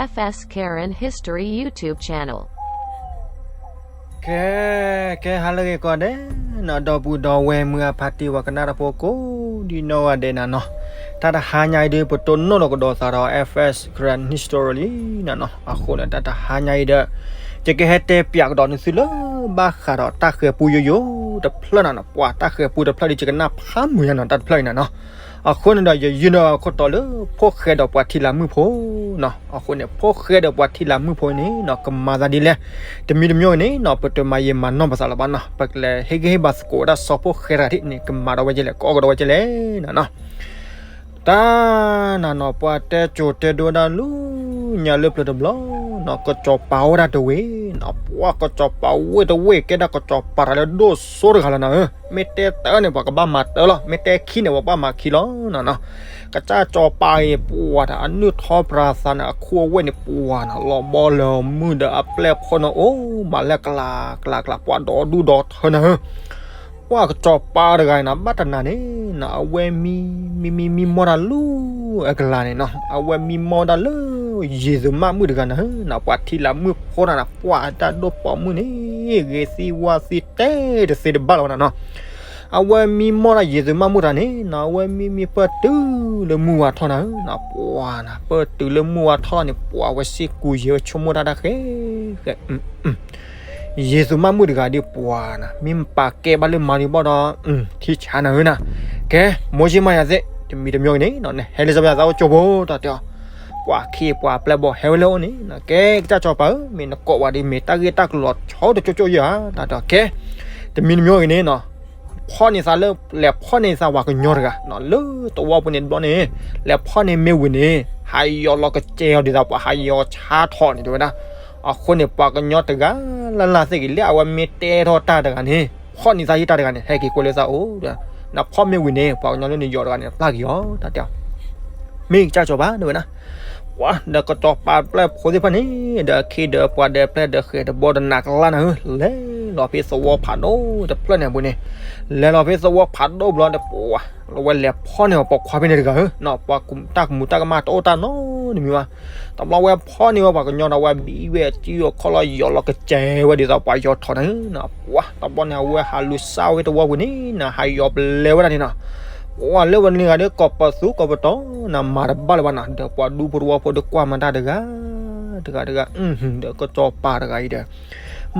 F S Karen History YouTube channel. ကဲ ကဲ ဟါလၢအဂ့ၤကိးဂၤဒဲးနီၤ ဒီပုၢ်ဒီဝဲၢ်မုၢ်အဖါတံၢ် ပှၤကနၣ်တၢ်ဖိကိးဒံနီၢ်ဂၤဒဲးနၤနီၤ, တၢ်တဟါညါအံၤဒုး ပတိၢ်နီၣ်လီၤကဒီးသးဒီး F S Karen History လံနၤနီၤ. အဃိန့ၣ် တၢ်တဟါညါအံၤဒီး ယကဟဲတဲပၠးကဒီးနသုလၢ ဘၣ်ဃးဒီးတၢ်ဃဲၤပူယိယိတဖျၢၣ်နၤနီၤ, ပှၤတၢ်ဃဲၤပူတဖျၢၣ်ဒီး ယကနၣ်ဖးမုာ်ညါနီၤ တၢ်တဖျၢၣ်အံၤနၤနီၤ. အဃိန့ၣ်ဒီး ယယုၢ်န့ၢ်ခိၣ်တီလၢ ဖိၣ်ဃဲဒီးပှၤထံလၢမုၣ်ဖိနီၤ. အဃိန့ၣ် ဖိၣ်ဃဲဒီးပှၤထံလၢမုၣ်ဖိန့ၣ်နီၤ ကမၤသးဒ်လဲၣ်, တမံၤတမံၤန့ၣ်နီၤ ပတမၤယံာ်မၤနီၢ်ပသးလၢၤဘၣ်နီၤ, ပကလဲၤဟ့ၣ်ဂံၢ်ဟ့ၣ်ဘါသကိးဝဲဒၣ်စီၤဖိၣ်ဃဲတဂၤဒ်န့ၣ် ကမၤဒီးဝဲကလဲၣ် ကအီၣ်ကဒီးဝဲကလဲၣ်နၤနီၤ. တၢ်နၤနီၤ ပှၤတဲကိၤတဲဒိဝဲဒၣ်လၢညါလၢပျၢၤတဘျီနီၤ, ကစီၤပၤအိၣ်ဝဲဒၣ်တဝ့ၢ်နီၤ, ပှၤကစီၤပၤဝ့ၢ်တဝ့ၢ် ကဲဒၣ်ကစီၤပၤတၢ်လၢဒိၣ်စိတဂၤလီၤနၤဧၢ, မ့ၢ်တဲတၢ်န့ၣ် ပှၤကဘၣ်မၤတၢ်လီၤ, မ့ၢ်တဲခံန့ၣ် ပှၤကဘၣ်မၤခံလီၤနၤနီၤ. ကစၢ်စီၤပၤအံၤ ပှၤတၢ်အနုၢ်ထီၣ်ပြၤသးန့ၣ် အခူအဝဲၢ်န့ၣ် ပှၤနၤ လီၤဘီလီၤမုၢ်ဒီးအပျဲၢ်အဘီၣ်န့ၣ် အိၣ်မးလၢကျးကျးကျး ပှၤဒီဒူၣ်ဒီထၢနၤဧၢ. ပှၤကစီၤပၤတဂၤအံၤနၤ ဘၣ်တနၤန့ၣ်နၤ အဝဲမံ မံမံမံမီၢ်တၢ်လၢအကလၤန့ၣ်နီၤ, အဝဲမံမီၢ်တၢ်လၢ ယ့ၤသုးမၢ်မုၣ်တဂၤနၤဧၢ, ပှၤထံလၢမုၣ်ဖိနၤ ပှၤတၢ်ဒိၣ်ပိာ်မုၣ်န့ၣ် ဂ့ၤသံဝါသံတဲတသ့တဘၣ်လၢၤဘၣ်နၤနီၤ. အဝဲမံမီၢ်တၢ်ယ့ၤသုးမၢ်မုၣ်တဂၤန့ၣ်နၤ အဝဲမံမံပၢၢ်တုၤလၢမုၢ်ဝါထီၣ်နၤဧၢ, ပှၤနၤ ပၢၢ်တုၤလၢမုၢ်ဝါထီၣ်န့ၣ် ပှၤဝဲစ့ၢ်ကီးယဲၤဝဲဆိကမိၣ်တၢ်တၢ်ဃဲ ယ့ၤသုးမၢ်မုၣ်တဂၤဒီးပှၤနၤ မ့ၢ်ပာ်ကဲဘၣ်လၢမၤဒံးဘၣ်ဒီး ထံဆါနၤဧၢနၤ. ကဲ မိၢ်ဆံမၤယၤသ့ၣ် တမံၤတမံၤဂ့ၤန့ၣ် နဟဲလၢစီၤပၤသးအိၣ်ကၠိဖိ တၢ်တဲအီၤ, ပှၤခ့ပှၤပျဲၢ်ဘီၣ်ဟဲဝဲလၢအအိၣ်န့ၣ် ကဲ ကစၢ်စီၤပၤဧၢ မ့ၢ်နကိးဝဲဒီး မ့ၢ်တၢ်ဂ့ၢ်တၢ်ကျိၤလီၤဆီတကၠိကၠိယဲၢ်ဧါ တၢ်တဲအီၤ ကဲ တမံၤတမံၤဂ့ၤန့ၣ်နီၤ ဖီၣ်န့ၢ်သးလၢ လဲၤဖီၣ်န့ၢ်သးပှၤကညီတဂၤ လၢသဝီပူၤန့ၣ်တဘျီန့ၣ် လဲၤဖီၣ်န့ၢ်မ့ၢ်ဝံၤန့ၣ် ဟးယီၤလီၤကစဲၤအီၤဒ်သိးပှၤဟးယီၤဆါထီၣ်န့ၣ် တဲဝဲဒၣ်. အဃိန့ၣ် ပှၤကညီတဂၤလၢ်လၢ်သ့ၣ်ဂ့ၤ လၢအဝဲမ့ၢ်တဲထီၣ်တၢ်တဂၤန့ၣ် ဖီၣ်န့ၢ်သးယတၢ်တဂၤန့ၣ် ဟဲက့ၤကွဲလၢသးအိၣ်ဒီး နဖီၣ်မ့ၢ်ဝံၤန့ၣ် ပှၤကညီလၢနယီၤတဂၤန့ၣ် ပျၢ်က့ၤအီၤ တၢ်တဲအီၤ မ့ၢ်ကစၢ်စီၤပၤ တဲဝဲဒၣ်. ပှၤဒီးကစီၤပၤပျဲၢ်ဖိသ့ၣ်တဖၣ်န့ၣ် ဒီးအခ့ဒီးပှၤဒီးပျဲၢ်ဒီးဃဲၤတဘီတနးကလါနၤဧၢ လဲၤလီၤဖဲသဝီဖးဒိၣ်တဖျၢၣ်န့ၣ်အပူၤန့ၣ် လဲၤလီၤဖဲသဝီဖးဒိၣ်ဘျီဒီး ပှၤ လၢဝဲလဲၤဖီၣ်န့ၢ်အီၤပိာ်ခွါဖဲန့ၣ်တဂၤဧၢ ပှၤတၢ်ကမူၤတၢ်ကမၣ်တအိၣ်တၢ်နီတမံၤဘၣ်. တဘျီဝဲဖီၣ်န့ၢ်ဝဲပှၤကညီဒီး ဝဲဘံဝဲစုအခီၣ်လီၤ ယီၤလီၤကစဲၤဝဲဒ်သိးပှၤယီၤထီၣ်နၤဧၢ ပှၤတဘျီန့ၣ် အဝဲဟးလူၤစၢ်ဝဲသဝီပူၤန့ၣ်နၤ ဟးယီၤပလဲဝဲဒၣ်န့ၣ်နီၤ. ပှၤလၢဝဲန့ၣ်ဂၤဒီး ကိးပသူကိးပတီၤနၤ မၤတဘၣ်လၢၤဘၣ်နၤ ဒီးပှၤဒူဖိတဝီဖိဒီးကွၢ်မၤတၢ်တဂၤ တဂၤတဂၤ ဒီးကစီၤပၤတဂၤအံၤဒီး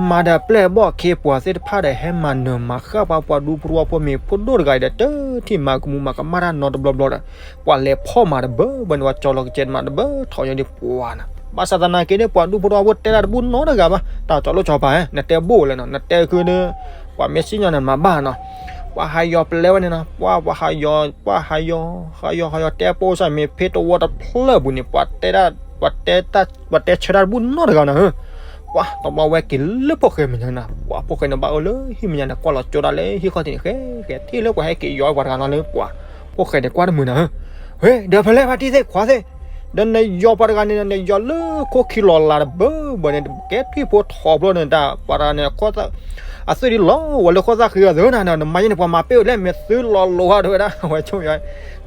မၤဒီးပျဲၢ်ဘီၣ်ခ့ပှၤသ့ၣ်တဖၣ်ဒီး ဟဲမၤနၢၤမၤဃၣ်ပှၤ ပှၤဒူဖိတဝီဖိမ့ၢ်ဖိဒိၣ်တဂၤအံၤဒီး တထံၣ်မၤကမူၤမၤကမၣ်တၢ်နီတဘျီဘျီဒီး ပှၤလဲၤဖီၣ်မၤတဘၢဘၢန့ၣ် ပှၤကၠီလီၤကစဲၤမၤတဘၢထီၣ်ညီဒံးပှၤနၤ. ဘၣ်ဆၣ်သနာ်က့ဒီး ပှၤဒူဖိတဝီဖိတဲတၢ်တဘူၣ်နီတဂၤဘၣ် တၢ်ကၠီလိာ်ကၠီပၤ နတဲဘိၣ်လဲၣ်နီၤ နတဲခုဒီး ပှၤမ့ၢ်စံၣ်ညီၣ်န့ၣ်မၤဘၣ်နီၤ. ပှၤဟးယီၤပလဲဝဲန့ၣ်နီၤ ပှၤ ပှၤဟးယီၤ ပှၤဟးယီၤ ဟးယီၤ ဟးယီၤတဲပိာ်စၢ်မ့ၢ်ဖဲတဝီတဖျၢၣ်ပူၤန့ၣ် ပှၤတဲတၢ် ပှၤတဲဆၢတၢ်တဘူၣ်နီတဂၤနၤဧၢ. ပှၤတဘျီဝဲက့ၤလၢဖိၣ်ဃဲမဲာ်ညါနၤ ပှၤဖိၣ်ဃဲန့ၣ်ဘၣ်အိၣ်လၢဟံၣ်မဲာ်ညါန့ၣ် ကွၢ်လီၤကၠိဒၣ်လၢဟံၣ်ခီၣ်ထံးန့ၣ် ဃဲဃဲထံၣ်လၢပှၤဟဲက့ၤယီၤပှၤတဂၤနီၤလၢပှၤ ဖိၣ်ဃဲန့ၣ်ကွၢ်တမုာ်နၤဧၢ. ဝဲ ဒီးဖဲလဲၣ်ဖါတံၢ်သ့ၣ်ခွါသ့ၣ် ဒီးနယီၤပှၤတဂၤန့ၣ် နယီၤလၢခိၣ်ခံလီၤလးတဘၢဘၢန့ၣ် ကဲထွံၣ်ဖိထီဘျီန့ၣ် တၢ်ပှၤတဂၤန့ၣ် အသွံၣ်ဒ်လီၤဝဲလၢခိၣ်သၣ်ဃံဂၤသၢနၤ နမၤယဲန့ၣ် ပှၤမၤပ့ၢ်ဝဲလဲၣ် မ့ၢ်သုလီၤလိၤဧါ တဲဝဲဒၣ် ဝဲဆိယီၤ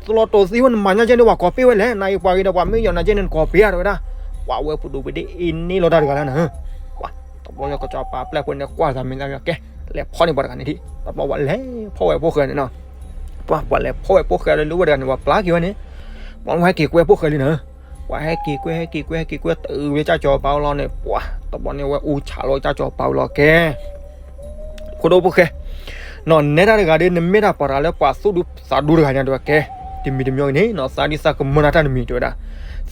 သုလီၤတိာ်သံဝဲ နမၤညါကဲန့ၣ် ပှၤကိးပ့ၢ်ဝဲလဲၣ် နအံၤပှၤဂ့ၤဒီး ပှၤမ့ၢ်ယီၤနၤကဲန့ၣ် နကိးပ့ၢ်ဧါ တဲဝဲဒၣ်. ပှၤဝဲပဒိၣ်ပဒ့အ့န့ၣ်လီၤတၢ်တဂၤလၢနၤဧၢ. ပှၤ တဘျီလၢကစီၤပၤပျဲၢ်ဖိန့ၣ် ကွၢ်သးမ့ၢ်သးကဲ လဲၤဖီၣ်န့ၢ်ပှၤတဂၤန့ၣ်ဒံး တဘျီပှၤလဲၤဖီၣ်ဝဲဖိၣ်ဃဲန့ၣ်နီၤ. ပှၤ ပှၤလဲၤဖီၣ်ဝဲဖိၣ်ဃဲလၢဝဲတဂၤန့ၣ် ပှၤပျၢ်က့ၤဝဲန့ၣ် ပှၤဟဲက့ၤကွဲဖိၣ်ဃဲလံနၤဧၢ. ပှၤဟဲက့ၤကွဲ ဟဲက့ၤကွဲ ဟဲက့ၤကွဲ တုၤဝဲကစၢ်စီၤပၤအိၣ်လီၤန့ၣ် ပှၤ တဘျီန့ၣ်ဝဲအူဆးလီၤကစၢ်စီၤပၤအိၣ်လီၤကဲ ဖိဒိၣ်ဖိၣ်ဃဲ နီၤ နဲဒၣ်တဂၤဒီး နမ့ၢ်တၢ်ပှၤတဂၤလၢပှၤသူၣ်ဒူသးဒူတဂၤညါ တဲဝဲကဲ တမံၤတမံၤအံၤန့ၣ်နီၤ သးဒ်သးကမၢနၤတၢ်တမံၤ တဲဝဲဒၣ်.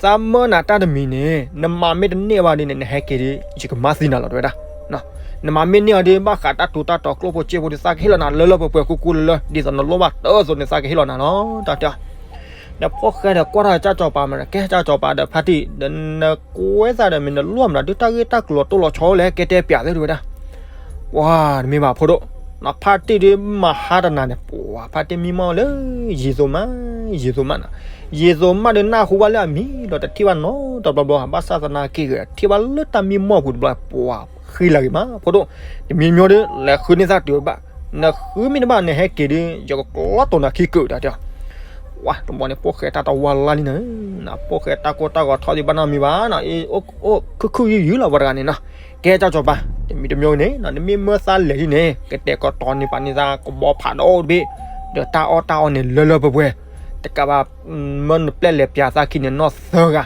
သးမၢနၤတၢ်တမံၤန့ၣ် နမၤမ့ၢ်တန့ၢ်ဘၣ်ဒီးန့ၣ် နဟဲက့ၤဒီး ယကမၤသံနၤလီၤ တဲဝဲဒၣ်. နမၤမ့ၢ်န့ၢ်အီၤဒီး ဘၣ်ဃးတၢ်ထူးတၢ်တီၤကျိၣ်ဖိစ့ဖိဒီး သးကဟ့ၣ်လီၤနၤလၢလၢပှဲၤပှဲၤကူကူလၢလၢ ဒ်သိးနလိၣ်ဘၣ်တၢ်အသိးန့ၣ် သးကဟ့ၣ်လီၤနၤလီၤ တၢ်တဲအီၤ. ဒီးဖိၣ်ဃဲဒီးကွၢ်ထီၣ်ကစၢ်စီၤပၤမး ကဲကစၢ်စီၤပၤဒီးဖါတံၢ် ဒီးနကွဲသးဒီးမ့ၢ်နလိၣ်မး ဒုးတၢ်ဂ့ၢ်တၢ်ကျိၤတိၢ်လီၤဆီလဲၣ် ကဲတဲပၠးသ့ တဲဝဲဒၣ်. ပှၤတမ့ၢ်ဘၣ်ဖိဒိၣ် နီၤ ဖါတံၢ်ဒီးမၤဟါတနၤန့ၣ် ပှၤဖါတံၢ်မံမီၢ်လၢ ယ့ၤသိမး ယ့ၤသိမးနီၤ ယ့ၤသိမးဒီးနၢ်ဟူဘၣ်လၢအမံၤဒီးတထံၣ်ဘၣ်နီတဘျီဘျီ ဘၣ်ဆၣ်သနာ်က့ဂ့ၤ ထံၣ်ဘၣ်လၢတၢ်မံမီၢ်ပူၤတဘျီ ပှၤဃံလၤဂ့ၤမး ဖိဒိၣ် တမံၤမံၤဒီး လဲၤဃုန့ၢ်သၣ်တုၤဝဲဘၣ် နဃုမ့ၢ်တဘၣ် နဟဲက့ၤဒီး ယကကျီတိာ်နၤခံကုာ် တၢ်တဲအီၤ. ပှၤတဘျီန့ၣ် ဖိၣ်ဃဲတၢ်တဝါလၢ်လံန့ၣ်, ဖိၣ်ဃဲတၢ်ကိၢ်တၢ်ဂီၤထီၣ်ဒံးဘၣ်နီတမံၤဘၣ်နီၤ, အိၣ်ခုၣ်ခုၣ်ယုၢ်ယုၢ်လီၤပှၤတဂၤန့ၣ်နီၤ. ကဲ ကၠီစီၤပၤ, တမံၤတမံၤန့ၣ်နီၤ နမ့ၢ်မၢသးလဲၤဒ်န့ၣ် ကတဲာ်ကတီၤန့ၢ်ပာ်န့ၢ်သးကဘီဖးဒီတဘ့ၣ်, ဒီးတၢ်အီၣ်တၢ်အီန့ၣ်လၢလၢပှဲၤပှဲၤ, တကးဘၣ် မၢနပျဲၢ်လဲၤပျးသးခံန့ၣ်နီၢ်သၢဂၤ,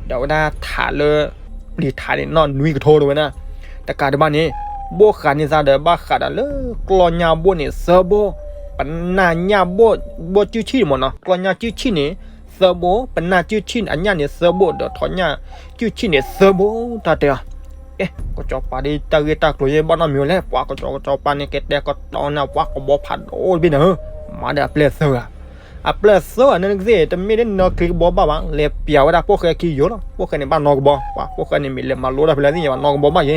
ဒီးဝဲဒၣ်ထးလၢ ပျံၤထးန့ၣ်နီၢ်နွံကထိတဝဲဒၣ်, တကးဒံးဘၣ်န့ၣ် ဘိၣ်ဃးန့ၢ်သးဒီးဘၣ်ဃးဒီးလၢကျီၢ်ညၣ်ဘိၣ်န့ၣ်သၢဘိၣ်, ပနၢ်ညၣ်ဘိၣ်ဘိၣ်စုၣ်ဆံၣ်မ့ၢ်နီၤ ကျီၢ်ညၣ်စုၣ်ဆံၣ်န့ၣ်သၢဘိၣ်, ပနၢ်စုၣ်ဆံၣ်အညၣ်န့ၣ်သၢဘိၣ် ဒီးထိးညၣ်စုၣ်ဆံၣ်န့ၣ်သၢဘိၣ် တၢ်တဲအီၤ. ကဲ ကၠီစီၤပၤဒ်တၢ်ဂ့ၢ်တၢ်ကျိၤယဲဘၣ်နီတမံၤဝဲလဲၣ်, ပှၤကၠီကၠီစီၤပၤန့ၣ် ကတဲာ်ကတီၤန့ၢ်ပှၤကဘီဖးဒီတဘ့ၣ်န့ၣ်ဧၢ, မၤဒီးအပျဲၢ်သၢဂၤ အပျဲၢ်သၢဂၤန့ၣ်ကသ့ၣ် တမ့ၢ်ဒ်နီၢ်ချံကဘီဘၣ်ဘၣ်, လဲၤပျးဝဲဒၣ်ဖိၣ်ဃဲခံယိာ်လီၤ, ဖိၣ်ဃဲန့ၣ်ဘၣ်နီၢ်ကဘီ, ပှၤဖိၣ်ဃဲန့ၣ်မ့ၢ်လဲၤမၤလိတၢ်ဖဲလဲၣ်သ့ၣ်ညါဘၣ်နီၢ်ကဘီဘၣ်ယဲ,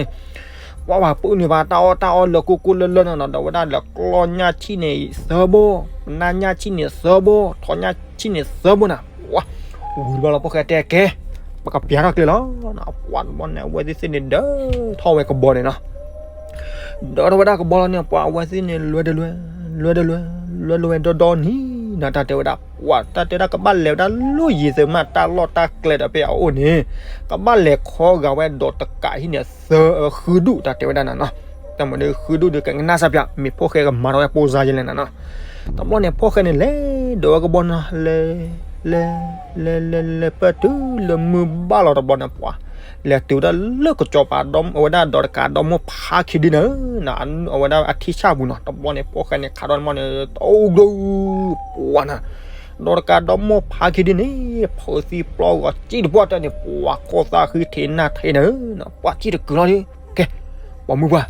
ပှၤပှၤပာ်န့ၢ်ပှၤတၢ်အီၣ်တၢ်အီလၢကိၢ်ကိၢ်လၢလၢနီၤနီၤ ဒီးဝဲဒၣ်လၢကျီၢ်ညၣ်ဆံၣ်န့ၣ်သၢဘိၣ်, ပနၢ်ညၣ်ဆံၣ်န့ၣ်သၢဘိၣ်, ထိးညၣ်ဆံၣ်န့ၣ်သၢဘိၣ်နီၤ, ဝံၤတဘျီလီၤ ဖိၣ်ဃဲတဲကဲ ပကပျးထီၣ်ကျဲလီၤ, ပှၤတဘျီန့ၣ် အဝဲသ့ၣ်သ့ၣ်န့ၣ် ဒၢထီၣ်ဝဲကဘီန့ၣ်နီၤ ဒီးထီၣ်ဝဲဒၣ်ကဘီလီၤန့ၣ် ပှၤအဝဲသ့ၣ်န့ၣ် လွဲတလွဲ, လွဲတလွဲ, လွဲတလွဲဒီဒီနံၤနီၤ တၢ်တဲဝဲဒၣ်, ပှၤတၢ်တဲဒၣ်ကဘၣ်လဲၤဝဲဒၣ်လၢယံၤသ့ၣ်မး တၢ်လီၢ်တၢ်ကျဲဒီးဖဲအအိၣ်န့ၣ်, ကဘၣ်လဲၤခီဂာ်ဝဲဒီးတကးဟံၣ်န့ၣ် သၢ ဃုဒူၣ် တၢ်တဲဝဲဒၣ်နီၤနီၤ, တၢ်မၤဒီးဃုဒူၣ်ဒီးကကနၣ်စၢ်ပၠး မ့ၢ်ဖိၣ်ဃဲကမၤထီၣ်ဝဲပိၢ်စါယဲလဲၣ်နီၤနီၤ, တဘျီန့ၣ် ဖိၣ်ဃဲန့ၣ် လဲၤဒိးဝဲကဘီနီၤ လဲၤ လဲၤ လဲၤ လဲၤ လဲၤပၢၢ်တုၤလၢမုၢ်ဘၣ်လီၤတဘျီန့ၣ် ပှၤ လဲၤတုၤဝဲဒၣ်လၢကၠီပၤ အဝဲဒၣ်ဒီးတကးဒီမိၢ်ဖးခံဒုန့ၣ်, အဝဲဒၣ်အထံဆၣ်ပူၤနီၤ, တဘျီန့ၣ် ဖိၣ်ဃဲန့ၣ် ခးဒီးမီန့ၣ် တအိၣ်ဒိၣ် ပှၤနီၤ, ဒီးတကးဒီမိၢ်ဖးခံဒုန့ၣ် ဖုးသံပျီဂီၤစံၣ်တပှၢ်တၢၢ်န့ၣ် ပှၤကီၢ်သးဃံထံးနၢ်ထံးန့ၣ်, ပှၤစံၣ်တကုာ်လီၤဒီး ကဲ ပှၤမုၢ်ပှၢ်,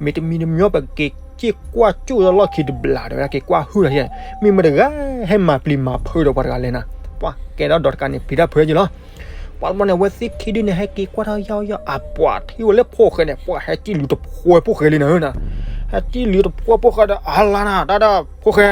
မ့တမံၤတမံၤပက့ၤစ့ၢ်ကွၢ်ကၠိၣ်လီၢ်ခံတဘျီတဲဝဲဒၣ် က့ၤကွၢ်ဟုၣ်လီၤဟံၣ်, မ့ၢ်မတဂၤဟဲမၤပျံၤမၤဖုးဒီးပှၤတဂၤလဲၣ်နီၤ, ပှၤကဲဒီးဒီးတကးန့ၣ် ပျံၤတၢ်ဖုးက့ၤလီၤ, ပှၤတဘျီန့ၣ် အဝဲသ့ၣ်ခံဒုန့ၣ် ဟဲက့ၤကွၢ်ထီၣ်ယီၢ်ယီၢ် အပှၤထံၣ်ဝဲလၢဖိၣ်ဃဲန့ၣ် ပှၤဟဲစံၣ်လူၤတဖှဲဖိၣ်ဃဲလံနီၤ, ဟဲစံၣ်လူၤတဖှဲဖိၣ်ဃဲဒီး အလါနၤ တၢ်ဒီးဖိၣ်ဃဲ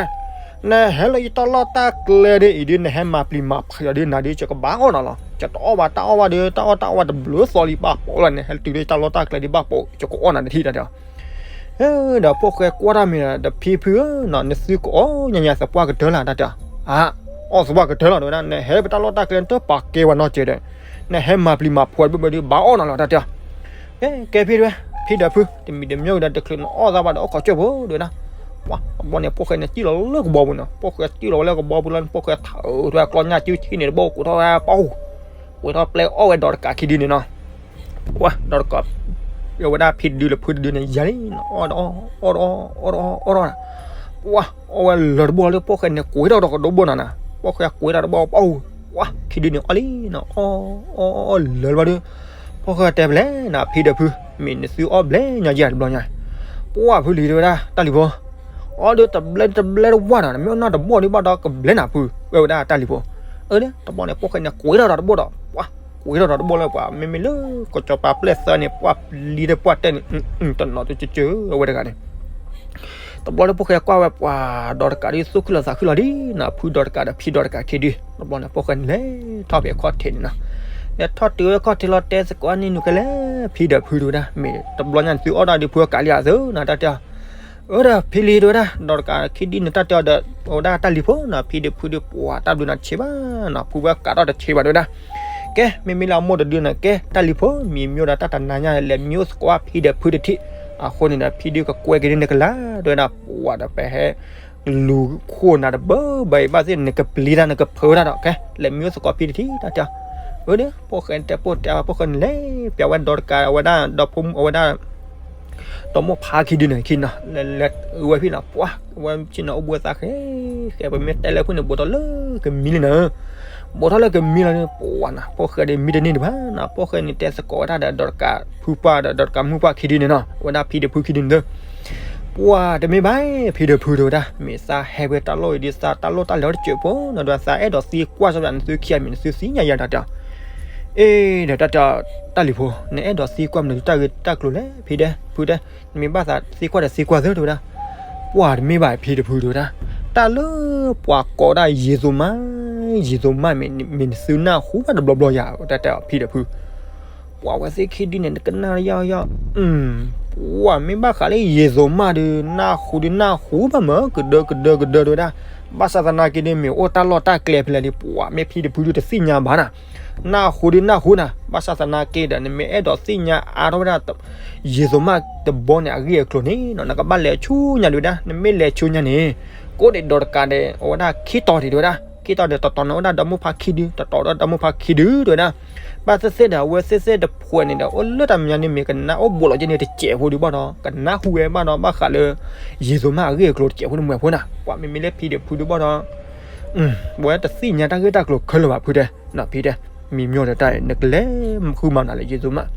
နဟဲလၢယတၢ်လီၢ်တၢ်ကျဲဒ်အံၤဒု နဟဲမၤပျံၤမၤဖုးအီၤဒု နၤဒု ယကဘၣ်အီၣ်နၤလီၤ, ယတအီၣ်ဘၣ်တၢ်အီၣ်ဘၣ်ဒီး တၢ်အီၣ်တၢ်အီဘၣ်တဘျုးသီလံဘၣ်ပိာ်လီၤန့ၣ် ဟဲတုၤလၢယတၢ်လီၢ်တၢ်ကျဲဒုဘၣ်ပိာ် ယကအိၣ်နၤတထံၣ်တၢ်တဲအီၤ, ဒီးဖိၣ်ဃဲကွၢ်တၢ်မ့ၢ်ဒီး ဖံဖုဧၢနီၤ နသုကအီၣ်ညါညါသပှၢ်ကတၢၢ်လၢ် တၢ်တဲအီၤ, အါ အီၣ်သပှၢ်ကတၢၢ်လီၤ တဲဝဲဒၣ် နဟဲပတၢ်လီၢ်တၢ်ကျဲ နတပာ်ကဲဝဲနီတစဲးဒီး နဟဲမၤပျံၤမၤဖုးဘၣ်ဒီး ဘၣ်အီၣ်နၤလီၤ တၢ်တဲအီၤ, ကဲ ကဲဖံတဲဝဲ ဖံဒီးဖု တမံၤတမံၤဒီး တချုးနအီၣ်သးဘၣ်ဒီး အိၣ်ခိးကၠိၣ်ဖိ တဲဝဲဒၣ်, ပှၤတဘျီန့ၣ် ဖိၣ်ဃဲန့ၣ် စံၣ်လီၤလၢကဘီပူၤနီၤ, ဖိၣ်ဃဲစံၣ်လီၤဝဲလၢကဘီပူၤလီၤန့ၣ် ဖိၣ်ဃဲထးအုးထွဲကျီၢ်ညၣ်စုဆံၣ်န့ၣ်တဘိ ကိးထီၣ်ဝဲပှၤ ဝဲထီၣ်ပျဲအီၣ်ဝဲဒီးတကးခံဒုန့ၣ်နီၤ, ပှၤဒီးတကး အဝဲဒၣ်ဖံတဒုလၢဖုတဒုန့ၣ် ယၤလံနီၤ အီၣ်ဒီးအီၣ် အီၣ်ဒီးအီၣ် အီၣ်ဒီးအီၣ် အီၣ်ဒီးအီၣ်, ပှၤ အီၣ်ဝဲလၢာ်တဘိလၢ ဖိၣ်ဃဲန့ၣ်ကွံထီၣ်ဒီးကဒိဘိနၤနီၤ, ဖိၣ်ဃဲကွံထီၣ်တဘိ ပှၤ ခံဒုန့ၣ်အီၣ်လံနီၤ အီၣ် အီၣ် အီၣ်လၢာ်တဘိဒီး ဖိၣ်ဃဲတဲပလဲၣ်နီၤ ဖံဒီးဖု မ့ၢ်နသုအီၣ်ဘျဲၣ်ညါယဲၢ်တဘျီညါ, ပှၤဖုလံၤတဲဝဲဒၣ် တၢ်လံၤဖိ အီၣ်ဒီးတဘျဲၣ်တဘျဲၣ်တဝၢ်နီၤ နမ့ၢ်အီၣ်နီတဘိဒုဘၣ်ဒီးကဘျဲၣ်နၤဖု ဝဲဝဲဒၣ်တၢ်လံၤဖိ, အၢ တဘျီန့ၣ် ဖိၣ်ဃဲန့ၣ်ကွံထီၣ်ဒီးတဘိဒီး ပှၤ ကွံထီၣ်ဒီးတဘိလၢပှၤ မ့မ့ၢ်လၢ ကစီၤပၤပျဲၢ်သၢန့ၣ် ပှၤပျံၤဒီးပှၤတဲန့ၣ် တနီၤတကၠိကၠိ အဝဲတဂၤန့ၣ် တဘျီလၢဖိၣ်ဃဲကွၢ်ဝဲပှၤ ဒီးတကးဒုသူၣ်ခုလီၤသးခုလီၤဒ်နီၤ ဖုဒီးတကးဒီးဖံဒီးတကးခံဒု တဘျီန့ၣ် ဖိၣ်ဃဲန့ၣ်လဲၤထီၣ်ဖဲခီၣ်ထံးန့ၣ်နီၤ, လဲၤထီၣ်တုၤဝဲခီၣ်ထံးလီၤ တဲသကိးန့ၣ်နုာ်ကလဲၣ် ဖံဒီးဖုတဲဝဲဒၣ် မ့ၢ်တဘျီညါန့ၣ် သုအီၣ်တၢ်ဒုးဖုအကးလံဧါသၢနီၤ တၢ်တဲအီၤ, အၢ ဒီးဖံလံၤတဲဝဲဒၣ် ဒီးတကးခံဒုန့ၣ် တၢ်တဲအီၤဒီး အဝဲဒၣ်တၢ်လံၤဖိနီၤ ဖံဒီးဖုဒီး ပှၤတၢ်ဘျုးနၤတဆံးဘၣ်နီၤ ဖုဝဲကးထီၣ်တဆံးဘၣ်တဲဝဲဒၣ်, ကဲ မ့မ့ၢ်လၢအမိၢ်တဒုန့ၣ် ကဲ တၢ်လံၤဖိ မံၤမ့ၢ်အိၣ်ဒီးတၢ်တနၤညါ လဲၤမံအိၣ်သကိးဖံဒီးဖုတထံး, အဃိန့ၣ်ဒီး ဖံဒုကကွဲက့ၤန့ၢ်နကလါ တဲဝဲဒၣ် ပှၤဒီးပဟဲ လူၤခိၣ်နၤတဘၢဘၣ်အံၤဘၣ်သ့ၣ် နကပျံၤတၢ်နကဖုးတၢ်ဒီး ကဲ လဲၤမံအိၣ်သကိးဖံတထံး တၢ်တဲအီၤ, အၢ ဒီး ဖိၣ်ဃဲတဲပိၢ်တဲဝဲ ဖိၣ်ဃဲန့ၣ်လဲၤပျးဝဲဒီးတကး အဝဲဒၣ် ဒီးဖိ အဝဲဒၣ် ဒီမိၢ်ဖးခံဒုန့ၣ်ခံနီၤ လဲၤဝဲဖံနီၤ ပှၤ အဝဲဆ့ၣ်နီၤအိၣ်ဘှံးသးဃဲ ဃဲ ပမ့ၢ်တဲလၢဖုန့ၣ် ဘူးထီၣ်လၢကမံလံနီၤ, ဘူးထီၣ်လၢကမံလီၤန့ၣ် ပှၤနီၤ ဖိၣ်ဃဲဒီးမံတန့ၢ်တဘၣ်နီၤ ဖိၣ်ဃဲန့ၣ်တဲသကိးဝဲဒၣ်ဒီး ဒီးတကးဖုပှၢ်ဒီး ဒီးတကးမုၣ်ပှၢ်ခံဒုန့ၣ်နီၤ အဝဲဒၣ်ဖံဒီးဖုခံဒုန့ၣ် ပှၤတမ့ၢ်ဘၣ် ဖံဒီးဖုတဲဝဲဒၣ် မ့ၢ်သးဟဲဖဲတၢ်လီၢ်အံၤဒုး သးတၢ်လီၢ်တၢ်လၤတစဲးဖိနီၤ ဒီးသးအဲၣ်ဒိးသံကွၢ်စီဒီး နသုခံဂၤမ့ၢ်နသုသ့ၣ်ညါယၤတၢ်တဲအီၤ, အ့ ဒီးတၢ်တဲ တၢ်လံၤဖိ နအဲၣ်ဒိးသံကွၢ်မနုၤတၢ်ဂ့ၢ်တၢ်ကျိၤလဲၣ် ဖံဒီးဖုဒီး နမ့ၢ်ဘၣ်သးသံကွၢ်ဒီးသံကွၢ်သၢတဲဝဲဒၣ်, ပှၤတမ့ၢ်ဘၣ်ဖံဒီးဖုတဲဝဲဒၣ်, တၢ်လၢပှၤကိးဒၣ်ယံၤသိးမး ယံၤသိးမးမ့ၢ် မ့ၢ်နသုနၢ်ဟူဘၣ်တဘျီဘျီယၤ တၢ်တဲအီၤဖံဒီးဖု ပှၤဝဲသ့ၣ်ခံဒုန့ၣ် နကနၣ်ယီၢ်ယီၢ်, ပှၤမ့ၢ်ဘၣ်ဃးလၢယံၤသိးမးဒီး နၢ်ဟူဒုးနၢ်ဟူဘၣ်မး ကဒၢကဒၢကဒၢတဲဝဲဒၣ်, ဘၣ်ဆၣ်သနာ်က့ဒ်မ့ၢ်အိၣ်တၢ်လီၢ်တၢ်ကျဲဖဲလဲၣ်ဒ် ပှၤမ့ၢ်ဖံဒီးဖုဒုးတသ့ၣ်ညါဘၣ်နၤ, နၢ်ဟူဒ်နၢ်ဟူနၤ, ဘၣ်ဆၣ်သနာ်က့ဒီး နမ့ၢ်အဲၣ်ဒိးသ့ၣ်ညါအါထီၣ်ဝဲဒၣ် ယံာ်သိးမးတဘီန့ၣ်အဂ့ၢ်အကျိၤန့ၣ် နကဘၣ်လဲၤဆူညါဒ်ဝဲဒၣ်, နမ့ၢ်လဲၤဆူညါန့ၣ် ကိးန့ၣ်ဒီးတကးဒီး အဝဲဒၣ်ခံတီၤဒ်ဝဲဒၣ်, ခံတီၤဒီးတတီၤန့ၣ်အိၣ်ဒၣ်ဒီမိၢ်ဖါခံဒု, တတီၤဒီးဒီမိၢ်ဖါခံဒုဒ်ဝဲဒၣ်, ဘၣ်သ့ၣ်သ့ၣ်ဒီး အဝဲသ့ၣ်သ့ၣ်တဖှဲးန့ၣ်ဒီး အိၣ်လၢတၢ်မဲာ်ညါန့ၣ်မ့ၢ်ကနၢ်အိၣ်ဘူးလီၤက့န့ၣ် တစဲးဖိဒုးဘၣ်ဒီး ကနၢ်ဟူဝဲဘၣ်ဒီး ဘၣ်ဃးလၢ ယံာ်သိးမးအဂ့ၢ်အကျိၤတစဲးဖိန့ၣ်မ့ၢ်ဖိနၤ, ပှၤမ့မ့ၢ်လၢဖံဒီးဖုဒုးဘၣ်ဒီး ပဝဲတသ့ၣ်ညါတၢ်ဂ့ၢ်တၢ်ကျိၤခဲလၢာ်ဘၣ်ဖုတဲ, နီၢ်ဖံတဲ, မံၤမျိၣ်ဒီးတၢ် နကလဲၤဃုမၤနၤလၢယံာ်သိးမး,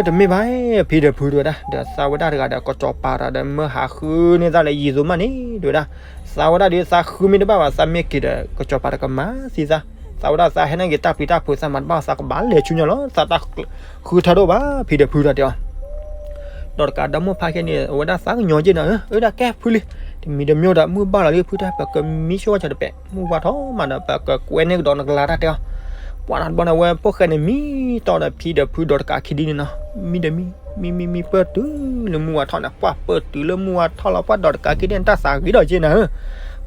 တမ့ၢ်ဘၣ်, ဖံဒီးဖုတဲဝဲဒၣ်, ဒီးသးဝဲဒၣ်တဂၤဒီး ကစီၤပၤတဂၤဒီး မၢဟးဃုန့ၢ်သးလၢယံာ်သိးမးန့ၣ် တဲဝဲဒၣ်, သးဝဲဒၣ်ဒီးသးဃုမ့ၢ်တဘၣ်ဘၣ် သးမ့ၢ်က့ၤဒီး ကစီၤပၤတကမၤသံသး, သးဝဲဒၣ်သးဟဲန့ၢ်က့ၤတၢ်ပျံၤတၢ်ဖုး သးမၤတဘၣ် သးကဘၣ်လဲၤဆူညါလီၤ, သးတၢ်ဃုထၢဒိၣ်ဘၣ် ဖံဒီးဖုဒီးတဲအီၤ ဒီးတကးဒီမိၢ်ဖါခဲန့ၣ် အဝဲဒၣ်သးကညီၤက့နၤဧၢ, အဝဲဒၣ်ကဲဖုလံ, တမံၤတမံၤဒီးမုၢ်ဘၣ်လီၤလံဖုတဲ ပကမံဆိဝဲဆၢတပဲာ် မုၢ်ဝါထီၣ်မးဒီး ပကကွဲန့ၢ်ကဒီးနကလၤတၢ်တဲအီၤ, ပှၤတဘျီန့ၣ် အဝဲဖိၣ်ဃဲန့ၣ် မံတီၢ်ဒီးဖံဒီးဖုဒီးတကးခံဒုန့ၣ်နီၤ, မံဒီးမံ, မံမံမံပၢၢ်တုၤလၢမုၢ်ဝါထီၣ်န့ၣ် ပှၤပၢၢ်တုၤလၢမုၢ်ဝါထီၣ်လီၤ ပှၤဒီးတကးခံဒုန့ၣ် တၢ်သးဂ့ၤဒီးက့နၤဧၢ,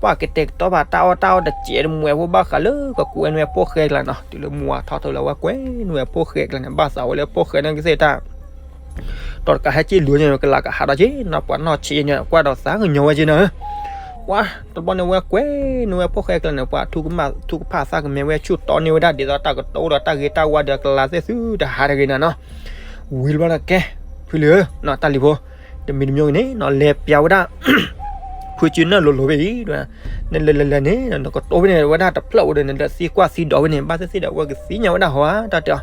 ပှၤကတဲာ်ကတီၤဘၣ်တၢ်အီၣ်တၢ်အီတစဲးတမှဲးဖိဘၣ်ဃးလၢကကွဲန့ၢ်ဝဲဖိၣ်ဃဲကျါနီၤ, တုၤလၢမုၢ်ဝါထီၣ်ထီၣ်လၢအဝဲကွဲန့ၢ်ဝဲဖိၣ်ဃဲကျါန့ၣ် ဘၣ်သးဝဲလၢဖိၣ်ဃဲန့ၣ်ကသ့ၣ်တၢ် ဒီးတကးဟဲက့ၢ်လူၤန့ၣ် ကလၤကဟးဒီးက့နၤ ပှၤနီၢ်ဆံးန့ၣ် ကွၢ်ဒီးသးကညီၤဝဲက့နၤဧၢ, ပှၤတဘျီန့ၣ်ဝဲကွဲန့ၢ်ဝဲဖိၣ်ဃဲကျါန့ၣ် ပှၤထူကဖၣ်သးကမဲာ်ဝဲဆူၣ်တီန့ၢ်ဝဲဒၣ် ဒ်သိးတၢ်ကတိၤဒီးတၢ်ဂ့ၤတၢ်ဝါဒီးကလၤသ့ၣ်သုတဟးတဂ့ၤနၤနီၤ, ဝံၤတဘျီန့ၣ်ကဲ ဖုလံဧၢ, တၢ်လံၤဖိ, တမံၤတမံၤဂ့ၤန့ၣ်နီၤ လဲၤပျးဝဲဒၣ် ဖုကၠုနၢၣ်လိၤလိၤဖဲအံၤ, နလဲၤလဲၤလဲၤန့ၣ် နကတိၤဖဲန့ၣ် ဝဲဒၣ်တဖျၢၣ်အိၣ်ဒီး နလဲၤသံကွၢ်သံဒိးဖဲန့ၣ် ဘၣ်သ့ၣ်သ့ၣ်ဒီး အဝဲကသ့ၣ်ညါဝဲဒၣ်ဟီဧါ တၢ်တဲအ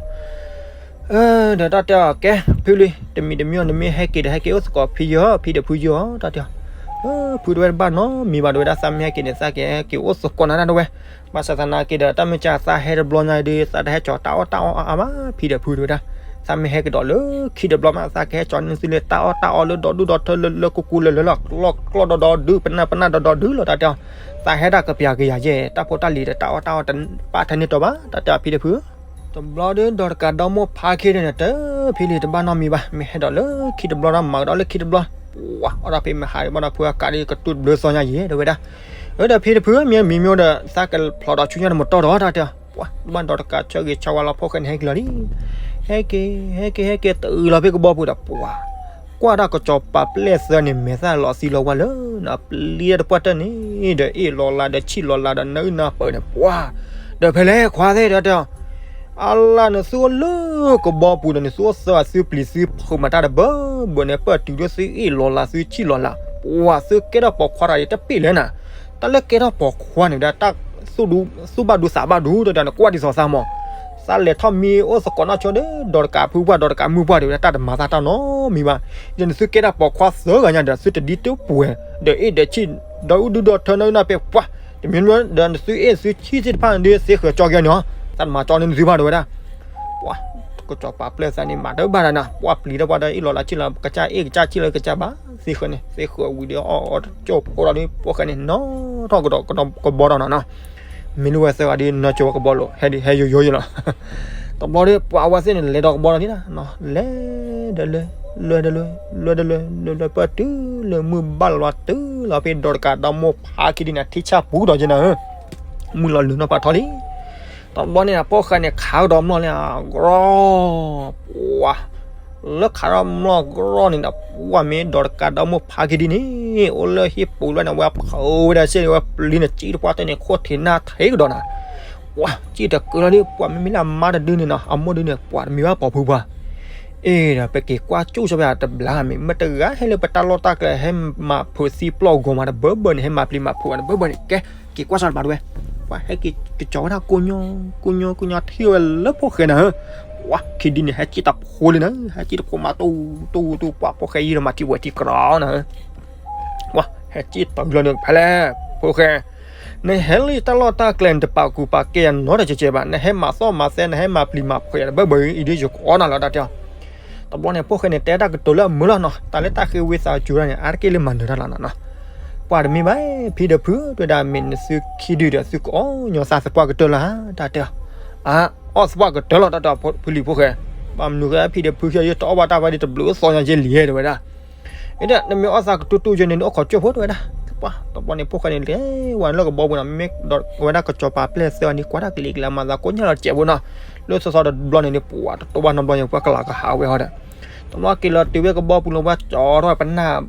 ီၤ, ဒီးတၢ်တဲအီၤ ကဲ ဖုလံ တမံၤတမံၤ နမ့ၢ်ဟဲက့ၤဒီး ဟဲက့ၤအိၣ်သကိးဖံယီၤ ဖံဒီးဖုယီၤ တၢ်တဲအီၤ, ဖုတဝဲတဘၣ်နီတမံၤဘၣ် တဝဲဒၣ် သးမ့ၢ်ဟဲက့ၤန့ၣ် သးကဟဲက့ၤအိၣ်သကိးနၤတၢ်တဝဲ, ဘၣ်ဆၣ်သနာ်က့ဒီး တၢ်မ့ၢ်ကသးဟဲတဘျီညါဒီး သးတဟဲကၠီၤတၢ်အီၣ်တၢ်အီအါအါဘၣ် ဖံဒီးဖုတဝဲဒၣ်, သးမ့ၢ်ဟဲကဒီးလၢခံတဘျီမး သးကဟဲကၠီၤန့ၢ်သုလၢတၢ်အီၣ်တၢ်အီလၢဒီဒူၣ်ဒီထၢလၢလၢကူကူလၢလၢလီၤ ကျီၣ်ကျီၣ်ဒီဒီဒု ပနၢ်ပနၢ်ဒီဒီဒုလီၤ တၢ်တဲအီၤ, သးဟဲဒၣ်ကပျးကယၤယဲၢ် တၢ်ဖိတၢ်လံၤဒီးတၢ်အီၣ်တၢ်အီတပာ်ထဲန့ၣ်တီဘၣ် တၢ်တဲအီၤ ဖံဒီးဖု တဘျီဒီး ဒီးတကးဒီမိၢ်ဖါခံဒုန့ၣ် တဖံလံၤတဘၣ်နီတမံၤဘၣ် မ့ၢ်ဟဲဒီးလၢခံတဘျီဒီး မၤကဒီးလၢခံတဘျီ, ပှၤအီၣ်ဒီးဖံမ့ၢ်ဟးဒီးဘၣ်ဒီး ဖုအကးဒီးကတူၢ်တဘျုးသီညါယဲၢ် တဲဝဲဒၣ်, အၢ ဒီးဖံတဖု မ့ၢ်မံၤမျိၣ်ဒီး သးကဖျိးဒီးဆူညါတမတီၢ်ဒီး တၢ်တဲအီၤ, ပှၤတဘၣ်ဒီးတကးဆၢဂ့ၤဆၢဝါလီၤ ဖိၣ်ဃဲန့ၣ်ဟဲက့ၤလီၤလံ, ဟဲက့ၤ ဟဲက့ၤ ဟဲက့ၤ တုၤလီၤဖဲကဘီပူၤဒီး ပှၤ ကွၢ်တၢ်ကစီၤပၤပျဲၢ်သၢန့ၣ် မဲာ်သၣ်လီၤသံလီၤဝါလၢ နပျံၤတပှၢ်တၢၢ်န့ၣ် ဒီးအ့ၣ်လီၤလးဒီးဆံၣ်လီၤလးဒီးနၢအုၣ်နၢပၢၢ်န့ၣ် ပှၤ ဒီးဖဲလဲၣ်ခွါသ့ၣ်ဒီးတဲအီၤ, အလၢနသုအိၣ်လၢကဘီပူၤဒီး နသုအိၣ်သၢဂၤသုပျံၤသုဖုးမၤတၢ်တဘၢဘၢန့ၣ် ပၢၢ်တုၤလၢသုအ့ၣ်လီၤလးသုဆံၣ်လီၤလး, ပှၤသုကဲထီၣ်ပိာ်ခွါတဂၤအံၤတပ့ၢ်လၢနၤ, တၢ်လၢကဲထီၣ်ပိာ်ခွါန့ၣ်ဒီး တၢ်သူၣ်ဘၣ်ဒူသးဘၣ်ဒူ တဲဒၣ်နကွၢ်ဒ်သိးသးမး သးလဲၤထီၣ်မံအိၣ်သကိးနီၢ်ဆိဒီး ဒီးတကးဖုပှၢ် ဒီးတကးမုၢ်ပှၢ်ဒီး တၢ်တမၤသးတၢ်နီတမံၤဘၣ်, ဒီးနသုကဲထီၣ်ပိာ်ခွါသၢဂၤညါဒီး သုတဒ်တပှဲၤ ဒီးအ့ၣ်ဒီးဆံၣ် ဒီးအုၣ်ဒုဒီးထၢနၢအုၣ်နၢပၢၢ်ပှၤ, တမံၤမံၤဒီးနသုအ့ၣ်သုဆံၣ်သ့ၣ်တဖၣ်န့ၣ်ဒီး သ့ဃၢၤကၠီကဲန့ၣ်ဟီ, သးတမၤကၠီန့ၢ်နသုဘၣ်တဲဝဲဒၣ်, ပှၤ ကစီၤပၤပျဲၢ်သၢန့ၣ် မၤတဘၣ်ဒၣ်နၤ ပှၤပျံၤတၢ်ပှၤဒီးအ့ၣ်လီၤလးဆံၣ်လီၤ ကစၢ်အ့ၣ်ကစၢ်ဆံၣ်လီၤကစၢ်ဘၣ် သ့ဃၢၤန့ၣ် သ့ဃၢၤဝံၤဒီးအီၣ်အီၣ်တကၠိၢ်ဖိဒီး ဖိၣ်ဃဲန့ၣ် နီၣ်ထီၣ်ကဒီးကဘီဒီးနီၤနီၤ, မ့ၢ်လၢဝဲသၢဂၤဒီး နီၢ်ကၠိဝဲကဘီလိာ် ဟဲဒ်ဟဲယိယိယိလီၤ, တဘျီဒီး ပှၤဝဲသ့ၣ်န့ၣ် လဲၤဒီးကဘီဒီးန့ၣ်နီၤ လဲၤဒီးလၢ လဲၤဒီးလၢ လဲၤဒီးလၢ လဲၤလၢပၢၢ်တုၤလၢမုၢ်ဘၣ်လီၤတုၤလီၤဖဲဒီးတကးဒီမိၢ်ဖါခံဒုန့ၣ် ထံဆၣ်ပူၤဒီးက့နၤဧၢ, မုၢ်လီၤလၢနီၢ်ပာ်ထီၣ်လံ တဘျီန့ၣ် ဖိၣ်ဃဲန့ၣ် ခးကဒီးမျိာ်လၢအကရီ ပှၤ လၢခးထီၣ်မျိာ်ကရီန့ၣ်ဒီး ပှၤမ့ၢ်ဒီးတကးဒီမိၢ်ဖါခံဒုန့ၣ် အိၣ်လၢဟံၣ်ပူၤလၢန့ၣ် ဝဲဖုးဝဲဒၣ်စ့ၢ်ဝဲပျံၤန့ၣ် စံၣ်တပှၢ်တၢၢ်န့ၣ် ခိၣ်ထံးနၢ်ထံးကဒီးနၤ, ပှၤ စံၣ်တကုာ်လီၤဒီး ပှၤမ့မ့ၢ်လၢအမါတဒုန့ၣ်နီၤ အမိၢ်ဒုန့ၣ် ပှၤတမံၤဘၣ်ပိာ်ဖုပှၤ အ့ၣ်ဒီး ပက့ၤကွၢ်ကၠူၣ်စီဖဲအတဘျါမ့ၢ် မ့ၢ်တဂၤဟဲလၢပတၢ်လီၢ်တၢ်ကျဲ ဟဲမၤဖုးသံပျီၢ်ဂီၤမးတဘၢဘၢန့ၣ် ဟဲမၤပျံၤမၤဖုးမးတဘၢဘၢန့ၣ် ကဲ က့ၤကွၢ်စီတပၤတဝဲ ပှၤဟဲက့ၤကစီၤဝဲဒၣ်ကိညိ ကိညိ ကိညိ ထံၣ်ဝဲလၢဖိၣ်ဃဲနၤဧၢ, ပှၤခံဒုန့ၣ် ဟဲက့ၤတဖိလံနၤ ဟဲက့ၤတဖိမးတူတူတူ ပှၤဖိၣ်ဃဲယံၤဒီးမၤထံဝဲထံကြၢးနၤဧၢ ပှၤဟဲက့ၤတၢ်လီၤန့ၣ် ဖဲလဲၣ် ဖိၣ်ဃဲ နဟဲလၢယတၢ်လီၢ်တၢ်ကျဲ နတပာ်ကူပာ်ကဲယၤနီတစဲးစဲးဘၣ် နဟဲမၤသီၣ်မၤသဲ နဟဲမၤပျံၤမၤဖုးယၤတဘၢဘၢအံၤ အံၤဒ်ယကိးနၤလီၤတၢ်တဲအီၤ, တဘျီန့ၣ် ဖိၣ်ဃဲန့ၣ်တဲတၢ်ကတိၤလၢအမုာ်လီၤနီၤ တၢ်လၢတၢ်ဃ့ဝံသးစူၤတၢ်န့ၣ် အါတက့ၢ်လၢမၤနၢၤတၢ်လီၤနီၤနီၤ, ပှၤတမ့ၢ်ဘၣ် ဖံဒီးဖု တဲဝဲဒၣ်မ့ၢ်နသုခံဒုဒီးသုကအီၣ်ညီသးသပှၢ်ကတၢၢ်လၢၤ တၢ်တဲအီၤ, အါ အီၣ်သပှၢ်ကတၢၢ်လီၤတၢ်တဲအီၤ ဖုလံၤဖိၣ်ဃဲ, ဘၣ်မနုၤဃိဖံဒီးဖုခံဂၤယတအီၣ်ဘၣ်တၢ်ဘၣ်ဒီးတဘျုးသီညါယဲၢ်လံတဲဝဲဒၣ် အ့ နမ့ၢ်အီၣ်သးကတူၢ်တူၢ်ယဲၢ်န့ၣ် နအိၣ်ခိးကၠိဖိတဲဝဲဒၣ်, ပှၤတဘျီန့ၣ် ဖိၣ်ဃဲန့ၣ်လဲၤဝဲလၢကဘီပူၤနီၤ, မ့ၢ်ဒီးဝဲဒၣ်ကစီၤပၤပျဲၢ်သၢအီၤန့ၣ် ကွၢ်တၢ်ကလံၤကလါမၤသးကိးညါလီၤတစဲးဖိနီၤ, လၢစီစီတဘျီန့ၣ်န့ၣ် ပှၤတတိၢ်ဘၣ်နီတဘျီန့ၣ် ပှၤကလၤကဟးဝဲဟီဒီး တဘျီက့ၤလီၤတုၤဝဲကဘီပူၤလီၤ ပှၤကၠီထီၣ်ဝဲပနၢ်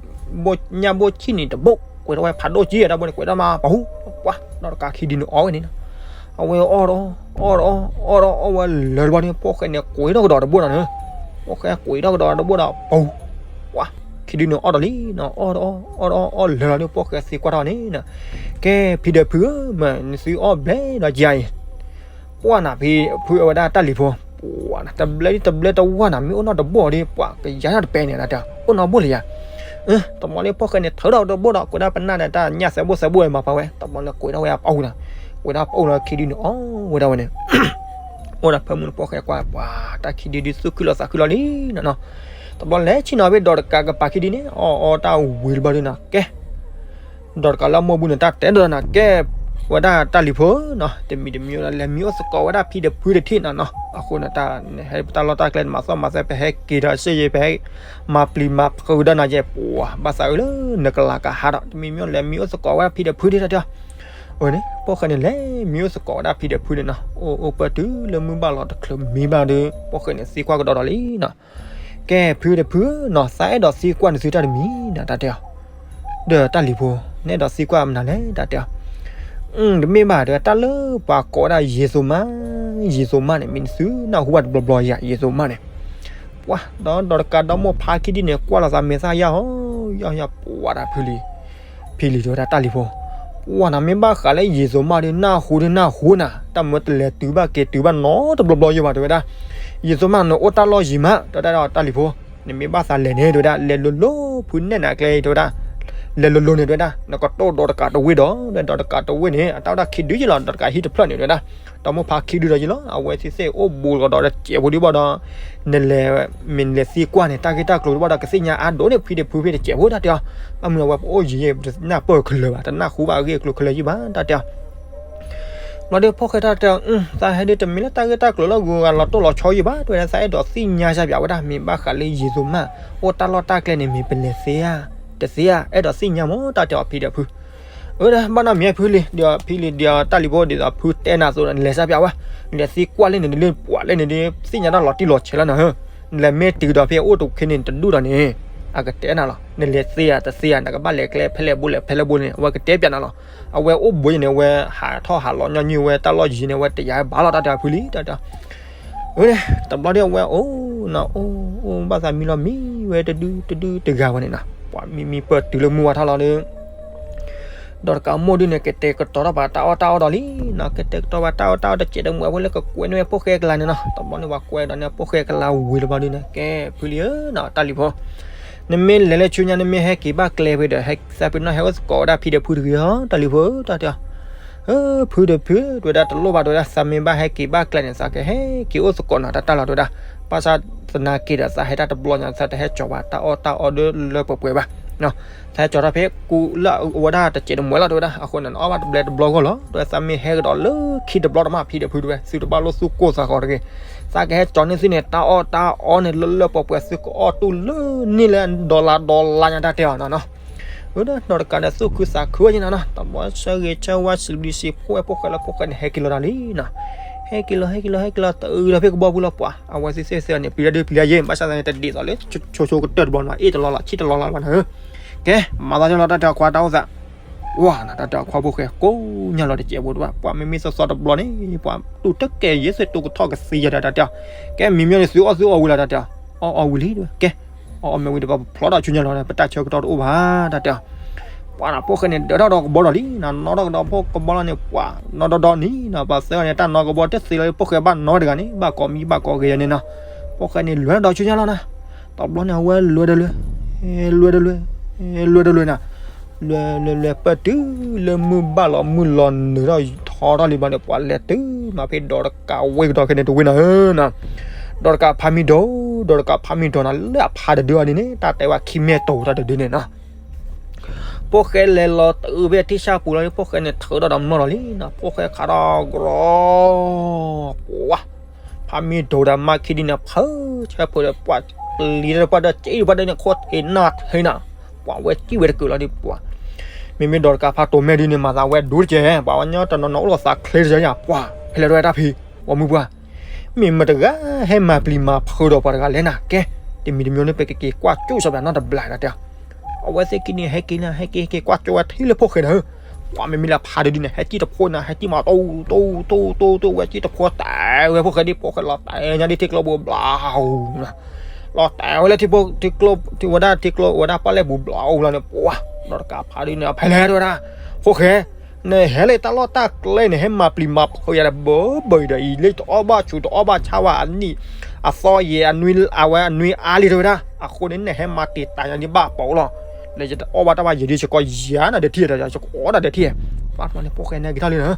ဘိၣ်ညၣ်ဘိၣ်ဆံၣ်န့ၣ်တဘိၣ် ကွဲးထီၣ်ဝဲဖးဒိၣ်ကံတၢ်ဘိၣ်န့ၣ် ကွဲးထီၣ်မးပဟူ, ပှၤဒီးတကးခံဒုန့ၣ်အီၣ်ဝဲန့ၣ်နီၤ, အဝဲအီၣ်ဒီး အီၣ်ဒီး အီၣ်ဒီးအီၣ်ဝဲလၢာ်တဘျီန့ၣ် ဖိၣ်ဃဲန့ၣ်ကွံာ်ထီၣ်ကဒီးတဘိၣ်နီၤန့ၣ်, ဖိၣ်ဃဲကွံာ်ထီၣ်ကဒီးတဘိၣ်ဒီးပဟူ, ပှၤခံဒုန့ၣ်အီၣ်ဒီးလံနီၤ, အီၣ်ဒီးအီၣ်ဒီးအီၣ်ဒီးအီၣ်လၢာ်လီၤန့ၣ် ဖိၣ်ဃဲသံကွၢ်ထီၣ်န့ၣ်နီၤ, ကဲဖံဒီးဖုဧၢ မ့ၢ်နသုအီၣ်ဘျဲၣ်ဒီးယၤအံၤ ပှၢ်နၤဖံဖုအဝဲဒၣ်တၢ်လံၤဖိ, ပှၢ်နၤ တဘျဲၣ်ဒ်တဘျဲၣ်တဝၢ်နၤ မ့ၢ်အိၣ်နီတဘိၣ်ဒီး ပှၢ်ကယၤနီတပဲန့ၣ် တၢ်တဲ အိၣ်နီတဘိၣ်လၢယၤ, တဘျီန့ၣ် ဖိၣ်ဃဲန့ၣ် ထုးထီၣ်တဘိၣ်ဒီး ကွဲးဒၣ်ပနၢ်ဒီးတၢ်ညၣ်သဲဘိၣ်သဲဘိၣ်ဝဲမၤပာ်ဝဲ တဘျီန့ၣ် ကွံာ်ထီၣ်ဝဲအပအူၤနီၤ, ကွံာ်ထီၣ်ပအူၤလီၤခံဒုန့ၣ်အီၣ်ဝဲဒၣ်ဝဲန့ၣ် အိၣ်ဒီးဖၢမုၢ်ဖိၣ်ဃဲကွၢ် ပှၤတၢ်ခံဒုဒုးသူၣ်ခုလီၤသးခုလီၤလံနီၤနီၤ, တဘျီလဲၤဆ့ၣ်နီၤဖဲဒီးတကးကပၤခံဒုန့ၣ် အီၣ်အီတၢ်ဝံၤတဘျီဒုနီၤ ကဲ ဒီးတကးလၢမိၢ်ဘူန့ၣ် တၢ်တဲဒီးနၤ ကဲ ဝဲဒၣ်တၢ်လံၤဖိနီၤ တမံၤတမံၤဒီး လဲၤမံအိၣ်သကိးဝဲဒၣ်ဖံဒီးဖုတထံၣ်နီၤနီၤ, အဃိန့ၣ် တၢ်ဟဲပတၢ်လီၢ်တၢ်ကျဲန့ၣ် မၤသီၣ်မၤသဲ ပဟဲက့ၤဒီးစ့ယဲ ပဟဲမၤပျံၤမၤဖုးဒီးနၤယဲ ပှၤဘၣ်သးအုးလၢနကလၤကဟးဒီး တမံၤမံၤလဲၤမံအိၣ်သကိးဝဲဒၣ်ဖံဒီးဖုတထံၣ်တၢ်တဲအီၤ, အန့ၣ် ဖိၣ်ဃဲန့ၣ် လဲၤမံအိၣ်သကိးဝဲဒၣ်ဖံဒီးဖုန့ၣ်နီၤ, အိၣ်အိၣ်ပၢၢ်တုၤလၢမုၢ်ဘၣ်လီၤတချုးမံဘၣ်ဒီး ဖိၣ်ဃဲန့ၣ်သံကွၢ်ကဒီးဒီးလံနီၤ ကဲဖုဒီးဖုနီၤ သးအဲၣ်ဒိးသံကွၢ်နသုတၢ်တမံၤနီၤ တၢ်တဲအီၤ, ဒီးတၢ်လံၤဖိ နအဲၣ်ဒိးသံကွၢ်မနုၤလဲၣ် တၢ်တဲအီၤ, တမ့ၢ်ဘၣ်တဲ တၢ်လၢပှၤကိးဝဲဒၣ်ယံၤသိမး, ယံၤသိမးန့ၣ် မ့ၢ်နသုနၢ်ဟူဘၣ်တဘျီဘျီယၤ ယံၤသိမးန့ၣ်, ပှၤဒီးဒီးတကးဒီမိၢ်ဖါခံဒုန့ၣ် ကွၢ်လီၤသးမဲာ်သၣ်ယၢ်ဟီ ယၢ်ယၢ် ပှၤဒၣ်ဖုလံၤ ဖံလံၤတဲဝဲဒၣ်တၢ်လံၤဖိ, ပှၤနၤမ့ၢ်ဘၣ်ဃးလၢယံၤသိမးဒီး နၢ်ဟူဒီးနၢ်ဟူနၤ တၢ်မၢတလဲၤတုၤဘၣ်က့ၤတုၤဘၣ်နီတဘျီဘျီယိဘၣ် တဲဝဲဒၣ်, ယံၤသိမးန့ၣ်အိၣ်တၢ်လီၢ်ယံၤမး တဲဝဲဒၣ်ဒီးတၢ်လံၤဖိ, နမ့ၢ်ဘၣ်သးလဲၤန့ၣ် တဲဝဲဒၣ် လဲၤလိၤလိၤ ဖုနဲၣ်နၤကျဲ တဲဝဲဒၣ်, လဲၤလိၤလိၤန့ၣ် တဲဝဲဒၣ် နကတိၢ်ဒီးတကးတဝ့ၢ်ဒီး ဒီးတကးတဝ့ၢ်န့ၣ် အတၢ်ဝဲဒၣ်ခံဒုယလီၤ ဒီးတကးဟံၣ်တဖျၢၣ်န့ၣ် တဲဝဲဒၣ်, ဒီးမိၢ်ဖါခံဒုဒီးယလီၤ အဝဲသ့ၣ်သ့ၣ်အိၣ်ဘူးကဒီးဒီးစဲးဖိဒုဘၣ်ဒီး နလဲၤ မ့ၢ်နလဲၤသံကွၢ်န့ၣ် တၢ်ဂ့ၢ်တၢ်ကျိၤတဘၣ်ဒီး ကသ့ၣ်ညါအါဒိၣ်န့ၣ် ဖံဒီးဖုဖဲတစဲးဖိ တၢ်တဲအီၤ, ဘၣ်မနုၤအဝဲပအိၣ်ယံၤယံၤ ပတနၢ်ပၢၢ်ကလၢၤဘၣ် တနၢ်ဟူဘၣ်အဂ့ၢ်အကျိၤကလၢၤယံၤဘၣ် တၢ်တဲအီၤ ဘျီဒီးဖိၣ်ဃဲတၢ်တဲအီၤ, သးဟဲဒုးတမ့ၢ်လၢတၢ်ဂ့ၢ်တၢ်ကျိၤလၢဂုၤဂၤလီၤတိၢ်လီၤဆီယံၤဘၣ် တဲဝဲဒၣ် သးအဲၣ်ဒိးသ့ၣ်ညါစၢ်ပၠးဝဲဒၣ် မ့ၢ်ဘၣ်ဃးလၢယံၤသိမး အိၣ်တၢ်လီၢ်တၢ်ကျဲန့ၣ် မ့ၢ်ပလဲၤသ့ဧါ တသ့ဧါ အဲၣ်ဒိးသ့ၣ်ညါမး တၢ်တဲအီၤဖံဒီးဖု အၢ ဘၣ်နီၢ်မံၤဖုလံၤ ဒီးဖံလံၤဒီးတၢ်လံၤဖိဒ်သိးဖုတဲနၤအသိး နလဲၤစၢ်ပၠးဝဲ, နလဲၤသံကွၢ်လၢန့ၣ် နလၢပှၤလၢန့ၣ်ဒ် သ့ၣ်ညါတၢ်လီၤတံၢ်လီၤဆဲးလီၤနၤဧၢ, နလဲၤမ့ၢ်တုၤဒီးဖဲအိၣ်တခ့န့ၣ် တဒူၣ်ဒီးန့ၣ် အကတဲနၤလီၤ, နလဲၤသ့ဧါတသ့ဧါ နကဘၣ်လဲၤကျဲဖဲလဲၣ်ဘိလဲၣ်ဖဲလဲၣ်ဘိန့ၣ် အဝဲကတဲပၠးနၤလီၤ, အဝဲအိၣ်ဘှံးယံၤန့ၣ် အဝဲဟးထီၣ်ဟးလီၤညီနုၢ်ဝဲတၢ်လီၢ်ယံၤန့ၣ် အဝဲတယာ်ဘၣ်လီၤ တၢ်တဲအီၤဖုလံၤ တၢ်တဲအီၤ အၢ တဘျီဒီးအဝဲအိၣ်နီၤ အိၣ်အိၣ်ဘၣ်သးမံလီၤမံဝဲတဒုတဒုတဂၤဝဲန့ၣ်နီၤ ပှၤမံမံပၢၢ်တုၤလၢမုၢ်ဝါထီၣ်လီၤဒီး ဒီးတကးမိၢ်ဒုန့ၣ် ကတဲာ်ကတီၤထီၣ်ပှၤတၢ်အီၣ်တၢ်အီဒီးလံနီၤ ကတဲာ်ကတီၤပှၤတၢ်အီၣ်တၢ်အီတစဲးတမှဲၤဖိလၢကကွဲးန့ၢ်ဝဲဖိၣ်ဃဲကလါန့ၣ်နီၤ တဘျီန့ၣ်ပှၤကွဲးဒီးန့ၣ်ဖိၣ်ဃဲကလါဝံၤတဘျီဒုန့ၣ် ကဲဖုလံၤဧၢနီၤ တၢ်လံၤဖိ နမ့ၢ်လဲၤလၢဆူညါ နမ့ၢ်ဟဲက့ၤဘၣ်ကျဲဖဲဒီး ဟဲသးပ့ၤနီၣ်ဟဲအိၣ်သကိးဝဲဒၣ်ဖံဒီးဖုတဂ့ၤဟီ တၢ်လံၤဖိ တၢ်တဲအီၤ ဖုဒီးဖု တဲဝဲဒၣ်တလိၣ်ဘၣ် တဲဝဲဒၣ် သးမ့ၢ်ဘၣ်ဟဲက့ၤဘၣ်ကျဲန့ၣ် သးကဟဲက့ၤအိၣ်သကိးနၤတၢ်တၢ်လီၤ တဲဝဲဒၣ် ဘၣ်ဆၣ်သနာ်က့ဒီး သးဟဲတၢ်တဘျီညါ သးတဟဲကၠီၤပှၤတၢ်အီၣ်တၢ်အီဒၢလၢပှဲၤပှဲၤဘၣ် သးဟဲကၠီၤထီၣ်ဖဲ ကူလၢအဝဲဒၣ်တစဲးတမှဲၤလီၤ တဲဝဲဒၣ် အဃိန့ၣ် နအီၣ်ဘၣ်တဘျဲတဘျီဂီၢ်လီၤ တဲဝဲ သးမ့ၢ်ဟဲကဒီးလၢခံတဘျီတမး ဖံဒီးဖု တဲဝဲ သုတဘၣ်လိၣ်သူၣ်ကိၢ်သးဂီၤတဂ့ၤ သးကဟဲကၠီၤန့ၢ်သုန့ၣ် တၢ်အီၣ်တၢ်အီန့ၣ် လၢလၢပှဲၤပှဲၤ သုကအီၣ်တူၢ်လၢန့ၢ်လၢ dollar dollar ညါ တၢ်တဲအီၤနီၤနီၤ အၢ ဒီးတကးဒီးသူၣ်ခုသးခုဝဲယနီၤနီၤ တဘျီဆၢဂ့ၤဆၢဝါ စံးဘျုးစံးဖှိၣ်ဝဲဖိၣ်ဃဲလၢဖိၣ်ဃဲန့ၣ် ဟဲက့ၤလီၤတၢ်လံနီၤ ဟဲက့ၤလီၤ ဟဲက့ၤလီၤ ဟဲက့ၤလီၤ တအုးဒီးဖဲကဘီပူၤလီၤပှၤ အဝဲသ့ၣ်သ့ၣ်သ့ၣ်န့ၣ် ပျံၤတၢ်ဒုးပျံၤတၢ်ယဲၢ် ဘၣ်ဆၣ်သနာ်က့ တဒ်သိးလၢ ဆိဆိကတၢၢ်တဘျီန့ၣ် အ့ၣ်တလီလီၤ ဆံၣ်တလီလီၤဘၣ်နီၤ ကဲ မၤသးဒ်လီၤ တၢ်တဲအီၤခွါတၢ်အိၣ်သး ဝါနီၤ တၢ်တဲအီၤခွါဖိၣ်ဃဲ ကိးညါလီၤတစဲးဖိတဘၣ် ပှၤမ့မ့ၢ်သီသီတဘျီန့ၣ် ပှၤတူၢ်တကဲယဲၢ် သုတူၢ်ကထီၣ်ကသ့ယဲၢ် တၢ်တဲအီၤ ကဲ မံၤမံၤန့ၣ် သုအီၣ်သုအီဝံၤလီၤ တၢ်တဲအီၤ အီၣ်အီဝံၤလံ ကဲ အီၣ်အီမ့ၢ်ဝံၤဒီး ပဖျီထီၣ်ဆူညါလီၤ ပတၢ်ဆၢကတီၢ်တအိၣ်ဘၣ် တၢ်တဲအီၤ ပှၤနီၤ ဖိၣ်ဃဲန့ၣ် ဒၢးထီၣ်ဒီးကဘီဒီးလံနီၤ နီၣ်ထီၣ်ကဒီးဖိကဘီလီၤန့ၣ် ပှၤနီၣ်ဒီဒီန့ၣ်နီၤ ပှၤသၢဂၤန့ၣ် တၢ်နီၣ်ကဘီတသ့လၢၤ ဖိၣ်ဃဲဘၣ်နီၣ်တဂၤန့ၣ် ဘၣ်ကိးမံၤဘၣ်ကိးဂ့ၤယဲၢ်န့ၣ်နီၤ ဖိၣ်ဃဲန့ၣ် လဲၤဒီးဆူညါလီၤနီၤ တဘျီန့ၣ် အဝဲလဲၤဒီးလဲၤ လဲၤဒီးလဲၤ လဲၤဒီးလဲၤနီၤ လဲၤလဲၤလဲၤပၢၢ်တုၤလၢမုၢ်ဘၣ်လီၤ မုၢ်လီၤနုာ်ထီၣ်ထီထီၣ်လံဘျီန့ၣ် ပှၤလဲၤတုၤမးဖဲဒီးတကးဝ့ၢ်ကဒီးခဲန့ၣ်တဝ့ၢ်နီၤဧၢနီၤ ဒီးတကးဖးမံၤဒိး ဒီးတကးဖးမံၤဒိးနီၤ လၢအဖးတဒုအီၤန့ၣ်န့ၣ် တၢ်တဲဝဲခံမဲာ်တိၤတၢ်တဒုန့ၣ်နီၤ ဖိၣ်ဃဲလဲၤလီၤတုၤဖဲထံၣ်ဆၣ်ပူၤလီၤ ဖိၣ်ဃဲန့ၣ်ထုးထီၣ်ဒီးမၢလီၤလံနီၤ ဖိၣ်ဃဲခးထီၣ်ကရီ ပှၤ ဖးမံၤဒိးဒီးမါခံဒုန့ၣ် ဖၢဆၢဖုးဒီးပှၤပျံၤဒီးပှၤဒီးစံၣ်ဒီးပှၤဒီးန့ၣ် ခိၣ်ထံးနၢ်ထံးနၤ ပှၤဝဲစံၣ်ဝဲတကုာ်လီၤဒုးပှၤ မ့မ့ၢ်ဒီးတကးဖးတိၤမဲာ်ဒ်န့ၣ် မၤသးဝဲဒိတကဲၢ်, ပှၤဝဲညီတနီၤနီၤအိၣ်လီၤသးချ့တကဲၢ်ယၤ, ပှၤဖဲလဲၣ်တဝဲဒၣ်ဖံ, ဝဲမုၢ်ပှၢ်, မ့ၢ်မတၤတဂၤဟဲမၤပျံၤမၤဖုးဒီးပှၤတဂၤလဲၣ်နၤ, ကဲ, တမံၤတမံၤန့ၣ် ပကက့ၤကွၢ်ကၠိၣ်စီၤပျးနီတဘျီဒၣ်တဲ, အဝဲသ့ၣ်ခံန့ၣ် ဟဲက့ၤနၤ ဟဲက့ၤ ဟဲက့ၤကွၢ်ကၠိၣ်ဝဲထံလၢဖိၣ်ဃဲဒီး, ပှၤမ့မ့ၢ်လၢဖးဒ်န့ၣ် ဟဲကံၣ်တဖိနၤ ဟဲကံၣ်မး တိတိတိတိတိ ဝဲကံၣ်တဖိတဲဝဲဖိၣ်ဃဲဒ် ဖိၣ်ဃဲလီၤတဲာ်ညါဒ်ထံကျိပူၤဘျီအူ, လီၤတဲာ်ဝဲလၢထံကျိ ထံကျိ ထံဝဲဒၣ်ထံကျိဝဲဒၣ်ပီၣ်လဲၣ်ပူၤဘျီအူလီၤန့ၣ် ပှၤ, ဒီးတကးဖးဒ်န့ၣ် ဖဲလဲၣ်တဝဲဒၣ်, ဖိၣ်ဃဲ, နဟဲလၢတၢ်လီၢ်တၢ်ကျဲန့ၣ် ဟဲမၤပျံၤမၤဖုးယၤဒီး ဘၢဘၢအံၤဒီး အံၤလၢတအီၣ်ဘၣ်ဆူးတအီၣ်ဘၣ်ဆါဝဲအနံၣ်, အသီယဲၤ အဝဲအနွံအါလံတဝဲဒၣ်, အဃိန့ၣ် နဟဲမၤတံာ်တာ်ညါဒ်ဘၣ်ပီလီၤ, လၢယတအီၣ်ဘၣ်တၢ်ဘၣ်ယဲၤဒ်စ့ၢ်ကီးယၤနၤဒီးထံၣ်ဒီး ယစ့ၢ်ကီးနၤဒီးထံၣ်, ပှၤတဘျီန့ၣ် ဖိၣ်ဃဲန့ၣ်က့ၤထီၣ်လံနၤ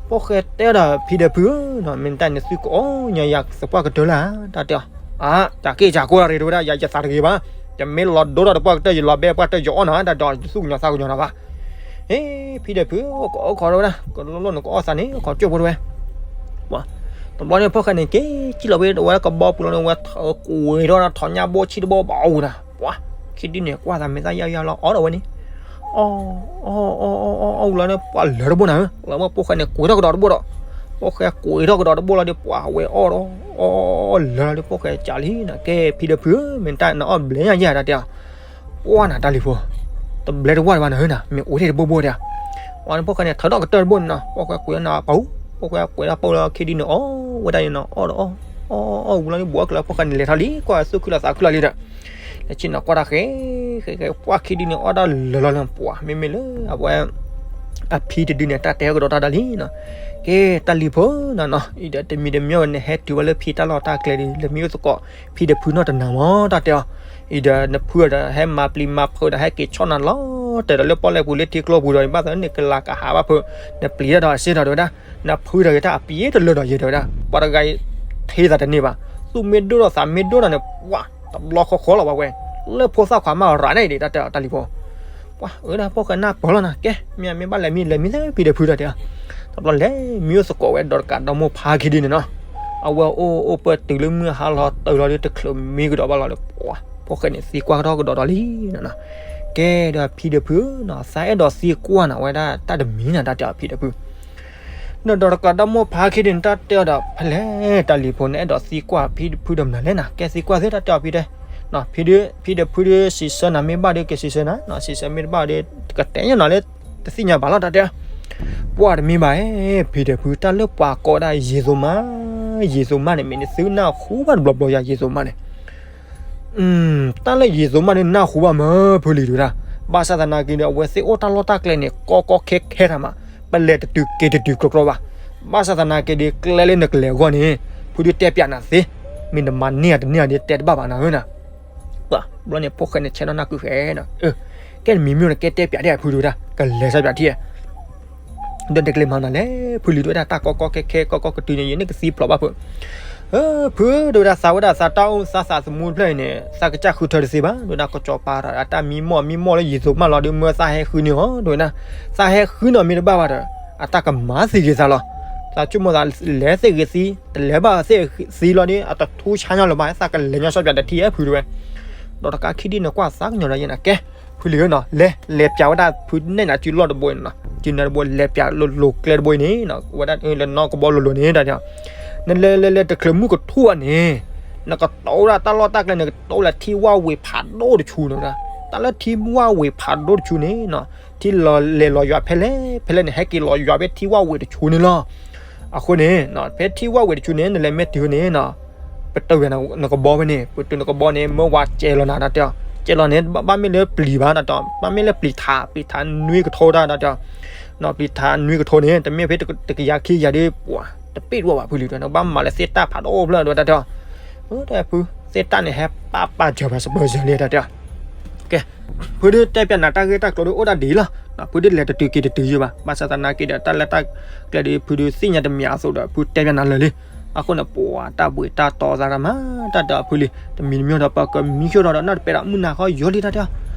ဖိၣ်ဃဲတဲဒီးဖံဒီးဖုဧၢ, မ့ၢ်တၢ်န့ၣ်သုကအီၣ်ညါယၤသပှၢ်ကတၢၢ်လၢ်, တၢ်တဲအီၤ, အါ, တၢ်က့ၢ်စၢ်ကိၢ်တရံးတဝဲဒၣ် ယၤယသးတဂ့ၤဘၣ်, ယမ့ၢ်လီၤဒိဒီးသပှၢ်ကတၢၢ် ယလီၤဘဲပှၢ်တၢၢ်ယအီၣ်နၤ တၢ်ဒီး ယသူၣ်ကညီၤသးကညီၤနၤဘၣ်, ဟ့, ဖံဒီးဖု ကအိၣ်ခိးတဝဲဒၣ် ကလိၣ်လိၣ်န့ၣ် ကအိၣ်သးန့ၣ် ခိးကၠိၣ်ဖိတဝဲ တဘျီန့ၣ် ဖိၣ်ဃဲန့ၣ် က့ၤကံၣ်လီၤဝဲ ဝဲကဘီပူၤလီၤန့ၣ် ဝဲထၢကွံာ်ထီၣ်ဒီးထီၣ်ညၣ်ဘိဆံတဘိဘၣ်အူနၤ, ပှၤ, ခံဒုန့ၣ် ကွၢ်သးမ့ၢ်သၣ်ယါယါလီၤ အီၣ်ဒီးဝဲန့ၣ်, အီၣ်, အီၣ်, အီၣ်, အီၣ်, အီၣ်, အီၣ်, အီၣ်ဝံၤလီၤန့ၣ် ပှၤလၢတဘိနၤဧၢ, လၢမ့ၢ်ဖိၣ်ဃဲန့ၣ် ကွံာ်ထီၣ်ကဒီးတဘိဒီး, ဖိၣ်ဃဲကွံာ်ထီၣ်ကဒီးတဘိလီၤဒီး ပှၤဝဲအီၣ်ဒီး, အီၣ်, အီၣ်, အီၣ်, အီၣ်လၢလီၤဒီး ဖိၣ်ဃဲကးလံနၤ, ကဲ ဖံဒီးဖုဧၢ, မ့ၢ်တၢ်နအီၣ်ဘျဲၣ်ညါယဲၢ်တၢ်တဲအီၤ ပှၤနၤတၢ်လံၤဖိ, တဘျဲၣ်တဝၢ်တဝၢ်နၤဧၢနၤ, မ့ၢ်အိၣ်ထဲတဘိဘိတဲ, ပှၤန့ၣ်ဖိၣ်ဃဲန့ၣ် ထၢထီၣ်ကတၢၢ်တဘိန့ၣ်နီၤ, ဖိၣ်ဃဲကွံာ်နၤပူၤ, ဖိၣ်ဃဲကွံာ်ထီၣ်ပူၤလီၤ ခံဒုန့ၣ် အီၣ်ဝဲဒၣ်န့ၣ်နီၤ, အီၣ်ဒီးအီၣ်, အီၣ်, အီၣ်ဝံၤလီၤန့ၣ် ဘူးကလၢၤ ဖိၣ်ဃဲန့ၣ်လဲၤထီၣ်လံ ကွၢ်သူၣ်ခုလီၤသးခုလီၤလံဒီး, လဲၤဆ့ၣ်နီၤကွၢ်တၢ်ဃဲ, ဃဲဃဲ ပှၤခံဒုန့ၣ် အီၣ်တၢ်လၢာ်လီၤလၢာ် ပှၤ မ့မ့ၢ်လၢအဝဲ အဖံတဒုန့ၣ် တၢ်တဲကဒီးတၢ်ဒၣ်လံနီၤ, ကဲ တၢ်လံၤဖိနီၤနီၤ, အံၤဒီးတမံၤတမံၤဝဲန့ၣ် ဟဲတုၤဝဲလၢဖံတၢ်လီၢ်တၢ်ကျဲဒီး လဲၤမံအိၣ်သကိး ဖံဒီးဖုနီၢ်တနၤမး တၢ်တဲအီၤ, အံၤဒီးနဖုဒီး ဟဲမၤပျံၤမၤဖုးဒီး ဟဲက့ၤဆီၣ်နၤလီၤတဲာ်ဒီး လၢပီၣ်လဲၣ်ပူၤလၢထံကျိပူၤဒီး ဘၣ်သးန့ၣ် ကလၤကဟးဘၣ်ဖုး, နပျံၤတၢ်ဒီးစ့ၢ်ဒီးတဲဝဲဒၣ်, နဖုဒီးဂ့ၤတၢ်အပျံၤတလၢဒီးယဲၢ်တဲဝဲဒၣ်, ပှၤတဂၤအံၤ ထံသးတန့ၢ်ဘၣ်, သူၣ်မ့ၢ်ဒိၣ်ဒီးသးမ့ၢ်ဒိၣ်ဒီးန့ၣ် ပှၤ တဘျီဃီဃီလီၤဝဲဝဲ, လၢဖိသၣ်ခွါမးရၤန့ၣ်ဒံး တၢ်တဲအီၤ တၢ်လံၤဖိ ပှၤအၢဒၣ် ဖိၣ်ဃဲနၢ်ပၢၢ်လီၤနၤ, ကဲ မ့ၢ်မ့ၢ်ဘၣ်လဲၤမံ လဲၤမံသ့ဖံဒီးဖုဒီးတဲအီၤ, တဘျီလဲၤမံအိၣ်သကိးဝဲဒီးတကးဒီမိၢ်ဖါခံဒုန့ၣ်နီၤ, အဝဲအိၣ်အိၣ်ပၢၢ်တုၤလၢမုၢ်ဟါလီၤတၢ်လီၤဒီး တချုးမံကဒီးဘၣ်လီၤဒီး ပှၤ ဖိၣ်ဃဲန့ၣ်သံကွၢ်ကထီၣ်ကဒီးဒီးလံနီၤ, ကဲဒီးဖံဒီးဖုနီၤ သးအဲၣ်ဒိးသံကွၢ်နၤဝဲဒၣ်တၢ်တမံၤနၤ တၢ်တဲအီၤဖံဒီးဖု ဒီးဒီးတကးဒီမိၢ်ဖါခံဒုန့ၣ် တၢ်တဲအီၤဒီး ဖဲလဲၣ် တၢ်လံၤဖိန့ၣ် အဲၣ်ဒိးသံကွၢ်ဖံဖုဒီးမနုၤလဲၣ်နၤ, ကဲသံကွၢ်သ့ တၢ်တဲအီၤဖံတဲ, ဖံဒီးဖုဒီးစံးဆၢနၤ မ့ၢ်ဘၣ်ဒီးကစံးဆၢနၤ, စံးဆၢမ့ၢ်တဘၣ်ဒီး ကတဲညါနၤလၢ တသ့ၣ်ညါဘၣ်လီၤ တၢ်တဲ, ပှၤတမံၤဘၣ် ဖံဒီးဖု တၢ်လၢပှၤကိးဝဲဒၣ်ယံာ်သိမး, ယံာ်သိမးန့ၣ် မ့ၢ်နသုနၢ်ဟူဘၣ်တဘျီဘျီယၤ ယံာ်သိမးန့ၣ် တၢ်လၢယံာ်သိမးန့ၣ် နၢ်ဟူဘၣ်မး ဖုလံၤတဲဝဲဒၣ်, ဘၣ်ဆၣ်သနာ်က့ဒီး အဝဲသ့ၣ်အိၣ်တၢ်လီၢ်တၢ်ကျဲန့ၣ် ကီကီခဲခဲတၢ်မး, ပလဲၤတတုၤက့ၤတတုၤကြီကြီဘၣ်, ဘၣ်ဆၣ်သနာ်က့ဒီး ကျဲလၢနကလဲၤအဂီၢ်န့ၣ် ဖုဒုးတဲပျးနၤသ့, မ့ၢ်နမၤန့ၢ်ဧါတန့ၢ်ဧါဒီး တဲတဘၣ်ဘၣ်နၤဧၢနၤ, ဘျီန့ၣ် ဖိၣ်ဃဲန့ၣ် ဆဲးနီၢ်နၢ်ကုဃဲၤဒီး, ကဲနမံၤမံၤန့ၣ် ကဲတဲပျးဒ်ဖုတဲဝဲဒၣ် ကလဲၤစၢ်ပျးထံၣ် ဒီးတကလဲၤမၤနၤလဲၣ် ဖုလံၤတဲဝဲဒၣ် တၢ်ကီကီခဲခဲ ကီကီကတုၤန့ၣ် ယန့ၣ်ကသံဖျိးဘၣ်ဖု, ဖုတဲဝဲဒၣ် သးဝဲဒၣ်သးတၢ်အိၣ်သးသးသမူတဖျၢၣ်အံၤန့ၣ် သးကစၢ်ဃုထၢတသ့ဘၣ်, တဲဝဲဒၣ် ကစီၤပၤဒီး အတၢ်မံမီၢ်မံမီၢ်လၢယံာ်သိမးလီၤဒီး မၢသးဟဲဃုန့ၢ်အီၤ တဲဝဲဒၣ်, သးဟဲဃုန့ၢ်အီၤမ့ၢ်တဘၣ်ဘၣ်ဒီး အတၢ်ကမၤသံက့ၤသးလီၤ, သးဆိကမိၣ်သးလဲၤသ့ၣ်ဂ့ၤသံ တလဲၤဘၣ်သ့ၣ်သံလီၤဒီး အတထူဆါညီလၢၤဘၣ် သးကလဲၤညီစီပျးတထံၣ်ဧါ ဖုတဲဝဲ ဒီးတကးခံဒုန့ၣ် ကွၢ်သးကညီၤဒီးယဲၢ်နၤ ကဲ ဖုလံၤဧၢနီၤ လဲၤ လဲၤပျးဝဲဒၣ်ဖုနဲၣ်နၤစုလီၢ်တဘိအံၤနီၤ စုနဲၣ်တဘိ လဲၤပျးလိၤလိၤကျဲတဘိအံၤန့ၣ်နီၤ ဝဲဒၣ်လၢနီၢ်ကဘီလိၤလိၤန့ၣ် နလဲၤလဲၤလဲၤတချုးမုၢ်ကထူၣ်ဘၣ်န့ၣ် နကတိၤဝဲဒၣ်တၢ်လီၢ်တၢ်ကျဲ နကတိၤဝဲဒၣ်ထံဝၣ်ဝ့ၤဖးဒိၣ်တဆူန့ၣ်ဝဲဒၣ် တၢ်လၢထံဝၣ်ဝ့ၤဖးဒိၣ်တဆူန့ၣ်နီၤ ထံလီၤလဲၤလီၤယွၤဖဲလဲၣ် ဖဲလဲၣ်န့ၣ် ဟဲက့ၤလီၤယွၤဖဲထံဝၣ်ဝ့ၤတဆူန့ၣ်လီၤ အဃိန့ၣ် ဖဲထံဝၣ်ဝ့ၤတဆူန့ၣ် နလဲၤမ့ၢ်တုၤန့ၣ်နီၤ ပတုာ်နကဘီဖဲန့ၣ် ပတုာ်နကဘီန့ၣ် မၢဝၤစဲးလီၤနၤတၢ်တဲအီၤ စဲးလီၤန့ၣ် ဘၣ်မ့ၢ်လၢပျံၤဘၣ်တၢ်တဲအီၤ ဘၣ်မ့ၢ်လၢပျံၤထး ပျံၤထးနွံကထိတၢ်တၢ်တဲအီၤ ပျံၤထးနွံကထိန့ၣ် တမ့ၢ်ဖဲတကယၤခံကယၤဒီး ပှၤတပ့ၢ်တဝီဘၣ်ဖုလံၤတဲ နကဘၣ်မၤလၢသ့ၣ်တၢ်ဖးဒိၣ်ဖျၢၣ်တဲဝဲတၢ်တဲအီၤ တဲဖု သ့ၣ်တၢ်န့ၣ် ဟဲပာ်ပာ်စၢၤပှၤစပၢၤစၢၤလံတၢ်တဲအီၤ ကဲ ဖုဒုးတဲပျးနၤတၢ်ဂ့ၢ်တၢ်ကျိၤဒုးအိၣ်ဒၣ်ဒ်အံၤလီၤ ဖုဒုးလဲၤတတုၤက့ၤတတုၤယိာ်ဘၣ် ဘၣ်ဆၣ်သနာ်က့ဒီး တၢ်လၢတၢ်ကျဲဒုး ဖုဒုးသ့ၣ်ညါတမံၤအသိးဒီး ဖုတဲပျးနၤလၢာ်လံ အဃိန့ၣ် ပှၤတၢ်ဘှံးတၢ်တီသးတၢ်မၤ တၢ်ဒီးဖုလံ တမံၤတမံၤဒီး ပကမံဆိဒီး နီၢ်တပဲဒီး မုၢ်နၤဃီယိာ်လံတၢ်တ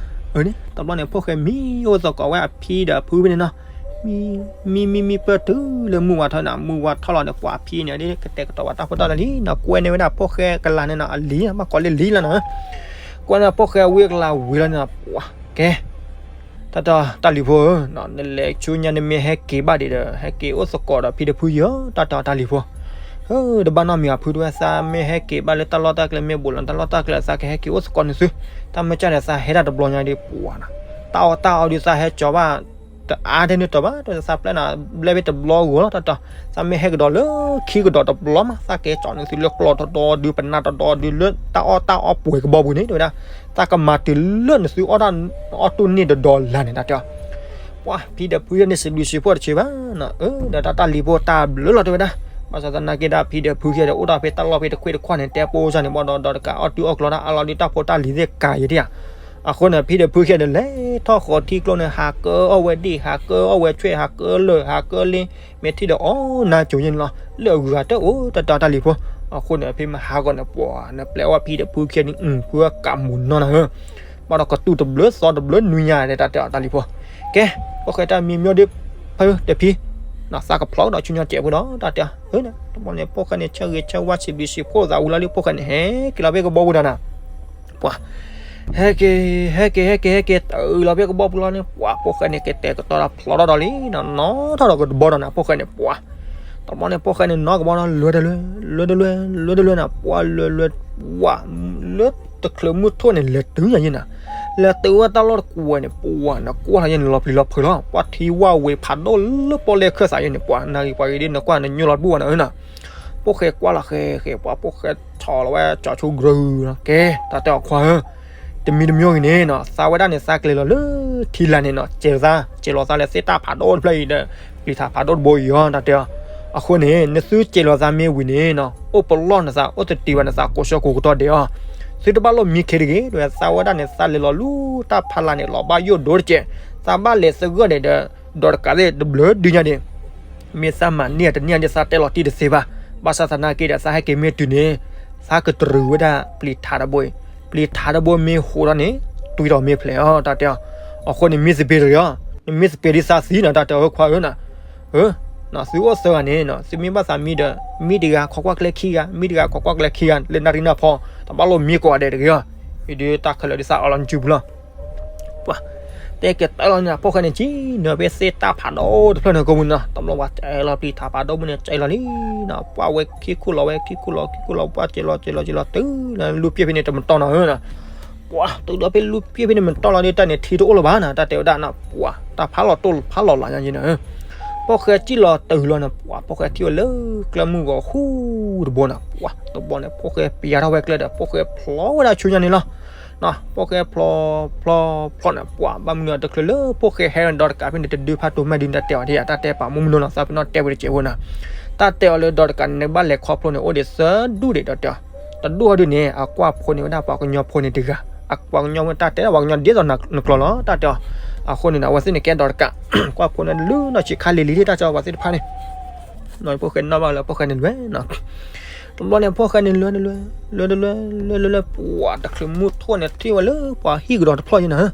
ဲအီၤ အန့ၣ် တဘျီန့ၣ် ဖိၣ်ဃဲမံအိၣ်သကိးဝဲအဖံဒီးဖုဖဲန့ၣ်နီၤ မံ မံ မံ မံပၢၢ်တုၤလၢမုၢ်ဝါထီၣ်န့ၣ် မုၢ်ဝါထီၣ်လီၤန့ၣ် ပှၤအဖံန့ၣ် ဒ်ကတဲာ်ကတီၤဝဲတၢ်ဖိတၢ်လီၤလံနီၤ ကွဲန့ၢ်ဝဲဒၣ်ဖိၣ်ဃဲကလၤန့ၣ်နီၤ အလံၤ ဘၣ်ကိးလၢလံၤလီၤနီၤ ကွဲန့ၢ်ဖိၣ်ဃဲဝံအကလၤဝံၤလီၤန့ၣ်နီၤ ပှၤ ကဲ တၢ်တဲအီၤ တၢ်လံၤဖိဧၢ, နလဲၤဆူညါနမ့ၢ်ဟဲက့ၤဘၣ်ဒံးဒီး ဟဲက့ၤအိၣ်သကိးဒီးဖံဒီးဖုယီၤ, တၢ်တဲအီၤတၢ်လံၤဖိ. တဘၣ်နီတမံၤဘၣ်ဖုတဲဝဲ, သးမ့ၢ်ဟဲက့ၤဘၣ်လၢတၢ်လီၢ်တၢ်ကျဲမ့ၢ်ဘူးလီၤတၢ်လီၢ်တၢ်ကျဲ သးကဟဲက့ၤအိၣ်သကိးန့ၣ်သု, တၢ်မ့ၢ်ကၢ်န့ၣ် သးဟဲဒၣ်တဘျီညါဒံးပှၤနီၤ, တၢ်အီၣ်တၢ်အီဒုးသးဟဲကၠီၤဘၣ် တအါဒ်န့ၣ်တၢ်ဘၣ်, တၢ်သးပျဲနၤ ဘျဲၣ်ဘ့ၣ်တဘျီဂီၤလီၤ တၢ်တဲအီၤ, သးမ့ၢ်ဟဲကဒီးလၢခံကဒီးတဘျီမး သးကဟဲကၠီၤန့ၢ်သုလၢကျီၢ်တဒီဒုး ပနၢ်တဒီဒုး လၢတၢ်အီၣ်တၢ်အီပှဲၤကဘီပူၤန့ၣ် တဲဝဲဒၣ်, သးကမၤတုၤလၢနသုအီၣ်တၢ် အီၣ်တူၢ်န့ၢ်တဒီလၢ်န့ၣ် တၢ်တဲအီၤ. ပှၤဖံဒီးဖုယီၤန့ၣ် စံးဘျုးစံးဖှိၣ်တဆံးဘၣ်နီၤ, အၢ ဒီးတၢ်တၢ်လံၤဖိတၢ်ဘျုးလီၤ တဲဝဲဒၣ်, ဘၣ်ဆၣ်သနာ်က့ဒီး ဖံဒီးဖုယီၤဒီး အိၣ်ဒီးဖဲတၢ်လီၢ်ဖဲတခွ့ၣ်တခွါန့ၣ် တဲပိစၢ်န့ၣ် ဘၣ်ဒီးဒီးတကးအီၣ်တုၤအီၣ်ကျီတၢ်အါလီၤဒုး တၢ်ဖိတၢ်လံၤသ့ၣ်ကၤယံၤဒံးဧါ. အဃိန့ၣ် ဖံဒီးဖုယီၤဒီး လဲၤထီၣ်ဃီၤထံကျိန့ၣ် ဟးကၢအီၣ်ဝဲဒံၣ် ဟးကၢအီၣ်ဝဲဆွဲၣ် ဟးကၢလၢာ် ဟးကၢလ့ မ့ၢ်ထံၣ်ဒီးအီၣ်နါကိၤယဲၢ်န့ၣ်လီၤ, လၢအဂုၤအဂၤတအိၣ် တၢ်တဲအီၤတၢ်လံၤဖိ. အဃိန့ၣ် ဖဲမဟါဂီၤန့ၣ် ပှၤနပျဲအီၣ်ဖံဒီးဖုယီၤန့ၣ် ဖုကးမူၤနီၢ်နၤဧၢ, ဘၣ်ဒီးကတူၢ်တဘျုးသီတဘျုးနွံညါ တၢ်တဲအီၤတၢ်လံၤဖိ. ကဲ, ဖိၣ်ဃဲတၢ်မံမီၢ်ဒုး ဖုတဖံ သးကဖျီဒီးဆူညါစဲးဖိဒီး တၢ်တဲအီၤ, တဘျီန့ၣ် ဖိၣ်ဃဲန့ၣ် ဆၢဂ့ၤဆၢဝါစံးဘျုးစံးဖှိၣ်သးဝံၤလီၤလံ ဖိၣ်ဃဲန့ၣ် ဟဲက့ၤလီၤဖဲကဘီပူၤဒီးနၤ ပှၤ ဟဲက့ၤ ဟဲက့ၤ ဟဲက့ၤ ဟဲက့ၤ တုၤလီၤဖဲကဘီပူၤလီၤန့ၣ် ပှၤ ဖိၣ်ဃဲန့ၣ် ကတဲာ်ကတီၤတၢ်ဖျီထီၣ်ဒီးလံနီၤ, နီၣ်ထီၣ်ဒီးကတဘီဒီးနၤ ဖိၣ်ဃဲန့ၣ် ပှၤ တဘျီန့ၣ် ဖိၣ်ဃဲန့ၣ် နီၣ်ကဘီဒီး လဲၤတလဲၤ လဲၤတလဲၤ လဲၤတလဲၤနၤ ပှၤ လဲၤလဲၤ ပှၤ လၢတချုးမုၢ်ထီၣ်န့ၣ် လဲၤတုၤညါယဲၢ်နၤ, လဲၤတုၤဝဲတၢ်လီၢ်တကွဲၤန့ၣ် ပှၤ နကွၢ်လီၤယဲၢ်န့ၣ် လီၤပျံၤလီၤဖုးလီၤ ပှၤထံဝၣ်ဝ့ၤဖးဒိၣ်လၢပီၣ်လဲၣ်ခၢၣ်သးယဲၢ်န့ၣ် ပှၤ နဂ့ၤပှၤဂ့ၤဒ်နကွၢ်နညိလီၤတဘူၣ်ဘၣ်နၤဧၢနၤ, ဖိၣ်ဃဲကွၢ်လီၤဃဲဃဲ ပှၤ ဖိၣ်ဃဲဆီၣ်လီၤဝဲ ကၠီၤဆူကရၢလီၤ ကဲ တၢ်တဲအီၤခွါဧၢ, တမံၤတမံၤဂ့ၤန့ၣ်နီၤ သးဝဲဒၣ်န့ၣ် သးကျဲၤလီၤလၢထံလာ်န့ၣ်နီၤ စဲးလီၤသး စဲးလီၤသးလၢသ့ၣ်တၢ်ဖးဒိၣ်တဖျၢၣ်အံၤဒီး ပျံၤထးဖးဒိၣ်တဘိအံၤအီၤ တၢ်တဲအီၤ, အဃိန့ၣ် နသုစဲးလီၤသးမ့ၢ်ဝံၤန့ၣ်နီၤ အိၣ်ပလီၢ်နသး အိၣ်တတံၤဘၣ်နသး ကိးဆၢကိးကတီၢ်ဒဲးအီၤ, သုတဘၣ်လိၣ်မံခ့တဂ့ၤ တဲဝဲ သးဝဲဒၣ်န့ၣ် သးလဲၤလီၤလူၤတၢ်ဖးလာ်န့ၣ် လီၤဘၣ်ယိၣ်ဒိတကဲး, သးဘၣ်လဲၤသဂၢၢ်န့ၣ်ဒီး ဒီးတကးသ့ၣ်တဘျုးဒုညါန့ၣ် မ့ၢ်သးမၤန့ၢ်တန့ၢ်ဒ်သးတဲလီၤတံၢ်တသ့ဘၣ်, ဘၣ်ဆၣ်သနာ်က့ဒီး သးဟဲက့ၤမ့ၢ်တုၤန့ၣ် သးကတရံးဝဲဒၣ်ပျံၤထးတဘိအံၤ, ပျံၤထးတဘိမ့ၢ်ဟူးထီၣ်န့ၣ် တွံၢ်ထီၣ်မ့ၢ်ဖျဲးအီၤ တၢ်တဲအီၤ, အဃိန့ၣ် မ့ၢ်သပ့ၤတဂ့ၤအီၤ, နမ့ၢ်သပ့ၤဒ်သးသံနီၤ တၢ်တဲအီၤ ခွါဧၢနၤ, သုအိၣ်သၢဂၤန့ၣ်နီၤ သုမ့ၢ်ဘၣ်သးမံဒီး မံတဂၤခိးကွၢ်ကျဲခံဂၤ မံတဂၤခိးကွၢ်ကျဲခံဂၤ လၢနၣ်ရံၣ်နၢ်ဖီ တဘၣ်လိၣ်မံကိးဂၤဒဲးတဂ့ၤအီၤ, အံၤဒုးတၢ်ခဲလၢာ်ဒ်သးအီၣ်လီၤနစုပူၤလီၤ ပှၤ တဲက့ၤတဲလီၤန့ၣ် ဖိၣ်ဃဲန့ၣ် ကံနၢၤဖဲသ့ၣ်တၢ်ဖးဒိၣ်တဖျၢၣ်န့ၣ်ကိးမုၢ်နီၤ တဘျီဝဲစဲးလီၤပျံၤထးဖးဒိၣ်မုၢ်န့ၣ် စဲးလီၤလံနီၤ ပှၤဝဲခံခူၣ်လီၤဝဲခံခူၣ်လီၤ ခံခူၣ်လီၤ ပှၤစဲးလီၤစဲးလီၤစဲးလီၤ တုၤလၢလူၢ်ပျဲၢ်ဖဲန့ၣ်တမတီၢ်နီၤဧၢနီၤ ပှၤတုၤဒီးဖဲလူၢ်ပျဲၢ်ဖဲန့ၣ်မတီၢ်လီၤဒီး တၢ်န့ၣ်ထံတအိၣ်လၢၤဘၣ်နီၤ တၢ်တဲဝဲဒၣ်နီၤ ပှၤ တၢ်ဖးလီၤတိၢ်ဖးလီၤလးညါယဲၢ်နီၤဧၢ ဖိၣ်ဃဲစံၣ်လီၤတုၤလီၤန့ၣ် ပှၤ ဖိၣ်ဃဲထံၣ်ဝဲလၢကျဲမုၢ်ဂီၤဃူတဘိနီၤ ပှၤ တဘျီန့ၣ် ဖိၣ်ဃဲပျံၤထီၣ်ဝဲကျဲဒီး ဖိၣ်ဃဲဖျီဝဲဒၣ်ဆူညါန့ၣ်လီၤ နီၤ ဖိၣ်ဃဲဖျီ ဖျီ ဖျီန့ၣ် ပှၤ ဘၣ်မနုၤအီၤတချုးလၢဖိၣ်ဃဲဟဲဒီးတကးဖဲန့ၣ် တဒုဖးတိၤမးဒုး တၢ်တဲအီၤဒ် တၢ်တဲပာ်မူမနုၤနီၤ သးပ့ၤနီၣ်တဲဝဲတစဲးဖိနီၤ တၢ်တဲအီၤလၢဒီးတကးန့ၣ် နကဘၣ်လဲၤခီဖျိန့ၣ် အိၣ်ဒံးသၢဒူၣ်ဒံး တၢ်တဲအီၤ တဒူၣ်ဟီဒုးန့ၣ် အကွၢ်ဖိန့ၣ်ဝဲဒၣ်ပှၤကညီဖိန့ၣ်တဂၤ အပှၤကညီဝဲတၢ်တဲဒၣ်ပှၤကညီဒ်သိးနကျိၤလီၤ တၢ်တဲအီၤ အဃိန့ၣ် အဝဲသ့ၣ်န့ၣ်ကဲဒီးတကး ကွၢ်ဖိန့ၣ်လုၢ်နီၢ်ဆံးခါလံၤလံၤ တၢ်တဲအီၤ ပှၤသ့ၣ်တဖၣ်န့ၣ် နီၤ ဖိၣ်ဃဲနီၣ်ဘၣ်လၢဖိၣ်ဃဲန့ၣ်လွဲနီၤ တဘျီန့ၣ် ဖိၣ်ဃဲန့ၣ်လဲၤလဲၤ လဲၤလဲၤ လဲၤလဲၤ ပှၤ တချုးမုၢ်ထီၣ်န့ၣ် ထံၣ်ဝဲလၢပှၤဟံၣ်ကဒီးတဖျီၣ်ယဲၢ်နီၤ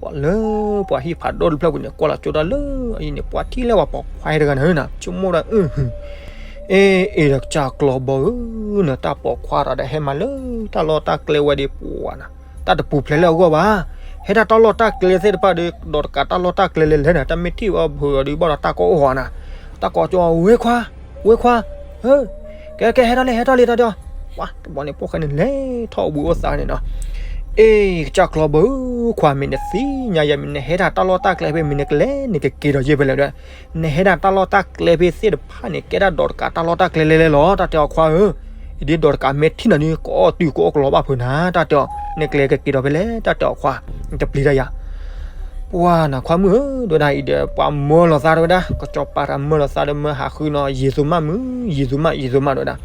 ပှၤလၢ ပှၤဟံၣ်ဖးဒိၣ်တဖျၢၣ်ပူၤန့ၣ် ကွၢ်လီၤကၠိတၢ်လၢအံၤန့ၣ် ပှၤထံၣ်လၢပှၤပိာ်ခွါတဂၤန့ၣ်နီၤ ဆိကမိၣ်ဒီး အ့ အ့ဒီးကစၢ်ကျီဘီဧၢ နတၢ်ပိာ်ခွါဒီးဟဲမၤလၢ တၢ်လီၢ်တၢ်ကျဲဝဲဒီးပှၤနီၤ တၢ်တပူၤဖျဲးလၢအဂီၢ်ဘၣ် ဟဲဒၣ်တၢ်လီၢ်တၢ်ကျဲသ့ၣ်တဖၣ်ဒီး ဒီးတကးတၢ်လီၢ်တၢ်ကျဲလဲၤလဲၤနီၤ တၢ်မ့ၢ်ထံၣ်ဝဲဖုးအီၤဒီး ဘၣ်ဒီးတၢ်ကိးအိၣ်ဃီနီၤ တၢ်ကိးကၠိ ဝ့ခွါ ဝ့ခွါ ဧၢ ကဲ ကဲ ဟဲထီၣ်လံ ဟဲထီၣ်လံ တၢ်တဲအီၤ ပှၤ တဘျီန့ၣ် ဖိၣ်ဃဲန့ၣ်လဲၤထီၣ်အိၣ်ဘှံးအိၣ်သါန့ၣ်နီၤ အ့ ကစၢ်ကျီဘီဧၢ ခွါ မ့ၢ်နသ့ၣ်ညါယဲၢ် မ့ၢ်နဟဲဒၣ်တၢ်လီၢ်တၢ်ကျဲဖဲ မ့ၢ်နကလဲၤ နကက့ၤဒီးယဲၢ်ဖဲလဲၣ်ဒီး နဟဲဒၣ်တၢ်လီၢ်တၢ်ကျဲဖဲသ့ၣ်တဖၣ်န့ၣ် ကဲဒၣ်ဒီးတကးတၢ်လီၢ်တၢ်ကျဲလဲၤလဲၤလီၤ တၢ်တဲအီၤခွါဧၢ အံၤဒ်ဒီးတကးမ့ၢ်ထံၣ်နၤဒုး ကအီၣ်တုၤကအီၣ်ကလီဘၣ်ဖုးနၤ တၢ်တဲအီၤ နကလဲၤကက့ၤဒီးဖဲလဲၣ် တၢ်တဲအီၤခွါ နတပျံၤတၢ်ယၤ ပှၤနီၤ ခွါမုၣ်ဧၢ တဲဝဲဒၣ်အံၤဒီး ပှၤမၢလီၤသးတဲဝဲဒၣ် ကစီၤပၤတဂၤမၢလီၤသးဒီးမၢဟးဃုနီၤ ယံာ်သူမးမုၢ် ယံာ်သူမး ယံာ်သူမးတဲဝဲဒၣ်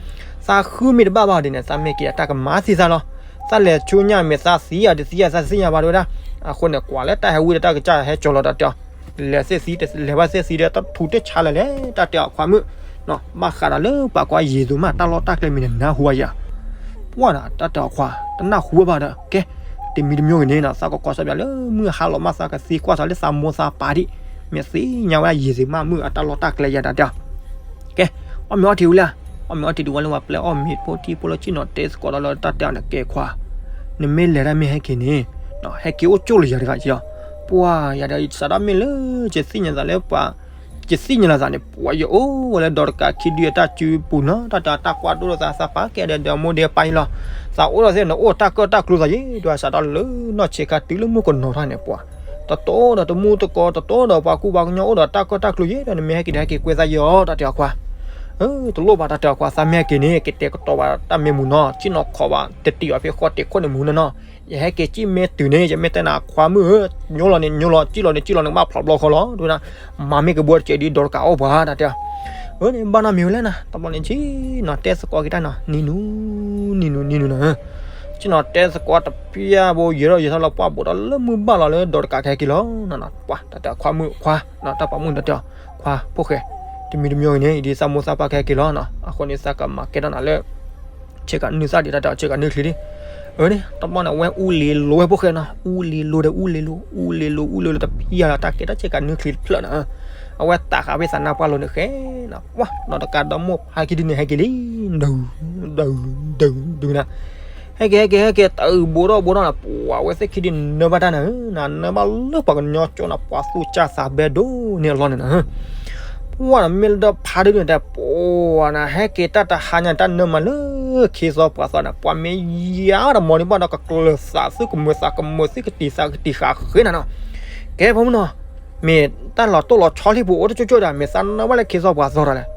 သးဃုမ့ၢ်တဘၣ်ဘၣ်ဒ်န့ၣ် သးမ့ၢ်က့ၤအတၢ်ကမၤသံသးလီၤ သးလဲၤဆူညါမ့ၢ်သးသံယၤတသံယၤ သးတသ့ၣ်ညါဘၣ်တဲဝဲဒၣ် အဃိန့ၣ်ကွၢ်လၢတၢ်ဟဲဝံၤဒီးတၢ်ကစၢ်ဟဲကၠီၤလီၤတၢ်တဲအီၤ လဲၤသ့ၣ်သံ လဲၤဘၣ်သ့ၣ်သံဒီး တၢ်ထူးတၢ်ဆါလၢလဲၣ် တၢ်တဲအီၤခွါမုၣ် ဘၣ်ဃးဒီးလၢပှၤကွၢ်ယံာ်သူမး တၢ်လီၢ်တၢ်ကျဲမ့ၢ်နနၢ်ဟူဝဲယၤ ပှၤနီၤ တၢ်တဲအီၤခွါ တနၢ်ဟူဝဲဘၣ်ဒီး ကဲ တမံၤတမံၤဂ့ၤန့ၣ်နီၤ သးကကွၢ်စီဘၣ်လၢမုၢ်ဟါလီၤမး သးကသံကွၢ်သးလၢသးမိၢ်သးပၢ်ဒံး မ့ၢ်သ့ၣ်ညါဝဲဒၣ်ယံာ်သူမးမုၢ်အတၢ်လီၢ်တၢ်ကျဲယၤတၢ်တဲအီၤ ကဲ အီၣ်မ့ၤအီထံဝံၤလံ အီၣ်မ့ၤအီထံဒုးဝဲလၢပှၤပျဲအီၣ်မ့ၤဖိထံဖိလၢဆ့ၣ်နီၤ တဲသကိးဒီးလၢတၢ်တဲအီၤန့ၣ် ကဲခွါ နမ့ၢ်လဲၤတၢ်မ့ၢ်ဟဲက့ၤန့ၣ် ဟဲက့ၤအိၣ်ကၠိၣ်လၢယၤတဂၤက့ၤလီၤ ပှၤယၤဒီးစးထီၣ်မ့ၢ်လၢ ယသ့ၣ်ညါသးလၢပှၤ ယသ့ၣ်ညါလီၤသးန့ၣ် ပှၤယအိၣ်ဝဲလၢဒီးတကးခံဒုအတၢ်စုပူၤနီၤ တၢ်တဲတၢ်ကွၢ်ဒိၣ်လိာ်သး သးပာ်ကဲဒီးဒီးမိၢ်ဒီးပၢ်အံၤလီၤ. သးအိၣ်ဒီးသ့ၣ်နအိၣ်တၢ်ကၢၣ်တၢ်ကျူသးယဲ ဒီးစးထီၣ်လၢနီၢ်ဆံးခါတုၤလၢမုၢ်ကနီၤထီၣ်န့ၣ် ပှၤ တတီဒီးတမူတကိး တတီဒီးပှၤကူပှၤကညီအိၣ်ဒီးတၢ်ကၢၣ်တၢ်ကျူယဲ ဒီးနမ့ၢ်ဟဲက့ၤဒီးဟဲက့ၤကွဲသးယီၤ တၢ်တဲအီၤခွါ တလိၣ်ဘၣ်တၢ်တဲအီၤခွါ သးမ့ၢ်ဟဲက့ၤန့ၣ် ကတဲာ်ကတီၤဘၣ်တၢ်မ့ၢ်မူနီၤ စံၣ်နီၤခီဘၣ် တတံာ်အီၤဖဲဃီတ့ၢ်ခိၣ်န့ၣ်မူနီၤနီၤ ယဟဲက့ၤစံၣ်မ့ၢ်တုၤန့ၣ် ယမ့ၢ်တဲနၤခွါမုၣ်ဧၢ ညိလီၤန့ၣ်ညိလီၤ စံၣ်လီၤန့ၣ်စံၣ်လီၤ နကဘၣ်ဖျိးဘျီဃီလီၤ တဲဝဲဒၣ် မၤမ့ၢ်ကဘှီတစဲးဒ်ဒီးတကးအီၣ်ပှၤ တၢ်တဲအီၤ အန့ၣ် ဘၣ်နီတမံၤဝဲလဲၣ်နီၤ တဘျီန့ၣ်ဆံနီၤ တဲသကိးက့ၤတၢ်နီၤ နံၤနူၤ နံၤနူၤ နံၤနူၤနီၤ ဆံနီၤ တဲသကိးတပျၢ်ဘိ ယဲၢ်ထီၣ်ယဲၢ်ထီၣ်လၢပှၢ်ဘိးဒီးလၢမုၢ်ဘၣ်လီၤလၢဒီးတကးကဟဲက့ၤလီၤ ပှၤတၢ်တဲခွါမုၣ်ခွါ တၢ်ပိာ်မုၣ်တၢ်တဲအီၤ ခွါဖိၣ်ဃဲ တမံၤတမံၤအံၤန့ၣ် ယဒ်သးမိၢ်သးပၢ်ကဟဲက့ၤလီၤနီၤ အဃိန့ၣ်သးကမၤကဲထီၣ်နၤလၢ ဆ့ကၤနုၢ်သၣ်ဒံးတၢ်တဲအီၤ ဆ့ကၤနုၢ်ချံဒံး အန့ၣ် တဘျီန့ၣ် အဝဲအူလံၤလိၤဝဲဖိၣ်ဃဲနီၤ အူလံၤလိၤဒီးအူလံၤလိၤ အူလံၤလိၤ အူလံၤလိၤတပျၢ်လီၤ တၢ်ကဲထီၣ်ဆ့ကၤနုၢ်ချံတဖျၢၣ်နီၤ အဝဲတးဃာ်ဖဲသးနါပှၢ်လိၤန့ၣ်ဃဲနီၤ ပှၤ ဒီးတကးဒီမိၢ်ဖါခံဒုန့ၣ် ဟဲက့ၤလံ ဒုး ဒုး ဒုး ဒုးနၤ ဟဲက့ၤ ဟဲက့ၤ ဟဲက့ၤ တၢ်အုၣ်ဘူးဒီးဘူးဒီးနီၤ ပှၤဝဲသ့ၣ်ခံဒုနၢဘၣ်တၢ်နၤ နနၢဘၣ်လၢပှၤကညီကၠိနီၤ ပှၤသူၣ်စၢ်သးဘဲဒိၣ်န့ၣ်အလီၢ်န့ၣ်နီၤ ပှၤနမ့ၢ်လၢဒီးဖးဒုန့ၣ်တဲ ပှၤနဟဲက့ၤတၢ်တဟါညါန့ၣ် တၢ်နၢမၤလၢခ့သီပှၤသီန့ၣ် ပှၤမ့ၢ်ယါတမီၤန့ၣ်ဘၣ်ဒီးကကျၢၤသးသုကမၢသးကမၢ သုကတံၤသးကတံၤဃာ်ဃ့နၤနီၤ ကဲဖိမုၣ်နီၤ မ့ၢ်တၢ်လီၤတိၢ်လီၤဆီလံပအိၣ်တကၠိကၠိဒီး မ့ၢ်သးနၢဘၣ်လၢခ့သီပှၤသီတၢ်လဲၣ်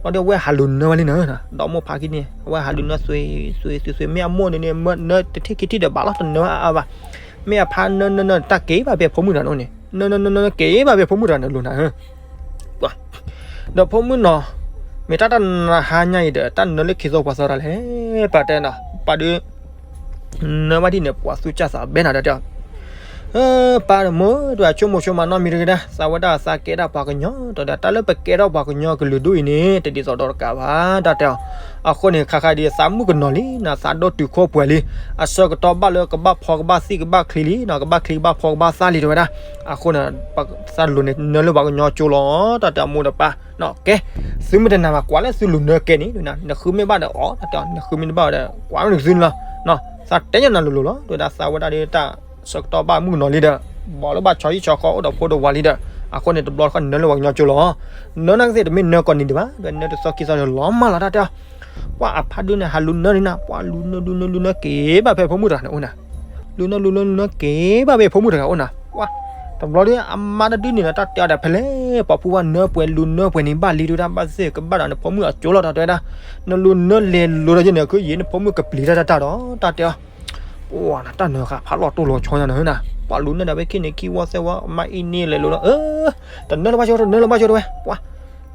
ဘျီဒီးအဝဲဟးလူၤနၢဘၣ်လံနီၤ ဒီးမိၢ်ဖးခံန့ၣ် အဝဲဟးလူၤနၢ သွံၣ်သွံၣ်သွံၣ် မ့ၢ်အမိၢ်န့ၣ်န့ၣ် မၢနၢတထံၣ်ခံထံၣ်ဒီးဘၣ်လီၤ တနၢအါအါဘၣ် မ့ၢ်အဖါနၢနၢနၢ တၢ်က့ၤဘၣ်ဖဲဖိမုၣ်တဂၤန့ၣ်န့ၣ် နၢနၢနၢနၢ က့ၤဘၣ်ဖဲဖိမုၣ်တဂၤန့ၣ်လိၤနၤ ဒီးဖိမုၣ်နီၤ မ့ၢ်တၢ်တနဟါညါအံၤဒီး တၢ်နၢလၢခ့သီပှၤသီတၢ်လဲၣ် ပၢ်တဲနီၤ ပၢ်ဒုး နၢဘၣ်ဒ်န့ၣ် ပှၤသူၣ်စၢ်သးဘဲနၤတဲတဲအီၤ ပၢ်ဒီးမိၢ် တဝဲဆိကမိၣ်ဆိကမးနီတမံၤတဂ့ၤဒၣ် သးဝဲဒၣ်သးကဲဒၣ်ပှၤကညီ တဲဒၣ် တၢ်လၢပကဲထီၣ်ပှၤကညီကလုာ်ဒူၣ်အံၤန့ၣ် တဒ်သိးဒီးတကးဘၣ် တၢ်တဲအီၤ အဃိန့ၣ် ခါခါဒ်သးမုၣ်ကနီၤလံ နသးဒိၣ်တုာ်ခိၣ်ပှဲၤလံ အဆၢကတီၢ်ဘၣ်လၢကဘၣ်ဖီကဘၣ်သံၣ်ကဘၣ်ချံလံ ကဘၣ်ချံကဘၣ်ဖီကဘၣ်သၣ်လံ တဲဝဲဒၣ် အဃိန့ၣ် သးလိၤန့ၣ် နၢလၢပှၤကညီကၠိလီၤ တၢ်တဲအမိၢ်ဒီးပၢ် ကဲ သုမ့ၢ်တနာ်ဘၣ် ကွၢ်လၢသုလူၤနၢကဲန့ၣ် နဃုမ့ၢ်ဘၣ်ဒီးအီၤ တၢ်တဲအီၤ နဃုမ့ၢ်တဘၣ်ဒီး ကွၢ်လၢနကသုန့ၣ်လီၤ သးတဲညါနၤလိၤလိၤလီၤ တဲဝဲဒၣ် သးဝဲဒၣ်ဒ်တၢ်ဆၢကတီၢ်ဘၣ်မုၣ်ကနီၤလံဒီး ဘၣ်လၢဘၣ်ဆီဟံၣ်ဆီဃီအိၣ်ဒီးဖိဒီးဝၤလံဒီး အဃိန့ၣ် တဘျီတခီၣ်နၢလၢပှၤကညီကၠိလီၤ နၢနာ်ကသ့ၣ်တမ့ၢ်နၢကီၢ်နံၤဒံးဘၣ် ဒီးနၢတသီခံသီဒီးလီၤမၢ်လီၤ တၢ်တဲအီၤ ပှၤအဖါဒုန့ၣ် ဟးလူၤနၢလံနၤ ပှၤလူၤနၢလူၤနၢလူၤနၢက့ၤဘၣ်ဖဲဖိမုၣ်တဂၤန့ၣ်အိၣ်နၤ လူၤနၢလူၤနၢလူၤနၢက့ၤဘၣ်ဖဲဖိမုၣ်တဂၤအိၣ်နၤ ပှၤ တဘျီဒ်အမါတဒုန့ၣ်ဒီး တၢ်တဲအီၤဒီးဖဲလဲၣ် ပှၤဖိပှၤနၢပှဲၤလူၤနၢပှဲၤန့ၣ် ဘၣ်လံတဲဝဲဒၣ် ဘၣ်သ့ၣ်ကဘၣ်ဒီးနဖိမုၣ်အကၠိလီၤ တၢ်တဲဝဲဒၣ် နလူၤနၢလဲၤလိၤဒီးယဲန့ၣ် ခုယံာ်နဖိမုၣ်ကပျံၤတၢ်တၢ်တၢ်ဒီး တၢ်တဲအီၤ ပှၤနတၢ်နၢဃာ်ဖးလီၤတိၢ်လီၤဆီညါနၤနၤ ပှၤလူၤနၢဒီးဖဲခံန့ၣ် ခံဝီသဲဝီ အမါအံၤန့ၣ်လဲၤလိၤလီၤ တနၢလၢၤဘၣ်ဆိ တနၢလၢၤဘၣ်ဆိတဲဝဲ ပှၤ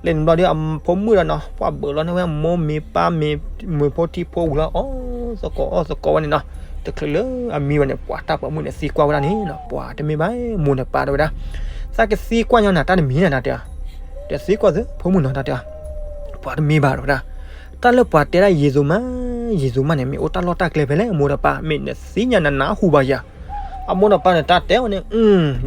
လဲၤန့ၣ်ဘျီဒီးအဖိမုၣ်ဒီးနီၤ ပှၤဘၢၣ်လီၤန့ၢ်ဝဲမိၢ်မ့ၢ်ပၢ်မ့ၢ် မ့ၢ်ဖိထံဖိဝံၤလီၤ အီၣ်သကိးအီၣ်သကိးဝဲန့ၣ်နီၤ တချုးလၢအမံဝဲန့ၣ် ပှၤတၢ်ပိာ်မုၣ်န့ၣ်သံကွၢ်ဝဲဒၣ်န့ၣ်နီၤ ပှၤတမ့ၢ်ဘၣ် မိၢ်ဒီးပၢ်တဲဝဲဒၣ် သးကသံကွၢ်ညီနၤတၢ်တမံၤနၤ တၢ်တဲအီၤ တသံကွၢ်သုဖိမုၣ်နီၤ တၢ်တဲအီၤ ပှၤတမ့ၢ်ဘၣ်တဲဝဲဒၣ် တၢ်လၢပှၤတဲဒၣ်ယံာ်သိးမး ယံာ်သိးမးန့ၣ် မ့ၢ်အိၣ်တၢ်လီၢ်တၢ်ကျဲဖဲလဲၣ် မိၢ်ဒီးပၢ် မ့ၢ်နသ့ၣ်ညါနနၢ်ဟူဘၣ်ယၤ အမိၢ်ဒီးပၢ်န့ၣ် တၢ်တဲအီၤန့ၣ်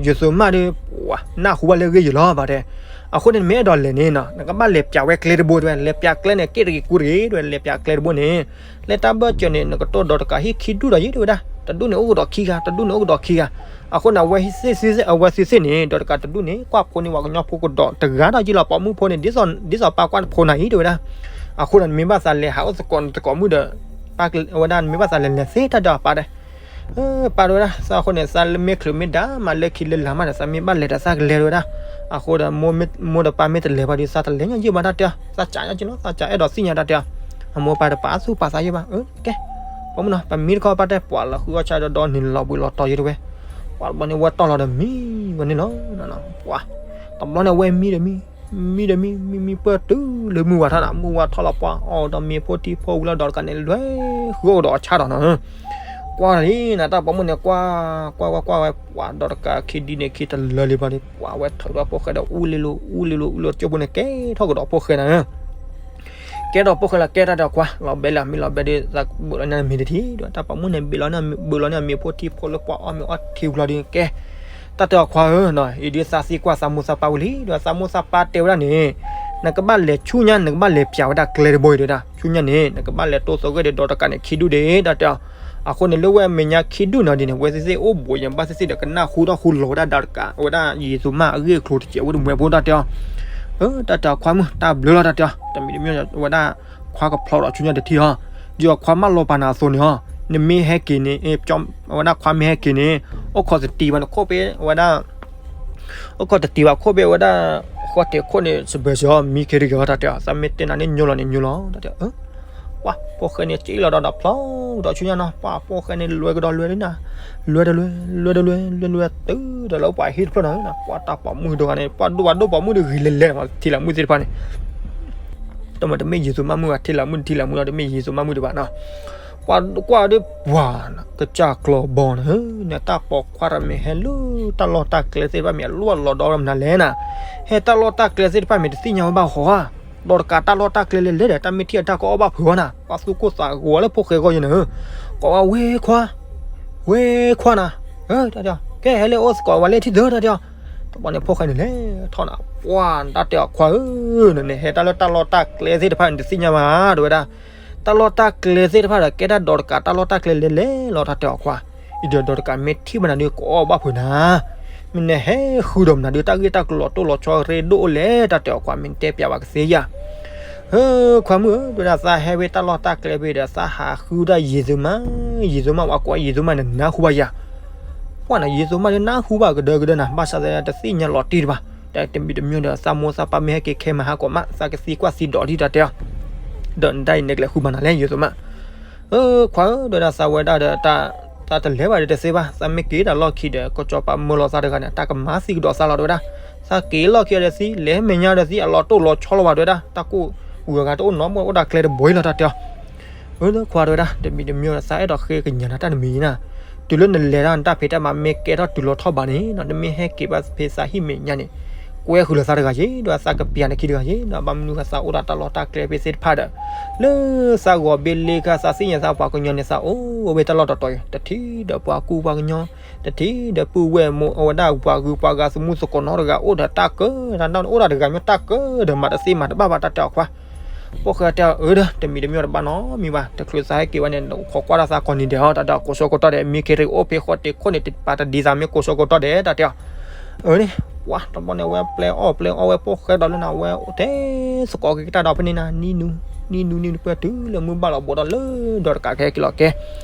ယံာ်သိးမးဒီး ပှၤနၢ်ဟူဘၣ်လၢအဂ့ၢ်ယံာ်လီၤဘၣ်တဲ အဃိန့ၣ် နမ့ၢ်အဲၣ်ဒိးလဲၤန့ၣ်နီၤ နကဘၣ်လဲၤပျးဝဲကျဲတဘိတဲဝဲ လဲၤပျးကျဲန့ၣ် က့ၣ်တဂ့ၤကူတဂ့ၤတဲဝဲ လဲၤပျးကျဲတဘိန့ၣ် လၢတၢ်ဘၢၣ်စၢၤန့ၣ် နကတိၢ်ဒီးတကးဟံၣ်ခံဒူၣ်ဒီးယံၤတဲဝဲဒၣ် တဒူၣ်န့ၣ်အိၣ်ကဒီးခံဂၤ တဒူၣ်န့ၣ်အိၣ်ကဒီးခံဂၤ အဃိန့ၣ် အဝဲသ့ၣ်သ့ၣ် အဝဲသ့ၣ်သ့ၣ်န့ၣ် ဒီးတကးတဒူၣ်န့ၣ် ကွၢ်ဖိန့ၢ်ပှၤကညီဖိကဒီးတဂၤဒီးယံၤလီၤ ပိာ်မုၣ်ဖိန့ၣ် ဒ်သိးပၢ်ကွၢ်ဖိနၤအံၤတဲဝဲဒၣ် အဃိန့ၣ် နမ့ၢ်ဘၣ်သးလဲၤဟးအိၣ်သကိးနသကိးမုၣ်ဒီး ပၢ်ဝဲဒၣ် နမ့ၢ်ဘၣ်သးလဲၤလဲၤသ့တၢ်ဒီးပၢ်တဲ ပၢ်တဲဝဲဒၣ် သးအဃိန့ၣ် သးလၢမ့ၢ်ချုးမ့ၢ်ဒၣ်မးလၢခံလၢလာ်မးဒီး သးမ့ၢ်ဘၣ်လဲၤဒီးသးကလဲၤတဲဝဲဒၣ် အဃိဒီး မိၢ်ဒီးပၢ်မ့ၢ်တလဲၤဘၣ်ဒီး သးတလဲၤညါယံာ်ဘၣ်တၢ်တဲအီၤ သးကးညါက့ၤလီၤ သးကးအဲၣ်ဒိးသ့ၣ်ညါတၢ်တဲအီၤ အမိၢ်ပၢ်တပာ်သူၣ်ပာ်သးယံာ်ဘၣ် ကဲ ပမုၣ်နီၤ ပမံတခီပၢ်တဲ ပှၤလီၤဃုအီၣ်ဆၣ်ဒီးဒီနံၤလီၤဘှံးလီၤတီၤယံၤတဲဝဲ ပှၤတဘျီန့ၣ် ဝဲတီၢ်လီၤဒီးမံဝဲန့ၣ်လီၤ ပှၤ တဘျီန့ၣ် အဝဲမံဒီးမံ မံဒီးမံ မံမံပၢၢ်တုၤလၢမုၢ်ဝါထီၣ်နၤ မုၢ်ဝါထီၣ်လီၤပှၤ အီၣ်ဒီးမ့ၤဖိထံဖိဝံၤလီၤ ဒီးတကးန့ၣ် လဲၤဃုအီၣ်ကဒီးအီၣ်ဆၣ်ဒီးနီၤ ကွၢ်လီၤလံနၤ တၢ်ပိာ်မုၣ်န့ၣ် ကွၢ် ကွၢ် ကွၢ် ကွၢ်ဝဲ ပှၤဒီးတကးခံဒုန့ၣ် ခံတလၢလံဘျီဒီး ပှၤဝဲထုးဒီးဖိၣ်ဃဲဒီး အူလ့လိၤ အူလ့လိၤ အူလ့လိၤ ကၠိဖိန့ၣ် ကဲထီၣ်ကဒီးဖိၣ်ဃဲနၤ ကဲထီၣ်ဖိၣ်ဃဲလီၤ ကဲတၢ်ဒီးခွါ လီၤဘဲလၢအမံၤလီၤဘဲဒီး သးဘၣ်လီၤန့ၢ်မ့ၤတထံၣ်ဒီး တၢ်ပိာ်မုၣ်န့ၣ် ဘၣ်လီၤန့ၢ်မ့ၤဖိထံဖိလၢပှၤအီၣ်မ့ၤအီထံဝံၤလီၤဒီး ကဲ တၢ်တဲအီၤခွါဧၢ အံၤဒ်သးသံကွၢ်သးမိၢ်သးပၢ်ဝံၤလံ ဒီးသးမိၢ်သးပၢ်တဲဝဲဒၣ်န့ၣ် နကဘၣ်လဲၤဆူညါ နကဘၣ်လဲၤပျးဝဲဒၣ်ကျဲတဘိအံၤတဲဝဲဒၣ် ဆူညါန့ၣ် နကဘၣ်လဲၤတိၢ်သဂၢၢ်ဒီးဒီးတကးန့ၣ် ခံဒူၣ်ဒံး တၢ်တဲအီၤ အဃိန့ၣ်လၢဝဲအမဲာ်ညါခံဒူၣ်နီၤဒ်န့ၣ် ဝဲသ့ၣ်သ့ၣ်အိၣ်ဘူးယံၤဘၣ်သ့ၣ်သ့ၣ်ဒီး ကနၣ်ဟူထီၣ်ဟူလီၤဝဲဒၣ်ဒီးတကး အဝဲဒၣ်ယံၤသူမၢ်အဂ့ၢ်အကျိၤတစဲးဝဲတမူဖိတၢ်တဲအီၤ, အၢ တၢ်တဲအီၤခွါမုၣ် တၢ်ဘျုးလီၤတၢ်တဲအီၤ တမံၤတမံၤဝဲဒၣ် ခွါကဖျီဒီးဆူညါတထံၣ်အီၤ, ဒ်အီၤခွါမၢလီၤပာ်နၤအသိးန့ၣ်အီၤ, နမ့ၢ်ဟဲက့ၤန့ၣ် အဝဲဒၣ်ခွါမ့ၢ်ဟဲက့ၤန့ၣ် အိၣ်ခိးသတံးဘၣ်န့ၣ် ခိၣ်ပ့ၢ်ဝဲဒၣ် အိၣ်ခိးတတံၤဘၣ်ခိၣ်ဘ့ၣ်ဝဲဒၣ် ဃီတဲာ်ခိၣ်န့ၣ် စဘၢၣ်စၢၤအီၤ မံခ့တဂ့ၤအီၤ တၢ်တဲအီၤ သးမ့ၢ်တဲနၤန့ၣ်ညိလီၤန့ၣ်ညိလီၤ တၢ်တဲအီၤ ပှၤဖိၣ်ဃဲန့ၣ် စံၣ်လီၤဒီးဒီးဖျီကဒီးဆူညါနီၤ ပှၤဖိၣ်ဃဲန့ၣ် လွဲကဒီးလွဲဒ်နၤ လွဲတလွဲ လွဲတလွဲ လွဲလွဲတုၤဒီးလၢပှၤဟံၣ်တဖျၢၣ်နီၤ ပှၤတၢ်ပိာ်မုၣ်ဒိဂၤန့ၣ် ပှၤဒိၣ်ပှၤဒိၣ်ပိာ်မုၣ်ဒိဂၤလဲၤလဲၤ ထံလၢမုၢ်သ့ၣ်တဖၣ်န့ၣ် တမ့ၢ်တမ့ၢ်ယံၤသူမၢ်မုၣ်ဘၣ် ထံလၢမုၢ်ထံလၢမုၢ်လီၤ တမ့ၢ်ယံၤသူမၢ်မုၣ်ဒံးဘၣ်နီၤ ပှၤကွၢ်ဒ်ပှၤ ကစၢ်ကျီၤဘီန့ၣ် နတၢ်ပိာ်ခွါတၢ်မ့ၢ်ဟဲလၢတၢ်လီၢ်တၢ်ကျဲသ့ၣ်တဖၣ်မ့ၢ်အလိၣ်အလီၤဒီးမနုၤလဲၣ်နၤ ဟဲတၢ်လီၢ်တၢ်ကျဲသ့ၣ်တဖၣ်မ့ၢ်တသ့ၣ်ညါဝဲဘၣ်ဟီဧါ ဒီးတကးတၢ်လီၢ်တၢ်ကျဲလဲၤလဲၤဒီး တၢ်မ့ၢ်ထံၣ်အတၢ်ကအီၣ်ဘၣ်ဖုးအီၤနၤ ပှၤသူၣ်ကိၢ်သးဂီၤလၢဖိၣ်ဃဲဂီၢ်ယဲန့ၣ် ကိးဝဲဝဲခွါ ဝဲခွါနၤ တၢ်တဲအီၤ ကဲဟဲလၢအိၣ်သကိးဝဲလၢထံၣ်သၢတၢ်တဲအီၤ တဘျီန့ၣ်ဖိၣ်ဃဲန့ၣ်လဲၤထီၣ်နၤ ပှၤတၢ်တဲအီၤခွါဧၢ နန့ၣ်ဟဲတၢ်လီၢ်တၢ်လီၢ်တၢ်ကျဲသ့ၣ်တဖၣ်န့ၣ် တသ့ၣ်ညါဘၣ် တဲဝဲဒၣ် တၢ်လီၢ်တၢ်ကျဲသ့ၣ်တဖၣ်ဒီး ကဲဒၣ်ဒီးတကးတၢ်လီၢ်တၢ်ကျဲလဲၤလဲၤလီၤ တၢ်တဲအီၤခွါ အံၤဒီးဒီးတကးမ့ၢ်ထံၣ်ဘၣ်နၤဒုးကအီၣ်ဘၣ်ဖုးနၤ မ့ၢ်နဟဲဃုဒီးမနုၤဒုး တၢ်ဂ့ၢ်တၢ်ကျိၤလီၤတိၢ်လီၤဆီရ့ဒိၣ်အိၣ်လဲၣ် တၢ်တဲအီၤခွါ မ့ၢ်နတဲပျးဘၣ်ကသ့ဧါ ဟၢ ခွါမုၣ်ဧၢ တဲဝဲဒၣ် သးဟဲဝဲတၢ်လီၢ်တၢ်ကျဲဖဲဒီး သးဟးဃုဒၣ်ယံၤသူမၢ် ယံၤသူမၢ် ပှၤကိးယံၤသူမၢ်န့ၣ် နၢ်ဟူဘၣ်ယၤ ပှၤန့ၣ် ယံၤသူမၢ်ဒုးနၢ်ဟူဘၣ်ကဒၢကဒၢနၤ ဘၣ်ဆၣ်သနာ်က့တသ့ၣ်ညါလီၤတံၢ်တဘၣ် တၢ်တမံၤတမံၤဒီး သးမိၢ်သးပၢ်မ့ၢ်ဟဲက့ၤခဲမုၢ်ဟါကိးမး သးကသံကွၢ်သံဒိးဒံး တၢ်တဲအီၤ ဒီးနတၢ်အံၤန့ၣ်ကလဲၤဃုမၤနၤလဲၣ် ယံၤသူမၢ် အၢ ခွါဧၢ တဲဝဲဒၣ် သးဝဲဒၣ်ဒီး သးတလဲၤဘၣ်ဒီးတသ့ဘၣ် သးမ့ၢ်က့ၤတၢ်လီၢ်ခံဒီး ကီၢ်ကၠီပၤမၢလီၤသးတဂၤန့ၣ် တၢ်ကမၤသံကဒီးသးလီၤ တဲဝဲဒၣ် သးက့ၤလီၢ်ခံဒီးသံ လဲၤမဲာ်ညါဒီးသံ အလီၤတိၢ်လီၤဆီလီၤဘၣ် တဲဝဲဒၣ် တၢ်ကိၢ်ဂုၤအဂၤတအိၣ်နီတဘျီ အိၣ်တၢ်ကျဲတဘိအံၤလီၤ တၢ်တဲအီၤ အၢ ခွါ တဲဝဲဒၣ် တမံၤတမံၤဒီး သးအဲၣ်ဒိးဃ့ကညးနၤတၢ်တမံၤနၤ တုၤလၢနလဲၤတၢ်နတၢ်ဖံးတၢ်မၤမ့ၢ်ကဲထီၣ်တုၤလီၤထီၣ်ဘးန့ၣ် နမ့ၢ်ဟဲက့ၤဘၣ်ဖဲသးဟံၣ်မဲာ်ညါန့ၣ် ကွဲဃုာ်လီၤသးတဂၤယ့ၣ် ဒီးသးကပျးနခံတဂၤယ့ၣ် ဘၣ်မနုၤဃိသးအိၣ်ဒီးတၢ်လီၢ်တၢ်ကျဲဖဲသ့ၣ်တဖၣ်ဒီး လၢသးဂီၤဘ့လ့ခါ သးသ့ၣ်ညါသးပှၤကညီန့ၣ် သးအိၣ်ဝဲတၢ်လီၢ်တတီၤအံၤ တထံၣ်ဒီးပှၤကူပှၤကညီ တထံၣ်ဒီးပုၢ်ဝဲၢ်မိၢ် အဝဲဒၣ်ပှၤဂုၤပှၤဂၤ သမူသကိးနီတဂၤ အိၣ်ဒီးတၢ်ကၢ တၢ်နီၢ်န့ၣ် အိၣ်ဒၣ်တဂၤမ့ၢ်တၢ်ကၢဒီး မၤတသ့မၤတဘၣ်ဘၣ် တၢ်တဲအီၤခွါ ဖိၣ်ဃဲတဲအီၤ အၢ ဒီး တမံၤတမံၤတဘၣ်နီတမံၤဘၣ် တချုးသးဟဲက့ၤဝဲန့ၣ် ခိးကွၢ်တၢ်သးကိးနံၤဒဲးအီၤ တၢ်တဲအီၤ ကိးဆၢကတီၢ်ဒဲး မံခ့တဂ့ၤ အိၣ်ဖဲဃီတဲာ်ခိၣ်န့ၣ် တပာ်တဒ်သးမ့ၢ်ကိးဆၢကတီၢ်ဒဲး တၢ်တဲအီၤ အၢန့ၣ် ပှၤတဘျီန့ၣ် အဝဲပျဲအီၣ်ပျဲအီဝဲ ဖိၣ်ဃဲဒီးလၢနၤ အဝဲအိၣ်ထဲသကိးက့ၤကတၢ်ဒီးဖဲန့ၣ်နၤ နံၤနူၤ နံၤနူၤ နံၤနူၤ ပှဲၤတုၤလၢမုၢ်ဘၣ်လီၤ ဘူးဒီးလၢဒီးတကးကဟဲက့ၤလီၤကဲ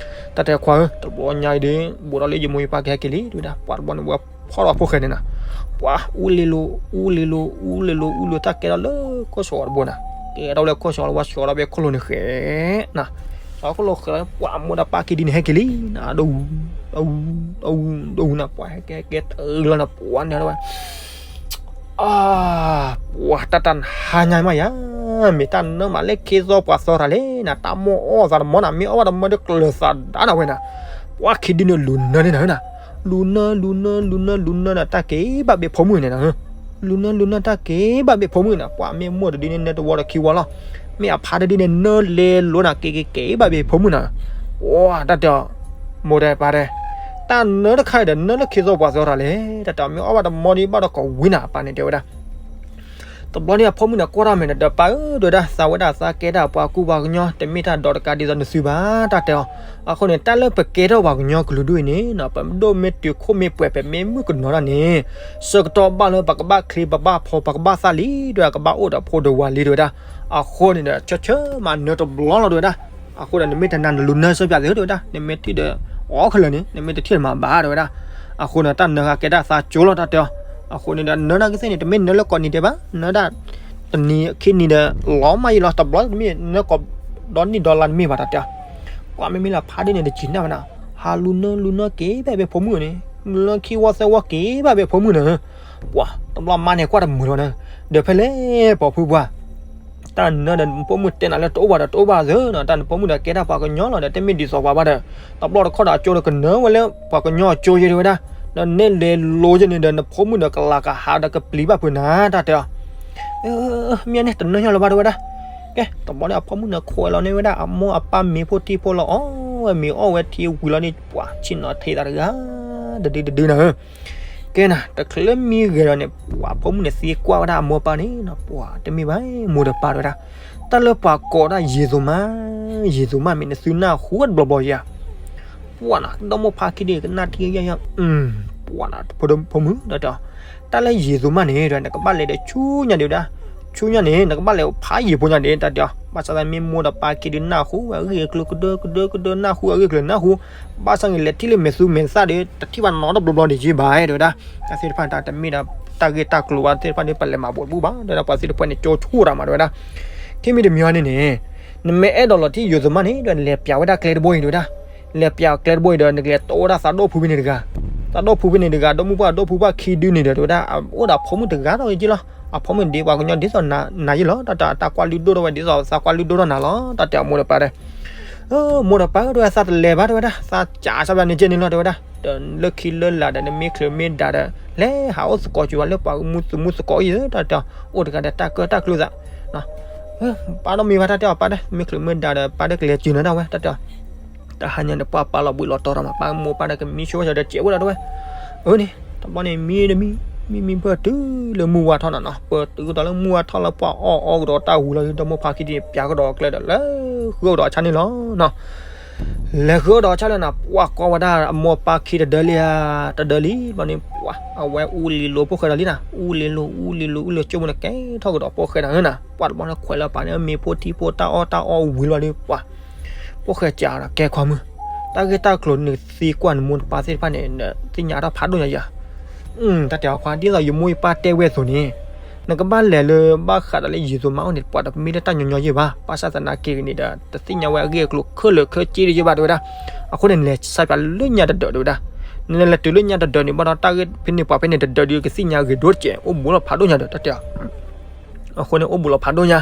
တၢ်တဲခွါဧၢ တဘျီညါအံၤဒီး ဘူးဒီးလၢယမိၢ်ယပၢ်ကဟဲက့ၤလံ တဲဝဲဒၣ် ပှၤတဘျီန့ၣ် ဝဲဖီၣ်ဒီးဖိၣ်ဃဲန့ၣ်နၤ ပှၤအူလ့လိၤ အူလ့လိၤ အူလ့လိၤ အူလ့လိၤ တၢ်ကဲထီၣ်လၢကီၢ်စီၤဝဲတဘိနၤ ကဲထီၣ်လၢကီၢ်စီၤဝဲ ဝဲဆှီထီၣ်ဖဲခိၣ်လိၤန့ၣ်ဃဲ နၤ ဆှီခိၣ်လိၤဃဲ ပှၤမိၢ်ဒီးပၢ်ခံဒုန့ၣ် ဟဲက့ၤလံ နၤ ဒိၣ်အူ ဒိၣ်အူ ဒိၣ်အူ နၤ ပှၤဟဲက့ၤ ဟဲက့ၤတလီၤနၤ ပှၤန့ၣ်ဝဲ အၢ ပှၤတၢ်တၢ်ဟါညါမးယၤ မ့ၢ်တၢ်နၢမးလၢခ့သီပှၤသီတၢ်လဲၣ်နၤ တၢ်မိၢ်အီၣ်သးတမီနၤ မ့ၢ်အီၣ်ဘၣ်တမီဒီးကျၢၤသးဒါနၤဝဲနၤ ပှၤခံဒုန့ၣ်လူၤနၢန့ၢ်နၤဝဲနၤ လူၤနၢ လူၤနၢ လူၤနၢ လူၤနၢနၤ တၢ်က့ၤဘၣ်ဘ့ၣ်ဖိမုၣ်န့ၣ်နၤ လူၤနၢ လူၤနၢ တၢ်က့ၤဘၣ်ဘ့ၣ်ဖိမုၣ်နၤ ပှၤမ့ၢ်မိၢ်တဒုန့ၣ် နၢတဝီဒီးခံဝီလီၤ မ့ၢ်အဖါတဒုန့ၣ် နၢလဲၤလိၤနၤ က့ၤက့ၤက့ၤဘၣ်ဘ့ၣ်ဖိမုၣ်နၤ ပှၤတၢ်တဲအီၤ မိၢ်တဲပၢ်တဲ တၢ်နၢတခါအံၤဒီး နၢလၢခ့သီပှၤသီတၢ်လဲၣ် တၢ်တဲအီၤ မ့ၢ်အီၣ်ဘၣ်တမီဒံးဘၣ်ဒီးကဝံၤနၤ ပၢ်န့ၣ်တဲဝဲဒၣ် တဘျီန့ၣ်အဖိမုၣ်န့ၣ် ကွၢ်ထီၣ်မဲာ်န့ၣ်ဒီး ပၢ်ဧၢ တဲဝဲဒၣ် သးဝဲဒၣ်သးကဲဒၣ်ပှၤကူပှၤကညီ တမ့ၢ်တၢ်ဒီးတကးဒ်သိးနသုဘၣ် တၢ်တဲအီၤ အဃိန့ၣ် တၢ်လၢပကဲထီၣ်ပှၤကညီကလုာ်ဒူၣ်အံၤန့ၣ် ပဒိၣ်မ့ၢ်တုၤခိၣ်မ့ၢ်ပှဲၤ ပမ့ၢ်မုၣ်ကနီၤတၢ်န့ၣ် ဆၢကတီၢ်ဘၣ်လၢပကဘၣ်ချ့ပဘၣ်ဖီ ပကဘၣ်သၣ်လံ တဲဝဲဒၣ် ကဘၣ်အိၣ်ဒီးဖိဒီးဝၤလံ တဲဝဲဒၣ် အဃိန့ၣ်ဒီး ဆၢဆၢမၤနၢတဘျီလီၤ တဲဝဲဒၣ် အဃိဒီး နမ့ၢ်တနာ်နလူၤနၢဆၢပၠးသ့ တဲဝဲဒၣ် နမ့ၢ်ထံၣ်ဒီး အီၣ်ခဲလၢာ်န့ၣ် နမ့ၢ်တထံၣ်မၤဘၣ် တဲဝဲဒၣ် အဃိန့ၣ် တၢ်နၢဃာ်ကဲတၢ်သးကၠိလီၤ တၢ်တဲအီၤ အဃိန့ၣ်ဒီး နၢတၢ်ကသ့ၣ်န့ၣ် တမ့ၢ်နၢလၢကိးနံၤဒဲးဘၣ် နၢဒၣ် တနံၤခံနံၤဒီး လီၤမၢ်ယံၤလီၤ တဘျီတမ့ၢ်နၢကိးဒီနံၣ်ဒီလါတမ့ၢ်ဘၣ် တၢ်တဲအီၤ ပှၤမ့မ့ၢ်လၢဖါဒ်န့ၣ် တစံးနၢ်ဘၣ်နၤ ဟးလူၤနၢလူၤနၢက့ၤဘၣ်ဘ့ၣ်ဖိမုၣ်န့ၣ် လူၤနၢခံဝီသၢဝီက့ၤဘၣ်ဘ့ၣ်ဖိမုၣ်န့ၣ် ပှၤတဘျီမါန့ၣ်ကွၢ်တမုာ်လီၤန့ၣ် ဒီးဖဲလဲၣ်ပိာ်ဖုပှၢ် တၢ်နၢဒီးနဖိမုၣ်တဲနၤလၢတအိၣ်ဘၣ်ဒီးတအိၣ်ဘၣ်သ့နီၤ တၢ်နဖိမုၣ်ဒီးကဲတၢ်ပှၤကညီလီၤဒီး တမ့ၢ်ဒ်သိးပှၤဘၣ်ဒီး တဘျီတခီၣ်ဒီးအကၠိဒီးကနၢဝဲလၢပှၤကညီအကၠိယဲ တဲဝဲဒၣ် ဒီးနဲၣ်လဲၤလိၤယဲန့ၣ်ဒီး နဖိမုၣ်ဒီးကလၤကဟးဒီးကပျံၤဘၣ်ဖုးနၤ တၢ်တဲအီၤ မ့ၢ်န့ၣ် တနၢညါလၢၤဘၣ် တဲဝဲဒၣ် ကဲ တဘျီန့ၣ်အဖိမုၣ်န့ၣ် ခိးဝဲလီၤန့ၢ်ဝဲဒၣ် အမိၢ်အပၢ်မ့ၤဖိထံဖိလီၤ အီၣ်ဝဲမ့ၤအီၣ်ဝဲထံဝံၤလီၤန့ၣ် ပှၤဆ့ၣ်နီၤထံးသးတဂၤ တဒုတဒုနၤဧၢ ကဲနၤ တချုးလၢမံဂဲၤဒီးန့ၣ် ပှၤဖိမုၣ်န့ၣ်သံကွၢ်ဝဲဒၣ်အမိၢ်အပၢ်န့ၣ် ပှၤတမ့ၢ်ဘၣ် မိၢ်ဒီးပၢ်တဲဝဲဒၣ် တၢ်လၢပှၤကိးဒၣ်ယံၤသူမၢ် ယံၤသူမၢ်မ့ၢ်နသုနၢ်ဟူတဘျီဘျီယၤ ပှၢ်နီၤ ဒီမိၢ်ဖါခံဒုကနၣ်ထံယီၤယီၤ, ပှၢ်နီၤ ဖိဒိၣ်ဖိမုၣ် တၢ်တဲအီၤ, တၢ်လၢယံာ်သိးမးန့ၣ် တဲဝဲဒၣ် နကဘၣ်လဲၤဒီးဆူညါဒံးဝဲဒၣ်, ဆူညါန့ၣ် နကဘၣ်လဲၤဖးယံာ်ဖိညါဒံး တၢ်တဲအီၤ, ဘၣ်ဆၣ်သနာ်က့မိၢ်ဒီးပၢ်ခံဒုနၢ်ဟူဝဲအဂ့ၢ်အကျိၤကဒၢကဒၢကဒၢ နၢ်ဟူအဂ့ၢ်အကျိၤနၢ်ဟူ, ဘၣ်ဆၣ်န့ၣ်လဲၤထံၣ်လၢမဲာ်သူမဲာ်သၣ်ဒီး တထံၣ်ဘၣ်နီတဘျီဘျီဒံးက့ဘၣ် တဲဝဲဒၣ်, တၢ်သ့ၣ်တဖၣ်န့ၣ်တမ့ၢ်ဒီး တၢ်ဂ့ၢ်တၢ်ကျိၤဘၣ် သ့ၣ်တဖၣ်န့ၣ် ပလဲၤမၤဘိးတဘူၣ်ဘၣ် တဲဝဲဒၣ် ပှၤသ့ၣ်တဖၣ်န့ၣ် ကၠိဆိၣ်တၢ်မး တဲဝဲဒၣ်, ခံမံၤတမံၤန့ၣ်န့ၣ် နမ့ၢ်အဲၣ်ဒိးလီၤထံၣ်ယံာ်သိးမးန့ၣ် ဒီးလဲၤပျးဝဲဒၣ်ကျဲတဘိအံၤ တဲဝဲဒၣ်, လဲၤပျးကျဲတဘိအံၤဒီး နကလဲၤတိဝဲဒၣ်သးဒီဖုဖဲန့ၣ်တဂၤ, သးဒီဖုဖဲန့ၣ်တဂၤ ဒီမုၢ်ပှၢ်ဒီဖုပှၢ်ခံဒုန့ၣ်ဒီး တဲဝဲဒၣ် အိၣ်ဒီးအဖိမုၣ်တဂၤထီၣ်က့လီၤ, အဖိမုၣ်ဒ်ပှၤကညီဒ်သိးနၤယ့ၢ်လီၤ တၢ်တဲအီၤ, တၢ်ကွၢ်လုၢ်ဒိၣ်ထီၣ်ဝဲဒ်သိးသးကွၢ်လုၢ်ဒိၣ်ထီၣ်နၤလီၤ တၢ်တဲအီၤမိၢ်ဒီးပၢ်ဒီး မိၢ်ဒီးပၢ်ဧၢ တဲဝဲဒၣ် သးတလဲၤဘၣ် တဲဝဲဒၣ် သးကးစၢ်ဘၣ်န့ၣ်ကဲန့ၣ်လီၤ တဲဝဲဒၣ်, ဒီးလၢခံလၢလာ်ဒီး နမ့ၢ်ချုးမ့ၢ်ဒါဒီး လဲၤဟးအိၣ်သကိးကၠိဘၣ်လၢပှၤမုၢ်သူၣ်မုၢ်သကိးအံၤ တၢ်တဲအီၤ, အိၣ်တဂၤဒီးတၢ်ကၢတၢ်ကျိသး, ပၢ်နီတမံၤဘၣ် တၢ်တဲအီၤ ပၢ်ဒီး မ့ၢ်ချုးမ့ၢ်ဒါဒီး ပၢ်ဒီးကလဲၤစၢၤနၤဒၣ်ဝဲ တၢ်တဲအီၤ, တဟါညါန့ၣ် ပှၢ်ပၢ်လီၤဘှံးလီၤတီၤဒီးမး ပၢ်မိၢ်ပၢ်ဒီးကမံဆိဝဲဒီး စဲးဝဲဒၣ်တဲဝဲ, အၢန့ၣ် တဘျီန့ၣ် မံတမံ မံမံပၢၢ်တုၤလၢမုၢ်ဝါထီၣ်နၤနီၤ, ပၢၢ်တုၤကဒီးလၢမုၢ်ဝါထီၣ်လၢပှၢ်အီၣ်အီကဒီးတၢ်ဝံၤလီၤ ဒီမိၢ်ဖါခံဒုန့ၣ် ပျးကဒီးကျဲဒီး လဲၤဃုအိၣ်ဒီးအဆၣ်န့ၣ်လီၤနီၤ, လဲၤဃုအိၣ်ဒီးအဆၣ်လၢနၤ ပှၢ်ကွၢ်ဝဲဒၣ်အမိၢ်ပၢ်ခံတဒၢလံဧါ, တဒၢလံ ဘျီန့ၣ် ပှၢ် အဝဲအူလံၤလိၤဖိၣ်ဃဲဒီးလံနၤ, အူလံၤလိၤ အူလံၤလိၤ အူလၢကၠိမူန့ၣ် ကဲထီၣ်ကဒီးဖိၣ်ဃဲနၤဧၢနၤ, ပှၢ်တဘျီန့ၣ် ခွဲးလၢပာ်န့ၣ် မ့ၤဖိထံဖိတၢ်အီၣ်တၢ်အီဝံၤလီၤဒီး ပှၢ် ဖိၣ်ဃဲကးဒီး ကဲခွါမုၣ်, တၢ်ဂ့ၢ်တၢ်ကျိၤနသံကွၢ်နမိၢ်နပၢ်သ့ၣ်တဖၣ်န့ၣ် နသ့ၣ်ညါတၢ်ဖးဒိၣ်ညါယၤ, တၢ်တဲအီၤခွါ ဒ်သိးယမိၢ်ယပၢ်တဲဝဲအသိးန့ၣ်, နကဘၣ်လဲၤလၢဘၣ်ဃးဒီးလၢယံာ်သိးမးအိၣ်န့ၣ် ပှၤတမ့ၢ်လၢတၢ်ညီညီယဲၢ်ဘၣ်, ဘၣ်ဆၣ်သနာ်က့န့ၣ်ဒီး တသ့ၣ်ညါဝဲအဂ့ၢ်အကျိၤခဲလၢာ်ခဲဆ့ဒံးယဲၢ်ဘၣ် တဲဝဲဒၣ်, အဃိန့ၣ် နလဲၤစၢ်ပၠးလၢညါတဒၢး တဲဝဲဒၣ်, နလဲၤတုၤလၢညါတဒၢးန့ၣ် ဘၣ်ဒီးတၢ်ဂ့ၢ်ဖဲန့ၣ်ပှၤဖဲန့ၣ်တဒၢးဒီး ကသ့ၣ်ညါဂ့ၤဒိၣ်တကဲး အိၣ်ဘူးလီၤဖးဒိၣ်ညါဒီး တၢ်တဲအီၤ အဃိန့ၣ် အိၣ်ဘူးလီၤဖးဒိၣ်ညါ,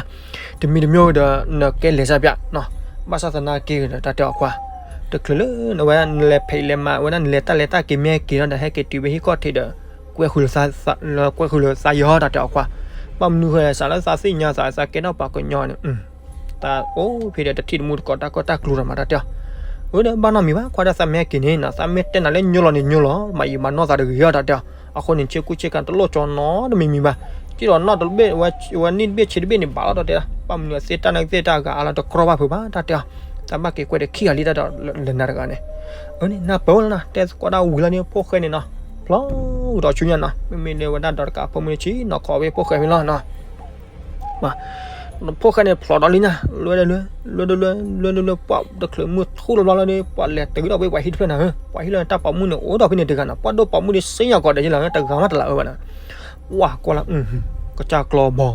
တမံၤတမံၤဝံၤဒီး နကဲလဲၤစၢ်ပၠးနီၤ, ဘၣ်ဆၣ်သနာ်က့ဒီး တၢ်တဲအီၤခွါ, တချုးလၢနဝဲ နလဲၤဖံးလဲၤမၤဝဲဒၣ် နလဲၤတၢ်လဲၤတၢ်က့ၤမ့ၢ်ဟဲက့ၤဒီး ဟဲက့ၤတုၤဖဲဟံၣ်ခီၣ်ထံးဒီး ကွဲဃုာ်လၢသးယီၤ တၢ်တဲအီၤခွါ, ဘၣ်မနုၤဃိ စးလၢသးသ့ၣ်ညါသး သးကဲထီၣ်ပှၤကညီန့ၣ် သးအိၣ်ဖဲဒီးတထံၣ်တမူတကိးတၢ်ကီတၢ်ကျိဒီးမး တၢ်တဲအီၤ, အၢ ဒီးဘၣ်နီတမံၤဘၣ် ခွါဒီးသးမ့ၢ်ဟဲက့ၤန့ၣ်နီၤ သးမ့ၢ်တဲနၤလၢညိလီၤန့ၣ်ညိလီၤ မၤယံာ်မၤနီၢ်သးတဂ့ၤအီၤ တၢ်တဲအီၤ, အဃိန့ၣ် ဆ့ကူဆ့ကၤတလိၣ်ကၠီနီတမံၤမံၤဘၣ်, က့ဒီးနီၣ်တဘ့ၣ် ဝဲနံၣ်တဘ့ၣ်ဆံတဘ့ၣ်န့ၣ် ဘၣ်လီၤ တၢ်တဲအီၤ, ဘၣ်မနုၤသ့ၣ်တၢ်န့ၣ်သ့ၣ်တၢ်အဂၤအါလီၤတကြီဘၣ်ဖုးဘၣ် တၢ်တဲအီၤ, သးဘၣ်က့ၤကွဲးဒီးခံဂၤလံ တၢ်တဲအီၤ လၢနၤတဂၤန့ၣ်, အၢ နၢ်ပၢၢ်လီၤနီၤ တဲသကိးတၢ်ဝံၤလီၤန့ၣ် ဖိၣ်ဃဲန့ၣ်နီၤ, ဖျီကဒီးဆူညါနီၤ မ့မ့ၢ်လၢဝဲဒၣ်ဒီးတကးဖိမုၣ်န့ၣ်ဆံးနီၤ ခိးဝဲဖိၣ်ဃဲမ့ၢ်လီၤနီၤ ဖိၣ်ဃဲန့ၣ်ဖျိးဒီးလံနၤ လွဲဒီးလွဲ လွဲဒီးလွဲ လွဲဒီးလွဲ ပှၢ်တချုးမုၢ်ထူၣ်လီၤဘျီလီၤဒီး ပှၢ်လဲၤတုၤဒီးဖဲပှၤဟံၣ်တဖျၢၣ်နၤဧၢ, ပှၤဟံၣ်လီၤန့ၣ် တၢ်ပိာ်မုၣ်န့ၣ် အိၣ်ဒီးဖဲန့ၣ်တဂၤနၤ, ပှၢ်ဒိၣ်ပိာ်မုၣ်ဒီးစ့ၢ်ကီးဒီးယလီၤ တဂၤမးတလးအၢဘၣ်နၤ, ပှၢ်ကွၢ်လၢ ကစၢ်ကျီဘီ,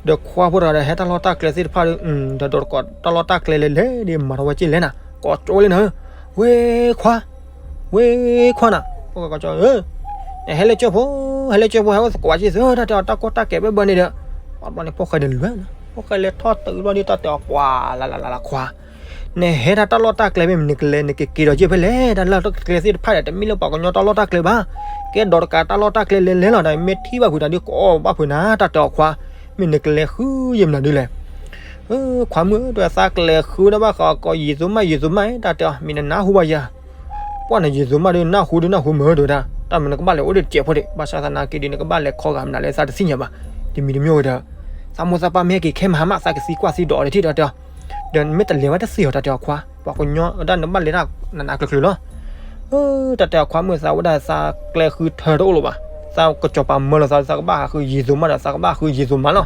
ဒီးခွါဖိတဂၤဒီးဟဲတၢ်လီၢ်တၢ်ကျဲသ့ၣ်တဖၣ်ဒီး ဒီးဒိးတကိးတၢ်လီၢ်တၢ်ကျဲလဲၤလဲၤဒီး မၤထီၣ်ဝဲက့ၢ်လဲၣ်နၤ, ကိးကၠိဝဲလံနၤဧၢ, ဝ့ၢ်ခွါ ဝ့ၢ်ခွါနၤ, ဖိၣ်ဃဲကိးကၠိဧၢ, ဟဲလၢကၠိဖိ, ဟဲလၢကၠိဖိ ဟဲအိၣ်သကိးဝဲက့ၢ်သု တၢ်တဲအီၤ တၢ်ကီတၢ်ခဲဘၣ်ဘၣ်န့ၣ်ဒီး, ဘျီန့ၣ် ဖိၣ်ဃဲန့ၣ်လွဲနၤ, ဖိၣ်ဃဲလဲၤထီၣ်တုၤဘျီဒီး တၢ်တဲအီၤ ပှၤလၢလၢလၢလၢခွါ, နဟဲဒၣ်တၢ်လီၢ်တၢ်ကျဲမ့ၢ် နကလဲၤနကက့ၤဒီးက့ၢ်ဖဲလဲၣ်, တၢ်လီၢ်တၢ်ကျဲသ့ၣ်တဖၣ်ဒီး တမ့ၢ်လၢပှၤကညီတၢ်လီၢ်တၢ်ကျဲဘၣ်, ကဲဒိးတကးတၢ်လီၢ်တၢ်ကျဲလဲၤလဲၤလီၤဒီး မ့ၢ်ထံၣ်ဘၣ်ဖုးတၢ်ဒီး ကိးဘၣ်ဖုးနၤ တၢ်တဲအီၤခွါ, မ့ၢ်နကလဲၤဃုယဲၢ်မနုၤဒ်လဲၣ် ခွါမုၣ်ဧၢ တဲဝဲ သးကလဲၤဃုဒၣ်ဘၣ်ဃးကီးယံာ်သိးမး ယံာ်သိးမး တၢ်တဲအီၤ မ့ၢ်နနၢ်ဟူဘၣ်ယၤ, ပှၢ်နယံာ်သိးမးဒီး နၢ်ဟူဒုးနၢ်ဟူမုာ် တဲဝဲဒၣ်, တၢ်မနုၤနကဘၣ်လဲၤအိၣ်ဒီးတစဲးဖိဒံး ဘၣ်ဆၣ်သနာ်က့ဒီး နကဘၣ်လဲၤခီဂာ်မနုၤလဲၣ် သးတသ့ၣ်ညါဘၣ်, တမံၤတမံၤဝဲဒီး သးမိၢ်သးပၢ်မ့ၢ်ဟဲက့ၤခဲမဟါမး သးကသံကွၢ်သံဒိးအီၤတထံၣ် တၢ်တဲအီၤ, ဒီးမ့ၢ်တလဲၤဝဲတသ့အီၤ တၢ်တဲအီၤခွါ, ပှၤကညီဝဲဒၣ်နဘၣ်လဲၤတၢ်နးနးကျၢၤကျၢၤလီၤ တၢ်တဲအီၤခွါမုၣ် သးဝဲဒၣ်သးကျဲဃုထၢတအိၣ်လၢၤဘၣ်, သးကစီၤပၤမၢလီၤသး သးကဘၣ်ဟးဃုယံာ်သိးမးဒီး သးကဘၣ်ဟးဃုယံာ်သိးမးလီၤ,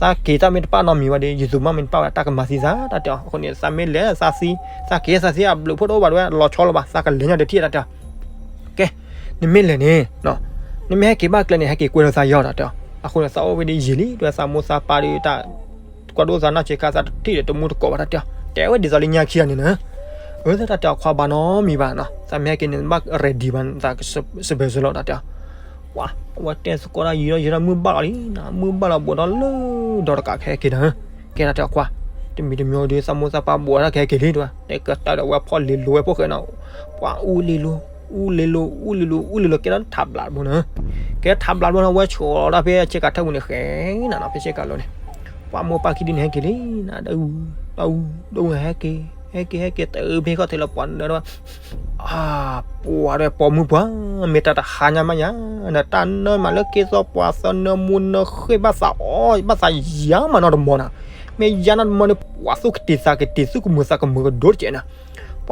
သးက့ၤတၢ်မ့ၢ်တပၣ်နီတမံၤဘၣ်ဒီး ယံာ်သိးမးမ့ၢ်တပၣ်ဝဲဒၣ်တၢ်ကမၤသံသး တၢ်တဲအီၤ, အဃိန့ၣ် သးမ့ၢ်လဲၤသးသံ, သးက့ၤသးသံအဘျုးဖှိၣ်တအိၣ်ဘၣ်ဒီး လီၤဆီလၢၤဘၣ် သးကလဲၤညီတထံၣ် တၢ်တဲအီၤ, ကဲ, နမ့ၢ်လဲၤန့ၣ် နမ့ၢ်ဟဲက့ၤဘၣ်ကျဲန့ၣ် ဟဲက့ၤကွဲလီၤသးယီၤ တၢ်တဲအီၤ, အဃိန့ၣ် သးအိၣ်ဝဲဒ်ယံာ်လံ တဲဝဲ သးမိၢ်သးပၢ်ဒီးတၢ် ကွၢ်ဒိၣ်သးနီၢ်ဆံးခါ သးတထံၣ်ဒီးတမူတကိးဘၣ် တၢ်တဲအီၤ, တဲဝဲဒ်သိးလၢညါခံဂၤန့ၣ်နၤ, အၢ တၢ်တဲအီၤခွါဘၣ်နီတမံၤဘၣ်နီၤ, သးမ့ၢ်ဟဲက့ၤန့ၣ် ဘၣ် ready ဘၣ် သးစံးဘျုးစံးလီၤ တၢ်တဲအီၤ, ပှၤ အဝဲတဲသကိးတၢ်ယံာ်ဒီးယံာ်ဒီး မုၢ်ဘၣ်လီၤလံနၤ, မုၢ်ဘၣ်လီၤ ဘူးဒီးလၢဒီးတကးကဟဲက့ၤနၤ, ကဲ တၢ်တဲအီၤခွါ, တမံၤတမံၤဒီး သးမိၢ်သးပၢ်ဘူးတၢ်ကဟဲက့ၤလံ တဲဝဲ, တဲကတၢၢ်ဒီးဝဲဖီၣ်လ့ၤလိၤဝဲဖိၣ်ဃဲနီၤ, ပှၤအူလ့ၤလိၤ အူလ့ၤလိၤ အူလ့ၤလိၤ အူလ့ၤလိၤ ကဲထးဘျးတဘိနၤ, ကဲထးဘျးတဘိနၤ ဝဲဆိးလီၤတၢ်ဖဲဆ့ကၤထၢၣ်ပူၤန့ၣ် ဃဲနၤနီၤ ဖဲဆ့ကၤလိၤန့ၣ်, ပှၤမိၢ်ပၢ်ခံဒုန့ၣ် ဟဲက့ၤလံနၤ, ဒၣ်အူ ဒၣ်အူ ဟဲက့ၤ ဟဲက့ၤ ဟဲက့ၤ တုၤဖဲဟံၣ်ခီၣ်ထံးလၢပှၤနၢၤဒီး အါ ပှၤဒီးပိာ်မုၣ်ပှၤ မ့ၢ်တၢ်တဟါညါမးညါ, နတၢ်နၢမးလၢက့ၤသီပှၤသၢနၢမူနၢဃ့ၢ် ဘၣ်သးအီၣ် ဘၣ်သးယါမးနီတမီၤနၤ, မ့ၢ်ယါနီတမီၤန့ၣ် ပှၤသူၣ်ကတံၤသးကတံၤ သူၣ်ကမုာ်သးကမုာ်ကဒိၣ်တကဲးနၤ, ပှၤ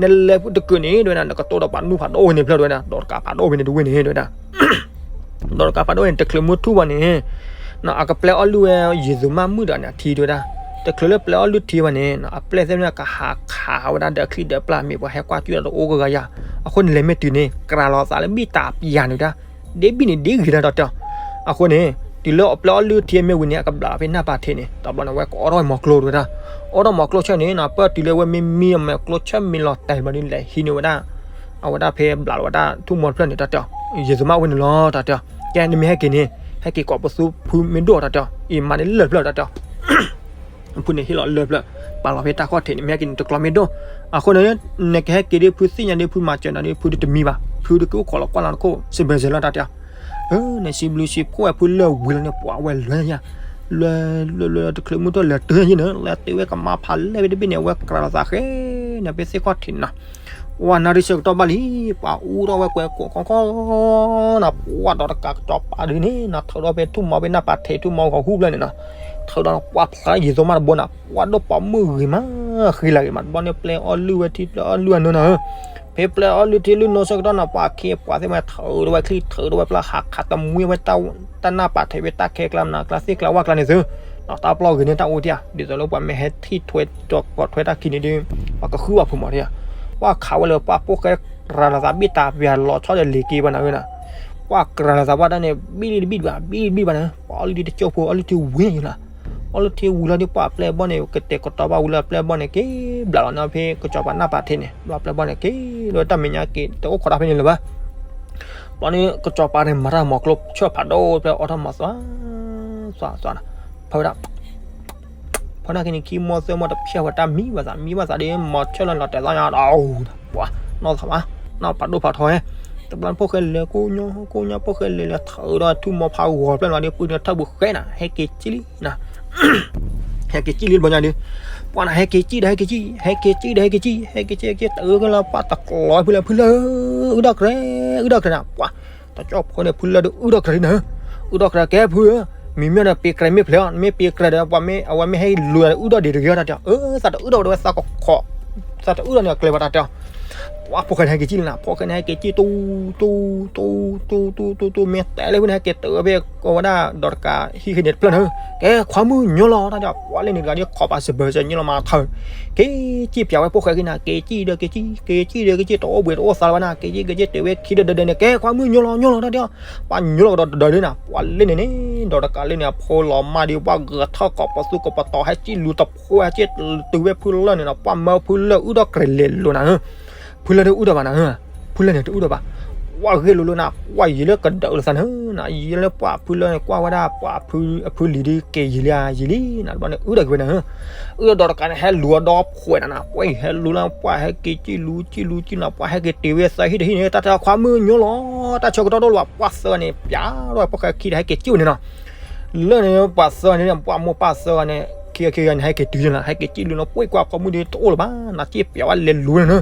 နလဲၤဖုတကုာ်န့ၣ် တဲဝဲဒၣ် နကတိၢ်ဒီးပှၤနူၢ်ဖးဒိၣ်ဝဲန့ၣ်ဖျၢၣ် တဲဝဲဒၣ် ဒီးတကးဖးဒိၣ်ဖဲန့ၣ်တဝ့ၢ်န့ၣ် တဲဝဲဒၣ် ဒီးတကးဖးဒိၣ်န့ၣ် တချုးမုၢ်ထူၣ်ဘၣ်န့ၣ် အကပျဲအီၣ်လုၢ်ဝဲယံာ်သူမၢ်မုၣ်ဒီးန့ၣ်အထံတဲဝဲဒၣ်, တချုးလၢပျဲအီၣ်လုၢ်ထံဘၣ်န့ၣ် အပျဲၢ်သ့ၣ်မ့ၢ်ကဟးခးဝဲဒၣ်ဒီးအချံဒီးပျၢ် မ့ၢ်ပှၤဟဲကွၢ်ကၠူၣ်ဒီးတအိၣ်ကဂၤယၤ, အဃိန့ၣ်လဲၤမ့ၢ်တုၤန့ၣ် ကြၤလီၤသးလၢဘံၣ်တၢ်ပယၤန့ၣ်တဲဝဲဒၣ်, ဒ့ဘံၣ်န့ၣ်ဒ့ဂ့ၤတၢ်တၢ်တဲအီၤ, အဃိန့ၣ် တုၤလၢအပျဲအီၣ်လုၢ်ထံအမ့ၢ်ဝံၤန့ၣ် အကဘျးလီၤဖဲနၢ်ပၤထံးန့ၣ် တဘျီန့ၣ် အဝဲကအိးထီၣ်ဝဲမီၤကျိၤတဲဝဲဒၣ်, အိးထီၣ်မီၤကျိၤဆၢန့ၣ်နီၤ ပၢၢ်တုၤလၢအဝဲမ့ၢ်မံအမဲာ်ကျိၤ ဆၢမံလီၤတဲာ်ဘျီဒ်လဲၣ်ဟံးန့ၢ်ဝဲဒၣ် အဝဲဒၣ်ဖဲဘျးလီၤဝဲဒၣ်ထူၣ်မီၤတဖျၢၣ်န့ၣ်တၢ်တဲအီၤ, ယံာ်သူမၢ်ဝဲန့ၣ်လီၤတၢ်တဲအီၤ, ကဲနမ့ၢ်ဟဲက့ၤန့ၣ် ဟဲက့ၤကိးပသူဖုမ့ၢ်ဒိၣ်တၢ်တဲအီၤ, အံၤမါန့ၣ်လၢၢ်ဖျၢၣ်တၢ်တဲအီၤ ဖုန့ၣ်ဟ့ၣ်လီၤလၢၢ်ဖျၢၣ်, ပာ်လီၤဖဲတၢ်ခီၣ်ထံးန့ၣ် မ့ၢ်ဟဲက့ၤန့ၣ်တကျီမ့ၢ်ဒိၣ်, အဃိန့ၣ် နကဟဲက့ၤဒ်ဖုသ့ၣ်ညါဒ်ဖုမၤစၢၤနၤဒ်ဖုဒ်တမံဘၣ်, ဖုဒ်ကအိၣ်ခိးလီၤကွၢ်လီၤတခိၣ်စဘဲးစဲးလီၤတၢ်တဲအီၤ, နစံးဘျုးစံးဖှိၣ်ဝဲဖုလၢၢ်ဝံၤလီၤန့ၣ် ပှၤဝဲလွဲၢ်ယၤ, လွဲၢ်လွဲၢ်လွဲၢ်တချုးမုၢ်ထူၣ်လဲၤတုၤယံၤန့ၣ် လဲၤတုၤဝဲကမါဖးလဲၢ်ဝဲတဘ့ၣ်န့ၣ် အဝဲကြၤလီၤသးဃဲန့ၣ်ဖဲသ့ၣ်ခီၣ်ထံးန့ၣ်နီၤ ပှၤနၢ်ရံၣ်ဆၢကတီၢ်ဘၣ်လံ, ပှၤအူထီၣ်ဝဲကွဲကိးခီခီနီၤ, ပှၤဒီးတကးကစီၤပၤဒုန့ၣ်နီၤ ထုးထီၣ်ဖဲထူၣ်မီၤဖဲနၢ်ပၤထံးထူၣ်မီၤဂီၤဟူဖျၢၣ်န့ၣ်နီၤ, ထုးဒီးပှၤဖျါယံာ်သူမၢ်တဘိနီၤ, ပှၤဒိၣ်ပိာ်မုၣ်ဂ့ၤမး, ဃံလၤဂ့ၤမး တဘျီန့ၣ်ပျဲအီၣ်လုၢ်ဝဲထံပျဲအီၣ်လုၢ်အနိနီၤ, ဖဲပျဲအီၣ်လုၢ်ထံလုၢ်နိဆၢကတီၢ်နီၤ ပှၤခ့ပှၤသ့ၣ်မးထုးထီၣ်ဝဲချံ ထုးထီၣ်ဝဲပျၢ် ဟးခးတမှံဝဲ တၢ်နၢ်ပၤထံးဝဲတၢ်ခဲကျါမနၤကျါသ့ၣ်ကျါဝၣ်ကျါန့ၣ်သု, ဒီးတၢ်ပျီဂ့ၤန့ၣ်တၢ်အိၣ်တ့ၢ်ဧါ, ဒ်သိးလၢပှၤမ့ၢ်ဟဲထံၣ်ထွဲဒီးပိာ်ထွဲတၢ်ခံန့ၣ်ဒီး ပှၤကဃုဘၣ်ဖိမးတ့ၢ်ဧါ, ပှၤခးဝဲလၢပှၤဖိၣ်ဃဲကြၤလီၤသးဘံၣ်တၢ်ပယၤလီၤဆီဒီးလ့ၤက့ၤဘၣ်နၤဧၢနီၤ, ပှၤကြၤလီၤသးဘၣ်တၢ်န့ၣ် ဘံၣ်လံတဘံၣ်တဘၣ် ဘံၣ်လံတဘံၣ်ဘၣ်န့ၣ် ပှၤအီၣ်လုၢ်ထံတကၠိၢ်ဖိ အီၣ်လုၢ်ထံဝံၤယံၤလီၤ, အီၣ်လုၢ်ထံဝံၤလီၤဒီးပှၤပျဲၢ်ဘီၣ်န့ၣ် ကတဲာ်ကတီၤဘၣ်ဝံၤလၢပျဲၢ်ဘီၣ်န့ၣ် က့ၤဘျးလီၤန့ၣ်ဖဲကစီၤပၤနၢ်ပၤထံးန့ၣ် ဘျီပျဲၢ်ဘီၣ်န့ၣ် က့ၤလၢတၢ်မဲာ်ညါက့ၤ တအိၣ်ခိးတၢ်ဖဲန့ၣ်လၢၤဘၣ် ဘျီန့ၣ်ကစီၤပၤန့ၣ် မၤတၢ်မီၤကျိဆၢဖးဒိၣ်ဖဲအိးထီၣ်မီၤသွါ သွါသွါနီၤ, ဖဲဝဲဒၣ် ဖဲနာ်က့န့ၣ် ခံမီၢ်သၢမီၢ်တဖျၢၣ်ဝဲတၢ်မံဘၣ်သး မံဘၣ်သးဒီး မီၤဆၢလီၤလီၤတဲာ်သီညါဒီး ပှၤ နီၢ်သးဘၣ် နီၢ်ဖးဒိၣ်ဖးထီဟဲ, တဘျီဖိၣ်ဃဲလဲၤကိးညီ ကိးညီဖိၣ်ဃဲလဲၤလဲၤထၢဒီးထူၣ်မီၤဖးဂီၤဖျၢၣ်လီၤဒီး ပုၢ်န့ၣ်ထၢၣ်ပူၤဃဲနၤ ဟဲက့ၤကံၣ်လံနၤ ဟဲက့ၤကံၣ်လံတဘျီညါဒီး ပှၤနၤဟဲက့ၤကံၣ်ဒီးဟဲက့ၤကံၣ် ဟဲက့ၤကံၣ်ဒီးဟဲက့ၤကံၣ် ဟဲက့ၤကံၣ်က့ၤတၢ်အၢကလီၤပှၤတကျီဖုလၢ ဖုလၢ အုၣ်ဒီၣ်ကြဲ အုၣ်ဒီၣ်ကြဲနၤ ပှၤ တကၠီၣ်ဖိန့ၣ် ဖုလၢဒီးအုၣ်ဒီၣ်ကြဲလံနၤ အုၣ်ဒီၣ်ကြဲကဲဖုဧၢ မံၤမ့ၢ်ဒီးပ့ၤကြဲမ့ၢ်ဖျဲးအီၤ မ့ၢ်ပ့ၤကြဲဒီး ပှၤမ့ၢ်အဝဲမ့ၢ်ဟဲလူၤဒီးအုၣ်ဒီၣ်ဒံးတဂ့ၤတၢ်တဲအီၤ အၢ သးတအုၣ်ဒီၣ်ဝဲဒၣ်ဝဲသးကခီး သးတအုၣ်ဒီၣ်န့ၣ်အကျဲဘၣ်တၢ်တဲအီၤ ပှၤဖိၣ်ဃဲန့ၣ်ဟဲက့ၤကံၣ်လံနၤ ဖိၣ်ဃဲန့ၣ်ဟဲက့ၤကံၣ်တူတူတူတူတူတူ မ့ၢ်တဲလၢဖုန့ၣ် ဟဲက့ၤတုၤဝဲဖဲကဝဲဒၣ်ဒီးတကးဟံၣ်ဃ့န့ၣ်တဖျၢၣ်န့ၣ် ကဲခွါမုၣ်ညီလီၤတၢ်တဲအီၤ ပှၤလၢန့ၣ်တဂၤဒီးခီးပာ်စၢၤဘၢစၢၤညီလီၤမးထၢ က့ၤကံၣ်ပျးဝဲဖိၣ်ဃဲက့ၤနၤ က့ၤကံၣ်ဒီးက့ၤကံၣ် က့ၤကံၣ်ဒီးက့ၤကံၣ် တအိၣ်ဘှံးတအိၣ်သးလၢၤဘၣ်နၤ က့ၤကံၣ်က့ၤကံၣ် တုၤဝဲခံဒီးဒီးန့ၣ် ကဲခွါမုၣ်ညီလီၤညီလီၤတၢ်တဲအီၤ ပှၤညီလီၤကဒီးဒီးလံနၤ ပှၤလၢန့ၣ်န့ၣ် ဒီးတကးလၢန့ၣ် အဖိလီၤမၢ်ဒီး ပှၤဂဲၤထီၣ်ကိးပသူကိးပတီၤ ဟဲကံၣ်လူၤတဖိ ဟဲကံၣ်တုၤဝဲဖုလၢၢ်အုၣ်ဒီၣ်ကြဲလဲၤလိၤနၤ ဖုလၢၢ်န့ၣ်တအုၣ်ဒီးဘၣ်နၤ ဖုလၢၢ်န့ၣ်တအုၣ်ဒီးဘၣ် ပှၤဂ့ၢ်လိၤလိၤနၤ ပှၤယံာ်လၢကဒၢးလိာ်သးနၤ ယံာ်လၢပှၤဖုလၢၢ်န့ၣ် ကွၢ်ဝဲဒၣ်ပှၤဖုလံၤဒီးက့ၤယံာ်လံဧါ ယံာ်လံနၤ တဘျီန့ၣ် အုၣ်ဒီးက့ၤဝဲနၤ အုၣ်ဒီးဒီးတကးန့ၣ် ဟဲလူၤအဒီဖှဲးနၤနၤ ပှၤအံၤဟဲလူၤလၢပှၤဟဲက့ၤကံၣ်လူၤကံၣ်လူၤကံၣ်နၤ ပှၤဟဲက့ၤတုၤဝဲသၢဟံၣ်တဟံၣ်န့ၣ် တၢ်တဲခွါမုၣ်ညီလီၤ တၢ်ဆၢကတီၢ်ဒိၣ်လီၤ ပှၤသၢဂၤန့ၣ် ပျးထီၣ်ဝဲဖိၣ်ဃဲခံဒီးဟဲက့ၤကံၣ်ဝဲန့ၣ်နီၤ လၢန့ၣ် ပှၤသၢဂၤန့ၣ် ပှၤမိၢ်ပၢ်သၢဂၤန့ၣ် ခံဂၤခံဂၤန့ၣ် ဟဲက့ၤတုၤန့ၣ်လီၤ ဟဲက့ၤကံၣ်လူၤန့ၣ် ပှၤကွၢ်ဖိမုၣ်ဒီးတအိၣ်လၢၤဘၣ် နၤက့ၣ်ပျးဝဲလဲၤလူၤန့ၣ်နီၤ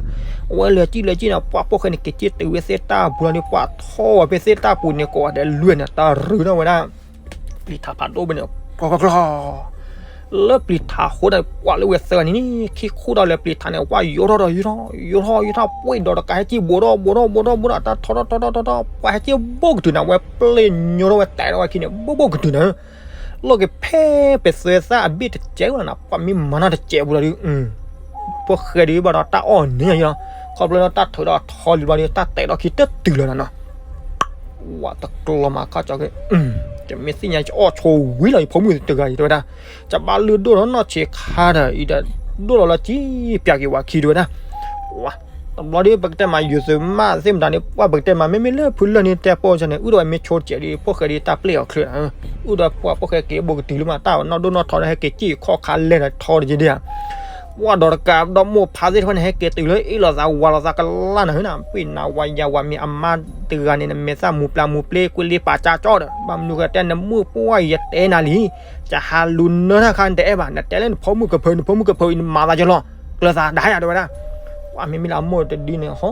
အဝဲလဲၤကံၣ်လဲၤကံၣ်န့ၣ် ပှၤဖိၣ်ဃဲန့ၣ် က့ၤကံၣ်တုၤဝဲသ့ၣ်တၢ်ပူၤလီၤန့ၣ် ပှၤထီၣ်ဝဲဖဲသ့ၣ်တၢ်ပူၤန့ၣ် ကိးဂၤဒဲးလွဲၢ်န့ၣ် တၢ်ရုၢ်ထီၣ်ဝဲဒၣ် ပျံၤထးဖးဒိၣ်ဘၣ်န့ၣ် ကျီကျီကျီ လၢပျံၤထးဃိဒီး ပှၤလၢဝဲသၢဂၤန့ၣ်န့ၣ် ခံခိၣ်ဒီးလၢပျံၤထးန့ၣ် ပှၤယိးထီၣ်ဒီးယိးထီၣ် ယိးထီၣ်ယိးထီၣ် ပှ့ၤဒီးတကးဟဲက့ၤဘိးထီၣ်ဘိးထီၣ်ဘိးထီၣ်ဘိးထီၣ် တၢ်ထီထီၣ်ထီထီၣ်ထီထီၣ် ပှၤဟဲက့ၤဘိၣ်ကတုၤနၤ ဝဲပျ့ၤညိးထီၣ်ဝဲတဲထီၣ်ဝဲခံန့ၣ် ဘိၣ်ဘိၣ်ကတုၤနၤ လီၢ်က့ၤဖဲပသၢသၣ်အဘ့ၣ်တစဲးဝဲနၤ ပှၤမ့ၢ်မၤနီၢ်တစဲးပူၤလီၤဒုး ဖိၣ်ဃဲဒုးဘၣ်ဒီးတၢ်အီၣ်န့ၣ်ယီၤ ခီဖျိလၢတၢ်ထုးဒီးထီလံဘျီဒီး တၢ်တဲာ်ဒီးခံတတုၤလီၤနၤနီၤ ဝဲတကျီၤမၤခီကၠီက့ၤ တမ့ၢ်သ့ၣ်ညါ ယအီၣ်ဆိဝံၤလီၤ ယဖိမုၣ်တဂၤအံၤ တဲဝဲဒၣ် ကဘၣ်လုၢ်ဒိၣ်ထီၣ်နီၢ်ဆံးခါဒီး အံၤဒီး ဒိၣ်လီၤလၢကံပျးက့ၤဝဲခံ တဲဝဲဒၣ် ဝဲ တဘျီဒီး ပကတဲမး ယိၤသုးမၢ်သ့ၣ်မတၤန့ၣ် ပှၤပကတဲမး မ့မ့ၢ်လၢဖုလၢၢ်န့ၣ် တဲပိာ်စၢၤန့ၣ် အုၣ်ဒီးဝဲမ့ၢ်ဆိတစဲးဒီး ဖိၣ်ဃဲဒီးတၢ်ပျ့ၤအီၤချုးနၤ အုၣ်ဒီးပှၤဖိၣ်ဃဲက့ၤဘိၣ်ကတုၤလၢမး တၢ်နီၢ်ဒိၣ်နီၢ်ထီန့ၣ် ဟဲက့ၤကံၣ်ခီၣ်ခါလဲၢ်ဒီးထီတက့ၢ်ဒၣ်ဧါ ပှၤဒီးတကးဒီးမိၢ်ဖးသ့ၣ်တဖၣ်န့ၣ် ဟဲက့ၤတုၤလၢအ့ၣ်လိာ်သးဝးလိာ်သးကလၢ်နၤဟၢနၤ ပ့ၤနၤဝၤယၤဝၤမ့ၢ်အမါတဂၤန့ၣ် နမဲာ်သၣ်မူၤပျါမူၤပျ့ကွ့လ့ပာ်ကၢကၠီဒီး ဘၣ်မနုၤဃိတဲနမုၣ်ပှၢ်ယတဲနၤလံ ယဟးလူၤနၢထၢခါနတအဲၣ်ဘၣ် နတဲလၢနဖိမုၣ်ကဖၢ နဖိမုၣ်ကဖၢအံၤ နမၤသးကလီၤ ကျၢၤသးဒၣ်ယၤတဲဝဲဒၣ် ပှၤမ့မ့ၢ်လၢအမိၢ်တဒုန့ၣ် ဟီ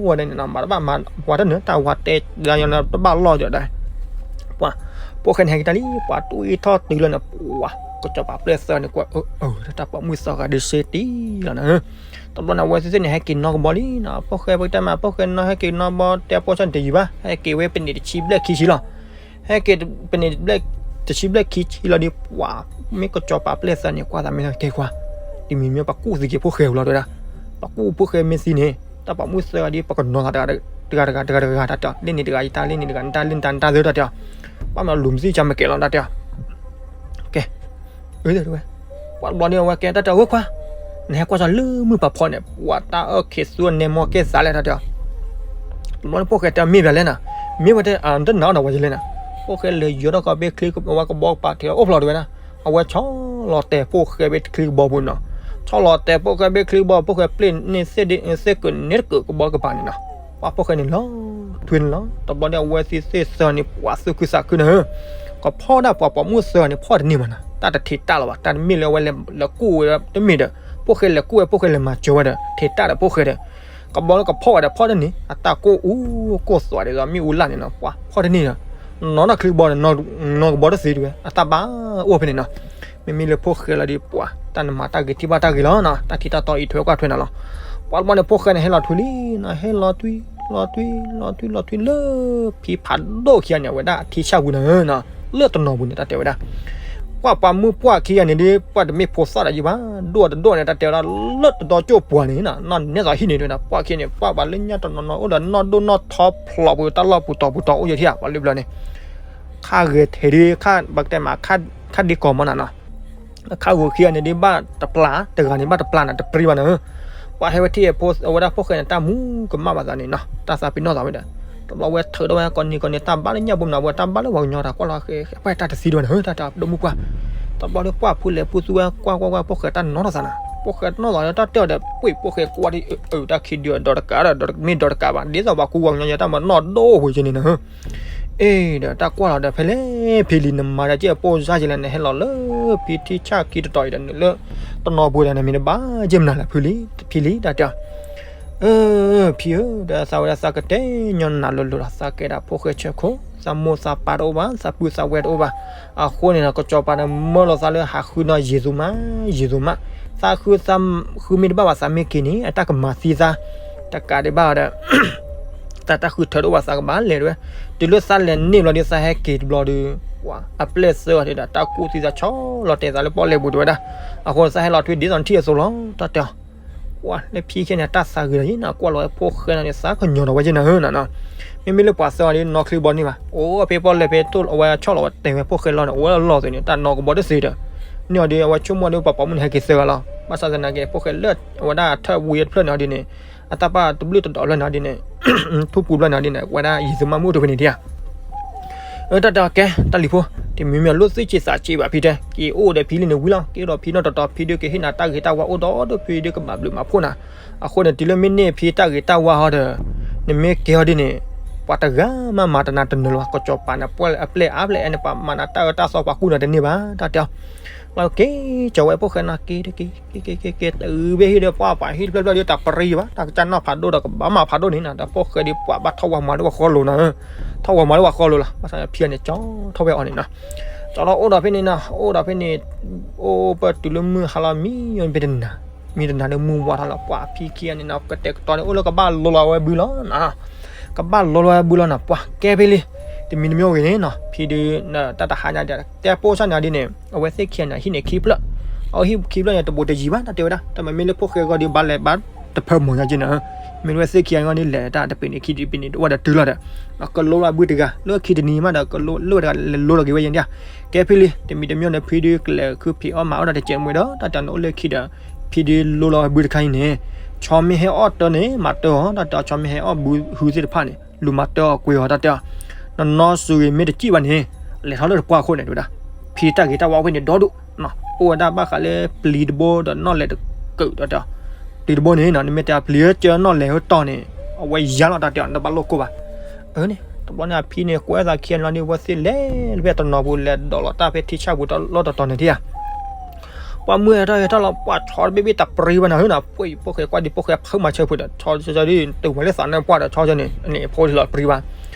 ဝဲဒၣ်န့ၣ်နီၤ မၤတဘၣ်မၤဝၤတနၢၤ တၢ်ဝၤတဲဒၣ်ယၤလၢတဘၣ်လီၢ်ဒီး ပှၤ ဖိၣ်ဃဲန့ၣ်ဟဲက့ၤတၢ်လံ ပှၤတူၢ်အံၤထီၣ်တုၤလၢန့ၣ် ပှၤ ကစီၤပၤပျဲၢ်သၢဂၤန့ၣ်ကွၢ်, အၢ, တၢ်ပိာ်မုၣ်သၢဂၤဒုးစ့တံၢ်လီၤနၤ. တဘျီန့ၣ် အဝဲသ့ၣ်န့ၣ် ဟဲက့ၤနီၢ်ကဘီလံနီၤ, ဖိၣ်ဃဲပကတဲမး ဖိၣ်ဃဲနီၢ်ဟဲက့ၤနီၢ်ဘီ တဲပိာ်စၢ်န့ၣ်တယံၤဘၣ်, ဟဲက့ၤဝဲပနံးတဆံဘျဲၣ်ခံဆံလီၤ. ဟဲက့ၤပနံးဘျဲၣ်, တဆံဘျဲၣ်ခံဆံလီၤဒီး ပှၤမ့ၢ်ကစီၤပၤပျဲၢ်သၢဂၤန့ၣ် ကွၢ်သးမ့ၢ်ကဲခွါ, တမံၤမ့ၢ်ပှၤကူၣ်သံက့ၤဖိၣ်ဃဲဝံၤလီၤတဲဝဲဒၣ်, ပှၤကူၣ်ဖိၣ်ဃဲမ့ၢ်သံန့ၣ် တၢ်ပိာ်မုၣ်သၢဂၤဒီး ပကနီၤသးတဂၤတဂၤတဂၤတဂၤတဂၤတၢ်တဲအီၤ, လ့ၣ်န့ၣ်တဂၤယတၢ် လ့ၣ်န့ၣ်တဂၤ နတၢ် လ့ၣ်နတၢ် နတၢ်သၢတၢ်တဲအီၤ, ပှၤမ့ၢ်လူၤမံသံကမ့ၢ်ကဲလီၤတၢ်တဲအီၤ, ကဲ, အၢ, ပှၤတဘျီန့ၣ်အဝဲကဲတၢ်တဲအီၤ ဝဲခွါ, နဟဲကွၢ်စၢ်လၢမုၢ်ပာ်ဖီန့ၣ် ပှၤတၢ်အၢၣ်ခံးသူအနဲမီၢ်ကဲသးလဲၣ်တၢ်တဲအီၤ, တဘျီန့ၣ်ဖိၣ်ဃဲတဲမ့ၢ်ဘၣ်လဲၣ်နီၤ, မ့ၢ်ဝဲတဲ တနာ်အီၤဒီးဝဲယလဲၣ်နီၤ, ဖိၣ်ဃဲလဲၤယီၤထီၣ်ကီးဘ့ချံကဘီ ဝဲကဘီကပၤထံးလီၤအိၣ်ဖျိးတဲဝဲဒၣ်, အဝဲဆီလီၤတဲာ်ဖိၣ်ဃဲဘ့ချံကဘီပူၤနီၤ, ဆီလီၤတဲာ်ဖိၣ်ဃဲဘ့ချံကဘီ ဖိၣ်ဃဲပျ့ၢ်န့ၢ်သ့ၣ်ကန့ၣ်တကၢးကဘီကပၤန့ၣ်နီၤ, ပှၤဖိၣ်ဃဲန့ၣ်လီၤထွံန့ၣ်လီၤ, တဘျီန့ၣ်အဝဲသ့ၣ်သၢဂၤန့ၣ် ပှၤသူၣ်ခုသးခုန့ၣ် ကဖီၣ်ဒၣ်ပှၤပိာ်မုၣ်သၢဂၤန့ၣ် ဖီၣ်တန့ၢ်ဘၣ်နီၤ, တၢ်တထံးတၢ်လီၤဘၣ်, တၢ်တမ့ၢ်လၢအဝဲလဲၤကူၣ်ဝဲတမ့ၢ်ဒီး ဖိၣ်ဃဲလဲၤကူၣ်ဝဲ ဖိၣ်ဃဲလဲၤမၤစၢၤဝဲဒီး ထံးတၢ်ဒီးဖိၣ်ဃဲဒီး ကဘီလၢကဖီၣ်ဝဲဒီးဖီၣ်တန့ၢ် အတၢ်ကိၢ်အူကိၢ်သွးဒ်သိး မ့ၣ်အူလၣ်န့ၣ်နီၤ, ပှၤဖီၣ်တန့ၢ်ဒီး နီၢ်နီၢ်ချံကဘီန့ၣ် နီၢ်ကဘီတသ့တဲဝဲ အတၢ်ဘၣ်အိၣ်ဖဲန့ၣ်နီၤ, မ့မ့ၢ်လၢဖိၣ်ဃဲလီၤဒီး ပှၤတၢ်နမၤတၢ်ဂ့ၤထံၣ်ဘၣ်တၢ်ဂ့ၤလီၤနီၤ, တၢ်ထံးတၢ်တီအံးထွဲကွၢ်ထွဲနၤလီၤ, ပှၤတဘျီန့ၣ် ဖိၣ်ဃဲန့ၣ် ဟဲလီၤထွံလံနီၤ, ဟဲလီၤထွံ လီၤထွံ လီၤထွံ လီၤထွံလၢ ဖံဖးဒိၣ်ခံဂၤန့ၣ် အဝဲဒၣ်အထံဆၣ်ပူၤနီၤ, လၢတနီၤပူၤန့ၣ် တၢ်တဲဝဲဒၣ် ကွၢ်ပှၤမုၢ်ပှၢ်ခံဂၤန့ၣ်ဒီး ပှၤတမ့ၢ်ဖိသၣ်ဒီးယံၤဘၣ်, ဒိၣ်တဒိၣ်န့ၣ် တၢ်တဲဝဲဒၣ် လၢတဒီကၠိၣ်ပှၤန့ၣ်နီၤ, နီၢ်နဲသိးဟံၣ်န့ၣ်တဲဝဲဒၣ် ပှၢ်ခံန့ၣ် ပှၢ်ပှၤလၢညါတနီၤနီၤ အိၣ်ဒီးနီၢ်ဒိၣ်နီၢ်ထီဖျိးပူၤ တၢ်လီၢ်ပူၤတီၤပူၤတီၤအိၣ်ယဲၢ်ထံၣ်ဧါ ပှၤလၢပျၢၤန့ၣ်, ခါဂဲၤထဲဒ် ပကတဲမး ခါဒ့ကီၢ်မနီၤနီၤ ခါဂိၤခံဂၤန့ၣ်ဒ်ဘၣ်တပျၢ် တဂၤန့ၣ်ဘၣ်တပျၢ်နီၤ တပြံဘၣ်နီၤ, ပှၤဟဲဝဲထံၣ်အဖိ အဝဲဒၣ်ဖိၣ်ဃဲန့ၣ် တၢ်မူကမၣ်ဘၣ်သးန့ၣ်နီၤ တၢ်သးပ့ၤနီၣ်သးဝဲဒီး တဘျီဝဲထုးထီၣ်ဝဲကိးနံၤကိးနံၤ တၢ်ဘၣ်လၢညၣ်ဘိမနုၤ ဝဲတၢ်ဘၣ်လၢပှၤကညီတၢ်ကွၢ်လီၤဃဲ ပှၤတၢ်တသံတဝဲနီၤ တၢ်တၢ်ဒိၣ်မုၢ်ပှၢ်, တဘျီဒီးပှၢ်ဖုလဲၤပူသူဝဲကွၢ်ကွၢ်ကွၢ် ဖိၣ်ဃဲတၢ်နီၢ်ထီၣ်သးနီၤ ဖိၣ်ဃဲတနီၢ်သးဒီးတၢ်တဲအီၤဒီး ပှ့ၢ်ဖိၣ်ဃဲကွၢ်ဒ်အၢ တၢ်ခံဒုးအဒီးတကးဒီး မ့ၢ်ဒီးတကးဘၣ် ဒ်သိးပှၤကူပှၤကညီယဲတၢ်မၤနီၢ်ဒိၣ်ဝဲက့န့ၣ်နီၤ အ့ဒီးတၢ်ကွၢ်လီၤဒီး ဖဲလဲၣ်ဖံလံ နမၤဒီးကဲအပိၢ်စၢ်ယလဲၣ် နဟဲလီၤလၢဖံထံဆၣ်ခံတတီၤအံၤဒီး နလၢတနီၤပူၤဒီး နမံၤနဘၣ်ကဲမနုၤလဲၣ် ဖုလံ ဖံလံတၢ်တဲအီၤ, အၢ ဖံဧၢ ဒီးသးဝဲဒၣ်သးကတဲညီနုၢ်လိၤလိၤဒီး သးကဲဒၣ်ဖိၣ်ဃဲဆၢခိၣ် သးမိၢ်သးပၢ်တအိၣ်ဘၣ် သးပုၢ်သးဝဲၢ်တအိၣ်ဘၣ်, အဃိန့ၣ်ဒီး ကစီၤပၤန့ၣ် မၢလီၤသးလၢဟးဃုနီၢ်ယံၤသူမး ယံၤသူမး, သးဃုသးဃုမ့ၢ်တဘၣ်ဘၣ် သးမ့ၢ်က့ၤန့ၣ် အတၢ်ကမၤသံသး, တကးဒံးဘၣ်ဒီး တၢ်တၢ်ဃုထၢတအိၣ်ဘၣ် သးကဘၣ်လဲၤတဝဲ, တုၤလၢသးလဲၤန့ၢ်ဘျီဒီး သးဟဲက့ၤတဘျီဒီး ပှၤအပျဲၢ်သၢဂၤဒီး တၢ်ကူၣ်သံသးဆီလီၤတဲာ်သးလၢပီၣ်လဲၣ်ပူၤတဝဲဒၣ်, အဃိသးဟဲလီၤထွံဒ်သိးနထံၣ်အသိးလီၤ တၢ်တဲအီၤ, ပှၤလၢဖံခဲန့ၣ် တၢ်သးဂ့ၤဒီးယံၤနၤ ကွၢ်လီၤဝဲဖိၣ်ဃဲနီၤန့ၣ် သးကညီၤဒီးဝဲယံၤနၤဧၢနၤနီၤ, မ့မ့ၢ်လၢပှၤသၢဂၤဒီး နီၢ်ချံဘီန့ၣ်ဘၣ်, အိၣ်ဖဲပီၣ်လဲၣ်ဖဲတိၢ်အဝဲဆီၣ်လီၤဝဲတဲာ်ဝဲဖိၣ်ဃဲလီၤန့ၣ် အိၣ်ဝဲလီၤလီၤသုးန့ၣ် တၢ်နီၢ်ကဘီတသ့ဒီး, န့ၣ်အီၤဒီး အဝဲဆိကမိၣ်ဒီးပှၤပိာ်မုၣ်န့ၣ် ဟဲက့ၤသၢဂၤလီၤ, ဘၣ်ဆၣ်သနာ်က့ ဖိၣ်ဃဲလၢအဝဲဒၣ်ထၢၣ်ဝံအတဖျၢၣ်န့ၣ်အီၤဒ်န့ၣ်, အတၢ်ပာ်တဘျုးတဒီးဖျၢၣ်န့ၣ်အီၤဒ်န့ၣ် ထူပူၤဖျၢၣ်န့ၣ်အီၤဒ်န့ၣ် ဝဲဒၣ်ယံၤသူမးမုၣ်တဖဲန့ၣ်ဒ်ဧါ အၢ တၢ်တဲအီၤကဲ တၢ်လံၤဖိ, တမံၤမံၤအလိၣ်သုစ့သးစ့ဘၣ်ဖံတဲ, က့ၤအိၣ်ဒီးဖံလံန့ၣ်ဝံၤလီၤ, က့ၤအိၣ်ဒီးဖံနီၢ်တီတီ ဖံဒုးကဟ့ၣ်နၤတၢ်ဂ့ၤတၢ်ဝါအိၣ်ဒီးဒိၣ်ဖံဒုးကဘၣ်ဘျုးမၤဖှိၣ်နၤ, အဃိန့ၣ် တုၤလၢမ့ၢ်န့ၢ်ဖံတၢ်ဂ့ၤတၢ်ဝါဟီဒီး နမ့ၢ်ကဲဟီဒ်န့ၣ် ပှၤတဂၤမးမၤတနၤတနၢၤလၢၤဘၣ်, ကစီၤပၤန့ၣ် အပျဲၢ်အါဖျဲၣ်အဲၣ်န့ၣ် ပှၤမၤနၤတၢ်အၢတၢ်သီပှၤကူၣ်နၤတန့ၢ်ဘၣ်, တၢ်တဲအီၤ လီၤက့ၤ ကၠီၤဝဲဖိၣ်ဃဲနီၤ က့ၤတက့ၤ က့ၤက့ၤက့ၤက့ၤ တုၤဘ့ၣ်ဟံၣ်ဒီး ပှၤပှၤဟံၣ်တဖျၢၣ်ဖျၢၣ်ဒီး တၢ်ပရံဘၣ် တၢ်ကစၢ်နီၢ်ဖးဒိၣ်ဒီး ကဘၣ်မၤဖးဒိၣ်န့ၣ်နီၤ ဒီးဖိၣ်ဃဲဒီး ပှၤဘၣ်ထီၣ်ဝါမၤလၢပှၤဃီလိၤနီၤ, ထီၣ်ဝါမၤလၢပှၤဃီလိၤလီၤ, ဘၣ်ဆၣ်ဖံန့ၣ် ကၠီထီၣ်ဝဲအီၤန့ၣ်နီၤ, ကၠီထီၣ်အိၣ်ဒီးဖဲန့ၣ်နီၤ အိၣ်ဒီးဖဲန့ၣ် အိၣ်ပတုၤလၢမုၢ်ဟါလီၤ မံမ့ၢ်တနၤ မံတနၤလၢမုၢ်ဝါထီၣ်လီၤ ပှၤဖံခံဂၤန့ၣ်နီၤ ကတဲာ်ကတီၤန့ၣ် အိၣ်လၢကဘၣ်လိၤလီၤဝဲဘုလီၤနီၤ ကဘၣ်လိၤလီၤဝဲဘုလီၤနီၤ ပှၤကဲဖဲလံ, တမံၤတမံၤဂ့ၤန့ၣ်နီၤ ဖံဒုး တၢ်တဟါညါဒီး တဲပိာ်စၢ်န့ၣ်အီၤဒ်န့ၣ် အဝဲသ့ၣ်ခံဂၤန့ၣ် ဟံၣ်န့ၢ်ခံဖျၢၣ်, အဟံၣ်ခံဖျၢၣ်န့ၣ် တဘူးတယံၤဘၣ် တၢ်တဲဝဲဒၣ် တၢ်မ့မ့ၢ်လၢဖိၣ်ဃဲဂီၢ်ဒီး ဘၣ်လဲၤဘၣ်တဖၢမီၤညါက့န့ၣ်, မ့ၢ်ဝဲသ့ၣ်ခံဂၤန့ၣ် လဲၤတၢ်တပ့ၤန့ၣ်ခံတပ့ၤန့ၣ် တအိၣ်ဝဲဒီးတုၤလီၤဒီး ကလိလီၤဘုတဂၤ လၢခံတနံၤမးဒီး ကလိလၢဝဲတဂၤ လဲၤလိလီၤက့ၤဝဲယဲၢ်န့ၣ်, ကဲဖဲလံ တမံၤတမံၤန့ၣ် ဖံဒုးကလဲၤခုဖံးအီၣ်မၤအီၣ်ဒီးတကဲးမွဲဒီး တၢ်တၢ်န့ၣ်အိၣ်လၢခံဒီး ဖံဒုးလိလီၤဝဲဘုတခါအံၤန့ၣ်, ဆီမ့ၢ်ဟဲအီၣ်တၢ်န့ၣ် မၤတၢ်အီၤ တၢ်တဲအီၤ ဆီမ့ၢ်ဟဲအီၣ်ဘုဟုသ့ၣ်တဖၣ်န့ၣ် လူၤမၤတၢ်အီၤကွံာ်အီၤ တၢ်တဲအီၤ, နနီၢ်စုဂ့ၤမ့ၢ်တစံၣ်ဘၣ်န့ၣ် လဲၤထီၣ်လၢတပှၢ်အဃိန့ၣ် တဲဝဲဒၣ်, ဖံတၢ်ဂ့ၤတၢ်ဝါအဃိန့ၣ်ဒီဒူၣ်, အိၣ်ဝဲဒၣ်ဘၣ်ဃးလၢပျံၤတဘိဒီးနီၣ်လဲၢ်တကုး တၢ်တဲအီၤ, ပျံၤတဘိန့ၣ် နမ့ၢ်တဲပျံၤကၢနီၣ်လဲၢ်ဟဲတီၢ်န့ၣ် အဝဲယါလီၤ တၢ်တဲအီၤ နတဘၣ်လိၣ်ကိၢ်ဘၣ်, အၢန့ၣ် တဘျီန့ၣ်အဖံန့ၣ် ကွဲးသးခံဂၤန့ၣ်လီၤဒီး အဝဲသ့ၣ်လဲၤလၢဖဲတနီၤပူၤ လဲၤဒိးလီၤတၢ်ဖဲထံဆၣ်ပူၤတၢ်လီၢ်တတီၤန့ၣ်ထံၣ်ဧါ ပှၤမုၢ်ဟဲထီၣ်ဟဲထီၣ်လီၤ ပှၤဆီတဘ့ၣ်ဘ့ၣ်တၢ်ပြံဘၣ်နၤဧၢနၤ, ပှၤဖိၣ်ဃဲကွၢ်ဒ်ဖိၣ်ဃဲဖုမၤဆၢဖုဒီး ဆီဆီဆီဒ် တုၤမၤလၢသးနၢပှၢ်ဒီး ဆီဆီန့ၣ် န့ၣ်ဖိလီၤပြံဘၣ်,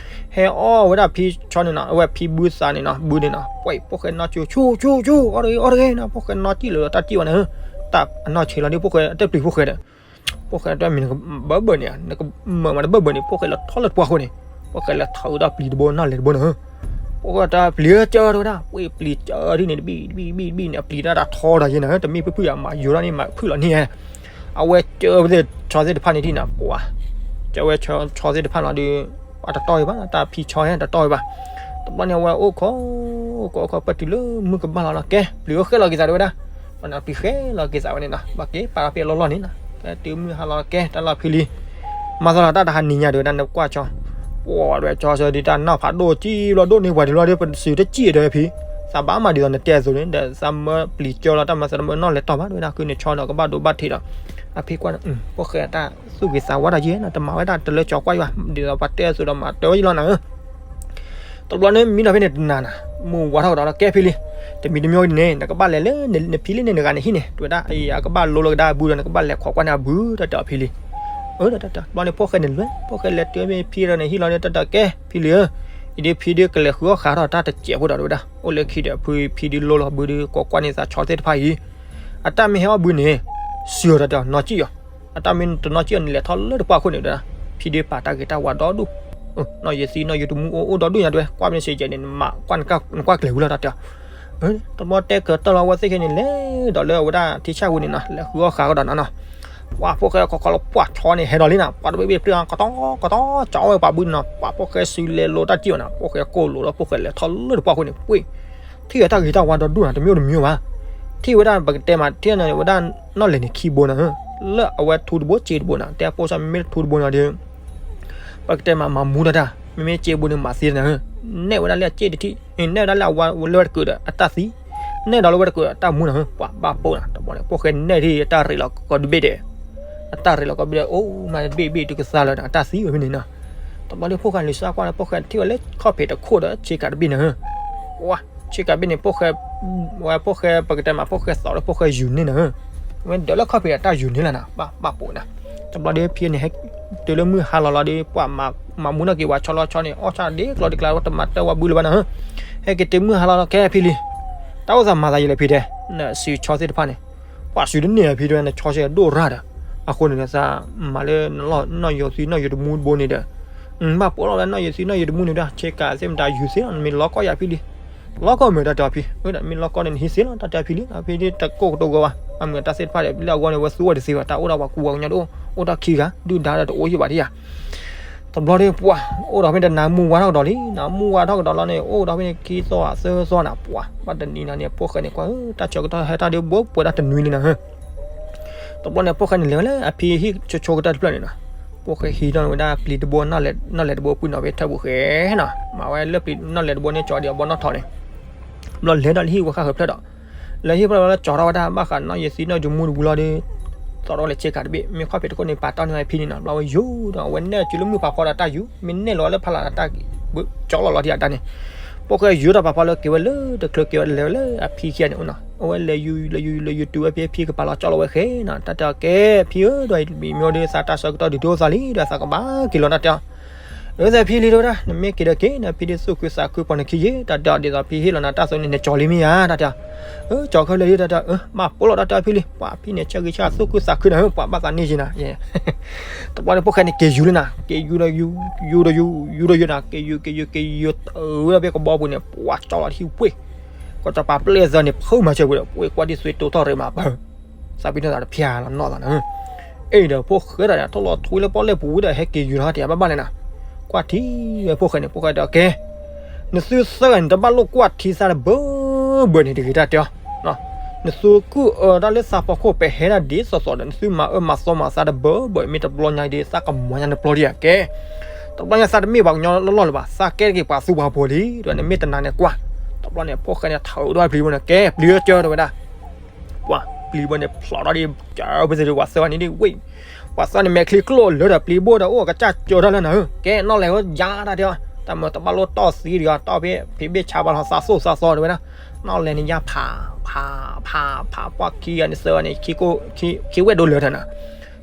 ဟဲ ဟဲအီၣ်ဝဲဒၣ်ဖံဆီန့ၣ်နီၤ, အဝဲဖံဘုသးန့ၣ်နီၤ, ဘုန့ၣ်နီၤ, ပှဲၤ ဖိၣ်ဃဲနီၢ်ကၠိ ဆူၣ်ဆူၣ်ဆူၣ် အီၣ်တဂ့ၤ အီၣ်တဂ့ၤနီၤ, ဖိၣ်ဃဲနီၢ်ကၠိလၢတၢ်စံၣ်ဝဲန့ၣ်, တၢ်အနီၢ်ဆံးလီၤဒီး ဖိၣ်ဃဲအတပျံၤဖိၣ်ဃဲဒီး, ဖိၣ်ဃဲတဲမ့ၢ်နကဘၢဘၢၣ်န့ၣ်, နကမၢမးတဘၢဘၢၣ်န့ၣ်, ဖိၣ်ဃဲလဲၤထီၣ်လၢတပှၢ်ဃိန့ၣ်, ဖိၣ်ဃဲလဲၤထီၣ်ဝဲဒၣ်ပျံၤတဘိနီၢ်လဲၤတဘိန့ၣ်, ဖိၣ်ဃဲတၢ်ပျံၤကၢၢ်တဝဲဒၣ်, ပှဲၤပျံၤကၢၢ်ဒ်န့ၣ် တဘံၣ်တဘံၣ်တဘံၣ်တဘံၣ်န့ၣ် အပျံၤတၢ်တၢ်ထီဒီးယဲန့ၣ်, တမ့ၢ်ဖုၣ်ဖုၣ်အမၤယိၤထီၣ်န့ၣ် မၤဖုၣ်လီၤန့ၣ်, အဝဲကၢဝဲသ့ၣ်ဆီသ့ၣ်တဖၣ်န့ၣ်ဒ်န့ၣ် ပှၤ ကၢဝဲဆီသ့ၣ်တဖၣ်လီၤဒီး ပှၤတတီၢ်ဝဲဘၣ်, တၢ်ဖံဆီဟဲတတီၢ်ဝဲဘၣ်. တဘျီန့ၣ် အဝဲအိၣ်ခိး အိၣ်ခိးအိၣ်ခိး ပတုၤလၢမုၢ်ကဘၣ်လီၤလီၤ ကဲ ပျံၤအိၣ်ဃဲလီၤက့ၤသးတဝဲဒၣ်, ပှၤန့ၣ်ပျံၤဃဲလီၤက့ၤသးဝဲန့ၣ်နီၤ, ဘၣ်က့ၤပာ်ဖဲအလီၢ်လီၢ်န့ၣ်နီၤ, ကဲတုၤမုၢ်ဟါလီၤ ကဲတၢ်လီၢ်ဖံလံ မၤသးလီၤတၢ်တဟါနံၤညါတဝဲဒၣ် နကွၢ်ဆီ, ပှၤတဝဲဆီဆၢဒ်တၢ်နီၢ်ဖးဒိၣ်ကံဘျီဒိၣ်န့ၢ်ပှၤတဘျီဒီး ပစုတစံၣ်ဒီးဖံ, သးဘၣ်မၤဒ်သိးနတဲအသိးန့ၣ် ဒီးသးမၢပျံၤကၢလီၤ တၢ်မၤသးတမၢနီၢ်လဲၤတီၢ်ဘၣ်တဝဲဒၣ် ဃုန့ၣ်ဆီန့ၣ်ကဘၣ်ဒိဘၣ်ထံးဒီး, အဖံကွၢ်န့ၣ် ဖိၣ်ဃဲတၢ်သူၣ်က့ၤသးဝါတၢ်ယဲနီၤ, တမၤဝဲဒၣ်တလၢကၠီၤကွၢ်ယွၤ ဒ်သိးပှၤတဲအသိးဒီးမၤတဲဝဲယလီၤနၤဧၢ တဘျီန့ၣ်မံနီၤဖဲန့ၣ်တနၤနၤ, မုၢ်ဝါထီၣ်ကဒီးလီၤ ကဲဖံလံ, တမံၤတမံၤဒ်န့ၣ် နကဘၣ်လဲၤလၢနဖံလံန့ၣ် နဂၤန့ၣ်ဟံၣ်န့ၣ် တဝဲဒၣ်, အကဘၣ်လိလီၤကဒါအဘုဒီး နကဘၣ်လဲၤခိးကွၢ်န့ၢ်အဘု တၢ်တဲအီၤဖံလံ. အၢ တၢ်တဲအီၤ တဘျီန့ၣ် ဖိၣ်ဃဲန့ၣ်လဲၤ, ဖိၣ်ဃဲလဲၤတုၤမ့ၢ်ဖံဒီးန့ၣ်ဟံၣ်လီၤန့ၣ် တၢ်တဲအီၤ ကဲဖံလံဧၢ, အံၤဒ်ဖံဒ်ကလဲၤဃုအီၣ်ဃာ်ထီၣ်တၢ်တစဲးဖိဒီးတဝဲဒၣ်, အိၣ်လၢခံဒီး ဖံဒ်လိလီၤဘုဒ် ကိးကွၢ်န့ၢ်သးဆီသ့ၣ်တဖၣ်အံၤ, အတၢ်မ့ၢ်ဟဲအီၣ်ဘုန့ၣ် စံးအီၤ တၢ်တဲအီၤ နီၢ်ကံၣ်အီၤ, အတၢ်မ့ၢ်တနီၢ်ကံၣ်အီၤန့ၣ် လဲၤထီၣ်လၢတပှၢ်ခိၣ်န့ၣ်ဒီး ဖံဒ်ပာ်တၢ်ဂ့ၤတၢ်ဝါဒီဒူၣ်, နီၢ်ယံၤသံနီၢ်ယံၤတမူအိၣ်အိၣ်ဒီဒူၣ်ညါတဝဲ ကွၢ်မ့ၢ်စ့ၢ်ကီးန့ၣ် နကွၢ်ကျဲၤဝံၤလီၤ တၢ်တဲအီၤ. တဘျီတဲကၢၤတၢၢ်လီၤ အဝဲသ့ၣ်ခဲန့ၣ် လဲၤဒီးလၢအဝဲဒၣ်ထံဆၣ်ဝံၤန့ၣ်နီၤ လဲၤဃုအီၣ်ဃာ်ကဒီးနီၤနီၤ, ပှၤဖိၣ်ဃဲခီခီလီၤ ပှၤဆီန့ၣ် ဟဲဒီးလံနီၤ ပှၤတဘ့ၣ်ဘ့ၣ်ပျံၤ ကတီကတီကၠီဝဲပှၤဘုန့ၣ်နီၤ ပှၤဖိၣ်ဃဲစုလဲၤလိၤတၢ်စံၣ်အီၤနီၤ ဖိၣ်ဃဲကိၢ်လိာ်ဒီး ဖိၣ်ဃဲလဲၤထီၣ်လၢတပှၢ်ခိၣ်န့ၣ် ပှ့ၢ် ထံၣ်ဝဲတၢ်ဂ့ၤတၢ်ဝါဒီဒူၣ်နီၤ တမံၤတမံၤဘၣ်, ထံၣ်ဝဲဒၣ် ပကတဲမး ထံၣ်ဝဲဒၣ်နီၢ်လဲၤန့ၣ်ခံဘိနီၤ, လၢအဝဲထူတဘိစ့တဘိနီၤ တဲဖိစီမ့ၢ်ထူတဘိနီၤဒီး ပကတဲမး မၤမူတၢ်တၢ် မ့မ့ၢ်စ့ဘိန့ၣ်မၤသံနၤ, နဲၣ်ဝဲဒၣ်လၢအစ့တထံၣ်, နဲၣ်ဝဲဒၣ်လၢအဝဲလၢဝဲတကုးဒီး အတၢ်သံ, နဲၣ်ဒီးလၢဝဲတကုးဒီး အတၢ်မူနၤ, ပှၤဘၣ်ပိာ်နၤ တဘျီန့ၣ် ဖိၣ်ဃဲနဲၣ်ထံၣ်အတၢ်ရ့လီၤကီးဒုဘ့ၣ်ဒဲး, အတၢ်ရ့လီၤကီးဘ့ၣ်ဒဲး အိၣ်မးတဘ့ၣ်ဘ့ၣ်တုၤကသါလၢၤဒီး အတၢ်သံဝဲဖဲန့ၣ်နီၤ, တဘျီန့ၣ် ဖိၣ်ဃဲန့ၣ် စၢကွၢ်လၢ ဖိၣ်ဃဲထံၣ်ဝဲလၢခီၣ်ဖံးတခိၣ်ဒီး ဆ့ကၤတဘ့ၣ်နၤ ပှၤ ဆ့ကၤဘ့ၣ်န့ၣ် ဖိၣ်ဃဲ, ဝဲဖိၣ်ဃဲ ပကတဲမး ဖိၣ်ဃဲသီဒီး ဖိၣ်ဃဲယူၤန့ၢ်နၤ, ဝဲဒၢးလၢခီၣ်ဖံးအတၢ်ယူၤန့ၢ်လၢနၤ ဘၣ်ဘၣ်ပိာ်နၤ, တဘျီဒီး ဖံန့ၣ် ဟဲတုၤလၢမုၢ်ဟါလီၤလီၤဒီး ပှၤမၤမူနီၢ်က့ၤဝဲဆီလီၤဆီန့ၣ် အီၣ်ဆၣ်ဒ့ကျီဒ့ကျါ တမၤတၢ်ဝဲဘုလၢၤဘၣ်နၤ, ဟဲက့ၤတုၤမုၢ်ဟါလီၤလီၤ ကဲဖံလံ, တၢ်အိၣ်သးမၤသးယံာ်လၢဖံတဲ, နစုဆီသ့ၣ်တဖၣ်န့ၣ်, ပှၤစုတန့ၢ်ဖံတဲ နဆီဆဲးဒိၣ်ရၣ်ဒီး, အဃိန့ၣ် သးမၤလၢ နီၢ်ယံၤသံနီၢ်ယံၤတမူတဘိန့ၣ်ဒီး ဘၣ်ပိာ်လီၤလၢနီၢ်ယံၤသံနီၢ်ယံၤတမူန့ၣ်ဒီး ဆ့ကၤသ့ၣ်မတၤယူၤသ့လီၤ နမ့ၢ်လီကီယၤဖံလံ, လီကီမ့ၢ်တၢ်တဲအီၤဖံ, မ့ၢ်လီကီန့ၣ်နဟံးသ့လီၤ တၢ်တဲအီၤဖံလံ, ဖံဒ်တကိၢ်ကတိၤဂီၤဘၣ်, အမ့ၢ်တၢ်သ့ၣ်တဖၣ်ဒီး လၢအဂီၢ်န့ၣ် ဝဲသူဝဲတသ့ဘၣ် တၢ်အိၣ်ဒီးပှၤကူပှၤကညီတအိၣ်, အိၣ်တၢ်ခံဂၤ ဒုၣ်ဒါဒီးတအိၣ်ယံာ်ဘၣ်ဒံးဧါ တဘျီဒီးပှၤ အိၣ်ဒီးဖဲန့ၣ်တနၤမုၢ်ဝါထီၣ်ကဒီးလံ, နၤမုၢ်ဝါထီၣ်ကဒီးလီၤန့ၣ် အိၣ်ဒီးဖဲန့ၣ်ခံသီသၢသီနၤ ပှၤ ဘၣ်တနံၤနၤန့ၣ် ဖိၣ်ဃဲန့ၣ်ကွၢ် တၢ်ဆၢကတီၢ်ဟဲတၢ်ဒုးဘိပှဲၤဒၣ်တနွံလံနၤ, တဘျီန့ၣ် ဖိၣ်ဃဲန့ၣ် လဲၤဝဲလၢအဖံဟံၣ်ဆိဆိကတၢၢ်တဖျၢၣ်န့ၣ်နီၤ, ဖိၣ်ဃဲဟံးထီၣ်ဝဲဒၣ်ပျံၤတဘိ နီၢ်လဲၤတဘိပှံၤနီၤဖဲထၢၣ်ပူၤဃဲနီၤ, မၤဝဲလၢပျံၤနီၢ်လဲၤတဘိန့ၣ် ကၠီဒံးအဘီနီၢ်ထီန့ၣ်, ဘျီလဲၤဒီးလၢဟံၣ်ဝဲဃၣ်ဃၢၤဖျၢၣ်ဒီး လၢဟံၣ်ဖျၢၣ်လီၤလၢကၠီထီၣ်ဝဲဒၣ် ဘၣ်ဃးနီၢ်ယံၤသံနီၢ်ယံၤတမူတဝံၤလီၤဒီး သီထီၣ်လၢဆ့ကၤတဘ့ၣ် မ့ၢ်ခီၣ်ဖံးတခိၣ်န့ၣ် ပာ်တီၢ်န့ၢ်ဝဲဖံန့ၣ်နီၤ, ဘျီဝဲယိၤဒီး အဝဲနဲၣ်စုလၢမုၢ်ဖးဖီဒီးတၢ်ယူၤ မ့ၢ်နဲၣ်လီၤဝဲလၢဖးလၢ်တၢ် ကၠီလီၤလီၤထံအတၢ်န့ၣ်, ဖိၣ်ဃဲယူၤဒီးပာ်ဖီလၢက့ၤဝဲလၢတချုးက့ၤဝဲလဲၤဝဲလၢအဖံခံဂၤန့ၣ်အိၣ်နီၤ, အဝဲလဲၤယူၤလဲၤယူၤလဲၤယူၤတုၤဝဲဖံဖံကပာ်လီၤကၠီလီၤဝဲဃဲနီၤ, တၢ်တဲအီၤကဲဖံဧၢ ဒီးမ့ၢ်ဒ်သးတၢ်ဆၢကတီၢ်ဒုးတအိၣ်သးလံ ဒီးသးကဘၣ်က့ၤလီၤတၢ်တဲအီၤ အၢ သးဖံလံတဲဝဲဒၣ် နမ့ၢ်က့ၤဒီးက့ၤ နဖံဒ်သူၣ်ခုသးခုပှၤနခံယ့ၣ် တၢ်တဲအီၤဒ်သိးဖံဟ့ၣ်လီၤနၤတၢ်သိးန့ၣ် နကၠီလံမ့ၢ်ဧါ တၢ်တဲအီၤ, အၢ ကၠီခဲလၢာ်လံ တၢ်တဲအီၤ, အၢ ဘၣ်ပိာ်လီၤတၢ်တဲအီၤဖံလံ ပှၤဖံန့ၣ် ဆၢဂ့ၤဆၢဂ့ၤသူၣ်ခုသးခုနၤဧၢ ပှၤဘၣ်သးန့ၢ်ယ့ၢ်နၤ, တဘျီန့ၣ် ဖိၣ်ဃဲန့ၣ် က့ၤယူၤလံနၤ က့ၤယူၤဒီးယူၤ ယူၤဒီးယူၤနၤ က့ၤယူၤ က့ၤယူၤ က့ၤယူၤ တုၤဝဲဒၣ်ဖဲကဘီပူၤန့ၣ် ပှၤကၠီလီၤတဟံၣ်ပှ့ၤ, ကၠီပာ်ပျဲၢ်သၢန့ၣ် ဖုးမၤစၢၤဝဲဒီး ပှ့ၤကွၢ်ဒ်သွံတိထီၣ်ရ့မးပၢၢ် သးပ့ၤနီၣ်သးတဖျါလီၤနီၢ်သးနၤ အ့ၣ်ဒီးဖိၣ်ဃဲတၢ်န့ၣ် ထီၣ်လီၤထွံလၢပီၣ်လဲၣ်ပူၤဝံၤဒီး ဟဲက့ၤယူၤထီၣ်တ့ၢ်ဘၣ်ဘၣ်လဲၣ်နၤ, ကွၢ်ထံဝဲဖိၣ်ဃဲန့ၣ် ဖိၣ်ဃဲတဲအီၤကဲ, နသုသၢဂၤန့ၣ် တဘၣ်လိၣ်ကွၢ်ထံသးတဘၢဘၢန့ၣ် တဂ့ၤတၢ်တဲအီၤ, နသုကုၢ်အၢတၢ်လၢသးဖီခိၣ် ပဟဲဒၣ်ဒ်သိးသိးဒီး နသုမၤအၢမၤသီမၤသးတဘၢဘၢ မ့ၢ်တဘျီညါဒီး သးကမၤညါနပျီဒံးဧါ ကဲ, တဘျီညါသးတမ့ၢ်ပှၤကညီလီၢ်လီၢ်လၢၤဘၣ် သးကဲတက့ၤပှၤသူပှၤဖိလံ ဒီးနမ့ၢ်တနာ်န့ၣ်ကွၢ်, တဘျီန့ၣ် ဖိၣ်ဃဲန့ၣ် ထုးဒီးပျံၤဘိန့ၣ် ကဲ ပျံၤကၢတဝဲဒၣ် ပှၤပျံၤဘိန့ၣ် ဖျိးထီၣ်ဒီး ကၢဝဲသ့ၣ်ဒီးပှၤသၢဂၤန့ၣ်ဒ်ဝ့ၢ်, ပှၤသၢဂၤန့ၣ် မဲာ်ချံကျိၣ်လၢဒီးပျံၤဘိဒီး အိၣ်ကစၢ်ကၢထီၣ်လၢနၤဧၢ, ကဲနီၢ်လဲၤဟိယါတၢ်တဲအီၤ, တၢ်မၤတဘၣ်လိၣ်တီၢ်သံဒီး တီၢ်ဖဲဖံးဘ့ၣ်ဆါဘၣ်လီၤ သးသိၣ်သးသီတဝဲဒၣ်, နီၢ်လဲၤန့ၣ်ယါဖး ဖး ဖး ဖး ပှၤခံဂၤန့ၣ်သၢဂၤန့ၣ် ခံဝဲၢ်ဒိလၢာ်တၢ်နၤ,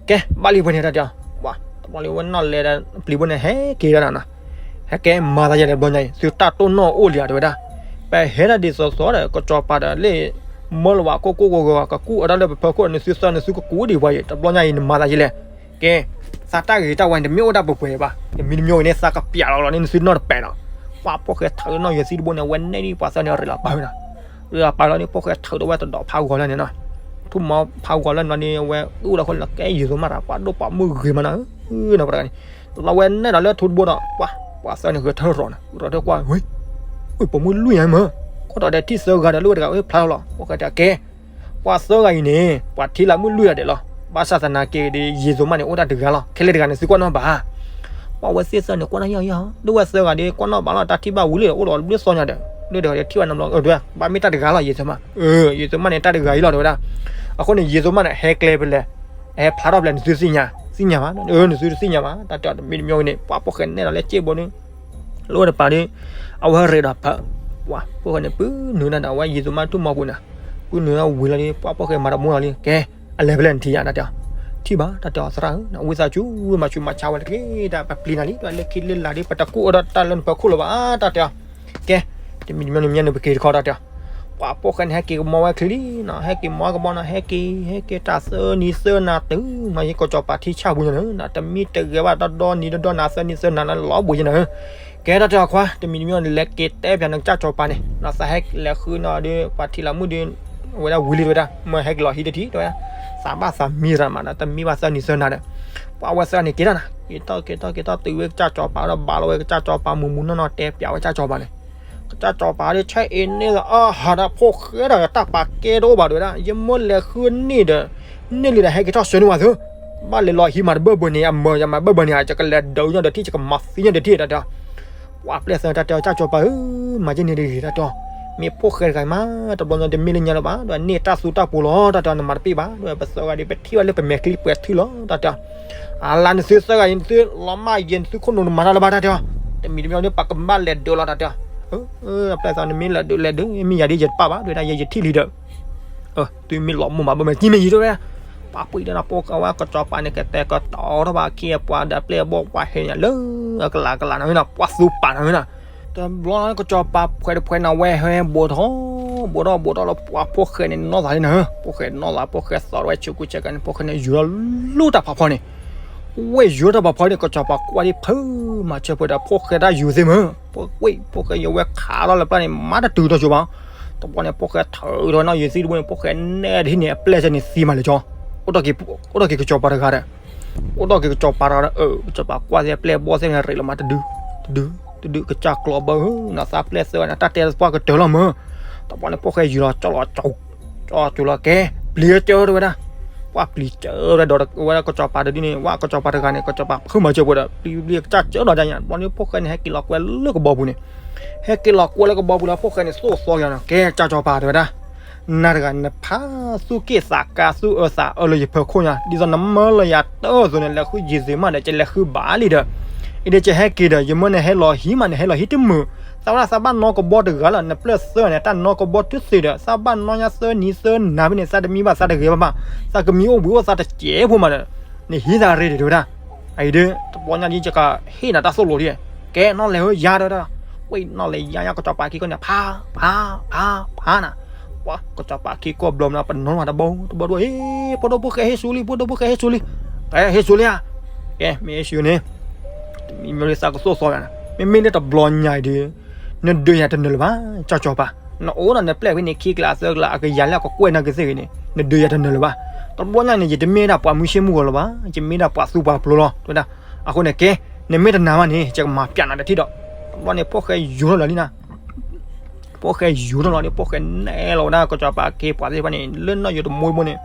ကဲ ဘၣ်လံဝဲန့ၣ်တၢ်တဲအီၤ, ပှၤတဘျီလံဝဲနီၢ်လဲၤဒီးပျံၤဘိန့ၣ် ဟဲက့ၤဒၣ်နၤနီၤ ဟဲကဲမၤသးယဲလဲၣ်တဘျီညါအံၤ သုတၢ်တိၢ်နီၣ်အိၣ်လံဧါ တဲဝဲဒၣ်. ပဟဲဒၣ်ဒ်သိးသိးဒီး ကစီၤပၤဒီးလၢ မၢလီၤဝဲကိၢ်ကိၢ်ဂီၤဂီၤ ကကူၣ်အီၤတၢ်လၢပဖၢခိၣ် နသုသၢနသုကကူၣ်ဒံးပှၤအံၤ တဘျီညါအံၤ နမၤသးယဲလဲၣ်. ကဲ, သးတၢ်ဂ့ၤတၢ်ဝါန့ၣ် တမ့ၢ်အိၣ်တၢ်ပှဲၤပှဲၤဘၣ်. တမံၤတမံၤဂ့ၤန့ၣ် သးကပျးလီၤလီၤန့ၣ် နသုနီၢ်တပဲာ်နီၤ. ပှၤဖိၣ်ဃဲထၢးနီၢ်ယဲၤသံတဘိန့ၣ် အဝဲနဲၣ်ဒံးပှၤသၢန့ၣ် ရ့လီၤပာ်ဝဲနီၤ. ရ့လီၤပာ်လီၤန့ၣ် ဖိၣ်ဃဲထၢးဒီးဝဲတဒီးဖးဂီၤလၢန့ၣ်နီၤ. ထူၣ်မီၤဖးဂီၤလၢန့ၣ်န့ၣ် အဝဲအုၣ်လီၤခိၣ်လၢကဲယံာ်သိမးတၢ် ပှၤဒိၣ်ပှၤမုၣ်ဂ့ၤမးနီၤ. နီၤပှၤတဂၤန့ၣ် လီၤဝဲနဲၣ်ဒီးလၢထူတဘိဒီး ပှၤ ပှၤသၢန့ၣ်ဂဲၤထၢၣ်ရီၤနီၤ ဂဲၤထၢၣ်ကွၢ် ဝဲ ပိာ်မုၣ်လွံၢ်ယါမ့ၢ် ကီၢ်ဒီးဒဲးထံၣ်သၢဂၤဒီးလၢဝဲတဂၤအၢဖျါထီၣ်လီၤ. ပှၤဃဲတဲကဲ ပှၤသၢဂၤအံၤန့ၣ် ပှၤထံၣ်လၢမုၢ်လွံၢ်ဂၤဒဲးလီၤ. ဘၣ်ဆၣ်သနာ်က့ဒီး ယံာ်သိမးန့ၣ် အိၣ်တၢ်တဂၤလီၤ. ခဲလၢာ်တဂၤန့ၣ် သုကွၢ်နီၣ်ဘၣ်. ပှၤဝဲသ့ၣ်သၢန့ၣ် ကွၢ်နီၣ်ယီၤယီၤ ဒ်ဝဲသၢဂၤဒီး ကွၢ်နီၣ်ဘၣ်လီၤ တၢ်ထံၣ်ဘၣ်ဝံၤလံ အိၣ်ဒီးဘျုးသီညါဒီး လၢတဂၤဒီးထံၣ်ဘၣ်နဘျီ အၢ ဘၣ်မ့ၢ်တၢ်တဂၤလီၤ ယံာ်သိမး. ယံာ်သိမးန့ၣ် တၢ်တဂၤအံၤလီၤ တဲဝဲဒၣ်. အဃိန့ၣ် ယံာ်သိမးန့ၣ် ဟဲကျဲဖဲလဲၣ် ဟဲဖျါထီၣ်ဖဲလဲၣ် နသုသ့ၣ်ညါ သ့ၣ်ညါဘၣ်. အၢ နသုတသ့ၣ်ညါဘၣ် တၢ်တဲအီၤ တမံၤတမံၤဂ့ၤန့ၣ် ပှၤဖိၣ်ဃဲနဲၣ်ဒီးလၢစ့ၣ်ဘိန့ၣ် လၢဝဲတပၤဒီး အဝဲရ့ဒီးဖး ပှၤဖိၣ်ဃဲန့ၣ် ပုၢ်နုာ်ဒၣ်ဒီး အဝဲယံာ်သိမးထူၣ်မီၤပူၤန့ၣ် ပုၢ်နုာ်ဝံၤလီၤဒီး ပှၤဖိၣ်ဃဲမၤတမူလီၤလံ ကဲ အလဲၤဖဲလဲၣ်နထံၣ်ယါ တၢ်တဲအီၤ ထံၣ်ဘၣ် တၢ်တဲအီၤ သရၣ်ဧၢ နဝံသးစူၤ မၤဆူးမၤဆါဝဲတက့ၢ် တၢ်ပပျံၤနၤလံ လၢခံလၢလာ်ဒီး ပတကူၣ်အီၤဒီးတၢ်လၢနဖၢခိၣ်လၢၤဘၣ် တၢ်တဲအီၤ ကဲ တမံၤတမံၤန့ၣ် မ့ၢ်နပက့ၤတခီ တၢ်တဲအီၤ ပှၤဖိၣ်ဃဲန့ၣ် ဟဲက့ၤကမီဝဲချံလံနီၤ ဟဲက့ၤမီကဘီနီၤ ဟဲက့ၤ ဟဲက့ၤတၢ်သၢနံၤသၢနၤတုၤမး ယကစီၤပၤထံဆၣ်ပူၤညါန့ၣ် တမံၤတဂဲၤဘၣ် ဒီဒီနံၤဒီဒီနၤ သၢနံၤသၢနၤလၢလီၤဘိးညါန့ၣ် ကဲ တၢ်တဲအီၤခွါ တမံၤတမံၤန့ၣ် လဲၤက့ၤတဲပၠးနကစၢ်စီၤပၤန့ၣ် သးဟဲလဲၤဃုနီၤဒီး ပှၤထံလီၤမုၢ်ဒီး အဝဲဒၣ်ဝံၤလံ တဲဝဲဒၣ် မ့ၢ်ဟဲက့ၤလီၤဟံးတထံၣ် တဲဝဲဒၣ် သးဘၣ်သးမံရၤမး တမံၤဘၣ်သၢနံၤသၢနၤဒီး ပှၤဝဲသၢန့ၣ်က့ၤတၢ်နၤ က့ၤထီၣ်က့ၤထီၣ်က့ၤထီၣ်တုၤဝဲကစၢ်စီၤပၤဒီး ဘၣ်လီၤဝဲကစၢ်စီၤပၤ မူးမူးနီၢ်နီၢ် တဲပၠးဝဲကစၢ်စီၤပၤန့ၣ် ကစၢ်စီၤပၤဒီး ဆဲအ့န့ၣ်လီၤ အဟးဒၣ်ဖိၣ်ဃဲဒီး တၢ်ပာ်ကဲတအိၣ်ဘၣ် တဲဝဲဒၣ် ယမ့ၢ်လဲၤဃုန့ၢ်ဒီး န့ၢ်လံဒီး ဟဲက့ၤထီၣ်ဆှၢန့ၢ်ဝဲသု ဘၣ်လဲၤလီၤဟံးမးတဘၢၣ်ဘၢၣ်န့ၣ် အမၢယမၤဘၢၣ်ဘၢၣ်န့ၣ် ယကလဲၤဒုးညါဒီးထံၣ် ယကမၤသံညါဒီးထံၣ် တၢ်တဲအီၤ ပှၤပျဲၢ်သၢတၢ်တဲအီၤ ကစၢ်စီၤပၤဧၢ မၤယဲန့ၣ်တဂ့ၤ တၢ်တဲအီၤ မ့ၢ်ဖိၣ်ဃဲတဂၤမး တဘျီညါတမ့ၢ်လၢညါလၢၤဘၣ် ဒီးန့ၢ်တၢ်သူတၢ်ပူၤလီၤ တၢ်တဲအီၤ နမၤတပ့ၢ်ဘၣ် ဒီးပသၢဂၤဒီး ပထံၣ်ဘၣ်လၢပမဲာ်ချံပှဲၤထံလီၤ တၢ်တဲအီၤ အလါနသုသၢဂၤအံၤ နသုလီၤမၢ်ယဲ နသုခိၣ်နူာ်နမၤတၢ်လၢၤဘၣ် တၢ်တဲအီၤ တမံၤတမံၤန့ၣ် ပကဘၣ်လဲၤဒုးလီၤ တၢ်တဲအီၤ အပျဲၢ်သၢ နမ့ၢ်လဲၤဒုးလဲၤဒုး မ့ၢ်ယၤဒ်ယတပၣ်ဘၣ် တဲဝဲဒၣ် ယဲယထံၣ်လံဒီး သုမ့ၢ်လီၤမိၢ်မၤဘၢၣ်မဲာ်ကံမ့ၢ်ယံၤ တဲဝဲဒၣ် ပှၤပှ့ၤဒီးနၤ ပှၤကဝဲကစီၤပၤန့ၣ် ကတဲာ်ကတီၤထီၣ်ဘၣ်အခ့အပှၤဒီး အပျဲၢ်အဘီၣ်ပှၤဟဲညါလၢအကလးကလးနၤဝဲနီၤ ပှၤသူပာ်နၤဝဲနီၤ တဘျီန့ၣ် ကစီၤပၤဖှဲးတဖှဲးန့ၣ် အဝဲဟဲဘိးထီၣ် ဘိးထီၣ်ဘိးထီၣ်လၢပှၤဖိၣ်ဃဲန့ၣ် နီၢ်သးလံနၤ ဖိၣ်ဃဲနီၢ်သး ဖိၣ်ဃဲသီၣ်ဝဲဆူးကူဆဲးကၤန့ၣ် ဖိၣ်ဃဲန့ၣ်ယူၤထီၣ်လူၤတၢ်ဖးဖီန့ၣ် ဝဲယူၤထီၣ်တၢ်ဖးဖီန့ၣ် ကစီၤပၤကွၢ်ဒံးဖုးမၤဆၢဖှဲးဒီး ဖိၣ်ဃဲတၢ်ယူၤသ့ၣ်မး ဖိၣ်ဃဲ ဖိၣ်ဃဲယဝဲခးလီၤလၢပျၢ်န့ၣ် မၤတတုၤထီၣ်ကၠိဘၣ် တဘျီန့ၣ် ဖိၣ်ဃဲထၢထီၣ်နီၢ်ယဲၤသံတဘိန့ၣ် ဖိၣ်ဃဲနဲၣ်တဟံၣ်န့ၣ် အပျဲၢ်စဲန့ၣ်သံမးလဲၤကၠီ အိၣ်ထီၣ်က့ၤကစီၤပၤတဂၤဒီး အိၣ်ထီၣ်က့ၤကစီၤပၤတဂၤဒီး အၢ ကစီၤပၤကွၢ်သ့ၣ်အပျဲၢ်အဘီၣ်သ့ၣ်န့ၣ် ရ့းလီၤမးတဒု တဒု တဒု ကစၢ်ကျီဘၢဧၢ နသးပျဲၢ်သၢဂၤန့ၣ် တၢ်တဲပှၢ်ကတၢၢ်လီၤမး တဘျီန့ၣ် ဖိၣ်ဃဲယူၤလီၤကၠီလီၤကၠီ ကၠီကၠိလီၤကဲ ပျံၤကၢတဲဝဲဒၣ် ပှၤပျံၤကၢဝဲဒၣ်ဒီးဝဲဒၣ်ကစီၤပၤတဒုန့ၣ် ဝဲကစီၤပၤတဂၤန့ၣ် ကစီၤပၤဖုးမၤစၢဖှဲးဒီး ပျံၤပျံၤကစၢ်ကၠီဒီးဒ်ညါ တဘျီန့ၣ် ဖိၣ်ဃဲန့ၣ် ဟဲက့ၤလီၤကွဲလၢကဘီပူၤန့ၣ် ဟဲက့ၤလီၤကွဲလၢကဘီပူၤလီၤ ဖိၣ်ဃဲန့ၣ် သိၣ်သီက့ၤနီၤ ကဲကၢ်ကၠီၤပၤတဲဝဲဒၣ် နၤတဂၤနဖးသူၣ်က့ၣ်သးကါသူၣ်အၢသးအၢလၢယဖီခိၣ်ညါ ဒ်သိးနမၢလၢယၤတၢ်အသိးန့ၣ် လဲၤဃုယံၤသ့ၣ်မးဒီး ကလဲၤဃုဘၣ်လံဒီး အံၤဒီးကဟဲက့ၤဒီး ယမၢနဟဲလီၤဟံးမး နဟဲလီၤဟံးတမုာ် သးဝဲဒၣ်သးဘၣ်နီၣ်ကဘီတဂၤလီၤ နပျဲၢ်သၢဂၤန့ၣ် တၢ်နီၣ်ကဘီတုၤသ့ဒီး သးဘၣ်နီၣ်ညါသၢနံၤသၢနၤဖဲန့ၣ် သးတမံဘၣ်သးတဂ့ၤဘၣ်ဘၣ် သးကမံအိၣ်ဘှံးအိၣ်သးတစဲးဖိမးဒီး နဟံးသးရ့ဒီးတဲဝဲဒၣ် အံၤဒီး တဘျီညါဒ်ယကဟ့ၣ်နၤတၢ်သိၣ်လိတက့ၢ် ကဲနီၣ်လဲၤဧၢယၤတဲဝဲဒၣ် ဝဲနီၣ်လဲၤယၤညါကစီၤပၤခံကီၢ်န့ၣ် ဖး ဖး ဖး ဖးနၤ ပှၤကစီၤပၤခံကီၢ်ဘျီမး ပနီၣ်မးတဘီတဘီတဘီ ဟ့ၣ် ဖိဒိၣ်ဖိၣ်ဃဲဟ့ၣ်ဆူလံ ဖိဒိၣ်ဖိၣ်ဃဲဟ့ၣ်ဆူလံ ကဲဟ့ၣ်ဆူလံဧါ ကဲမ့ၢ်ဟ့ၣ်ဆူန့ၣ် တမံၤမ့ၢ်လၢသးကသိၣ်သီယၤန့ၣ် မ့မ့ၢ်လၢတဘျီညါအံၤဒီး နဒုးယၤတနၢၤလၢၤဘၣ် ကၠီကၠီၤပၤ နအိၣ်ဒီးနပျဲၢ်ဖဲန့ၣ်ခံကျါသၢကျါ အကယၤလၢအကကွဲၢ်နၤကသ့ၣ်ဂ့ၤန့ၣ် နဒုးယၤတနၢၤလၢၤဘၣ် တဘျီညါန့ၣ် ယတမ့ၢ်ဒၣ်ပှၤမုၢ်ဆ့ၣ်မုၢ်ဂီၤလၢၤဘၣ် ယမ့ၢ်ဒၣ်ပှၤသူပှၤပျိလီၤ တဲဝဲဒၣ် အဃိန့ၣ်ကဲ နမ့ၢ်တနာ်ဘၣ်န့ၣ် ယကမၤပျးနၤတထံၣ်ဒီး တဘျီန့ၣ် ဖိၣ်ဃဲယူၤထီၣ်လီၤလံနၤ ဖိၣ်ဃဲယူၤထီၣ်လီၤန့ၣ် ဖိၣ်ဃဲနဲၣ်လီၤဝဲဒၣ် ကစီၤပၤအခ့အပှၤသ့ၣ်တဖၣ်န့ၣ် လၢနီၣ်ယိၤတမိၢ်တဘိန့ၣ်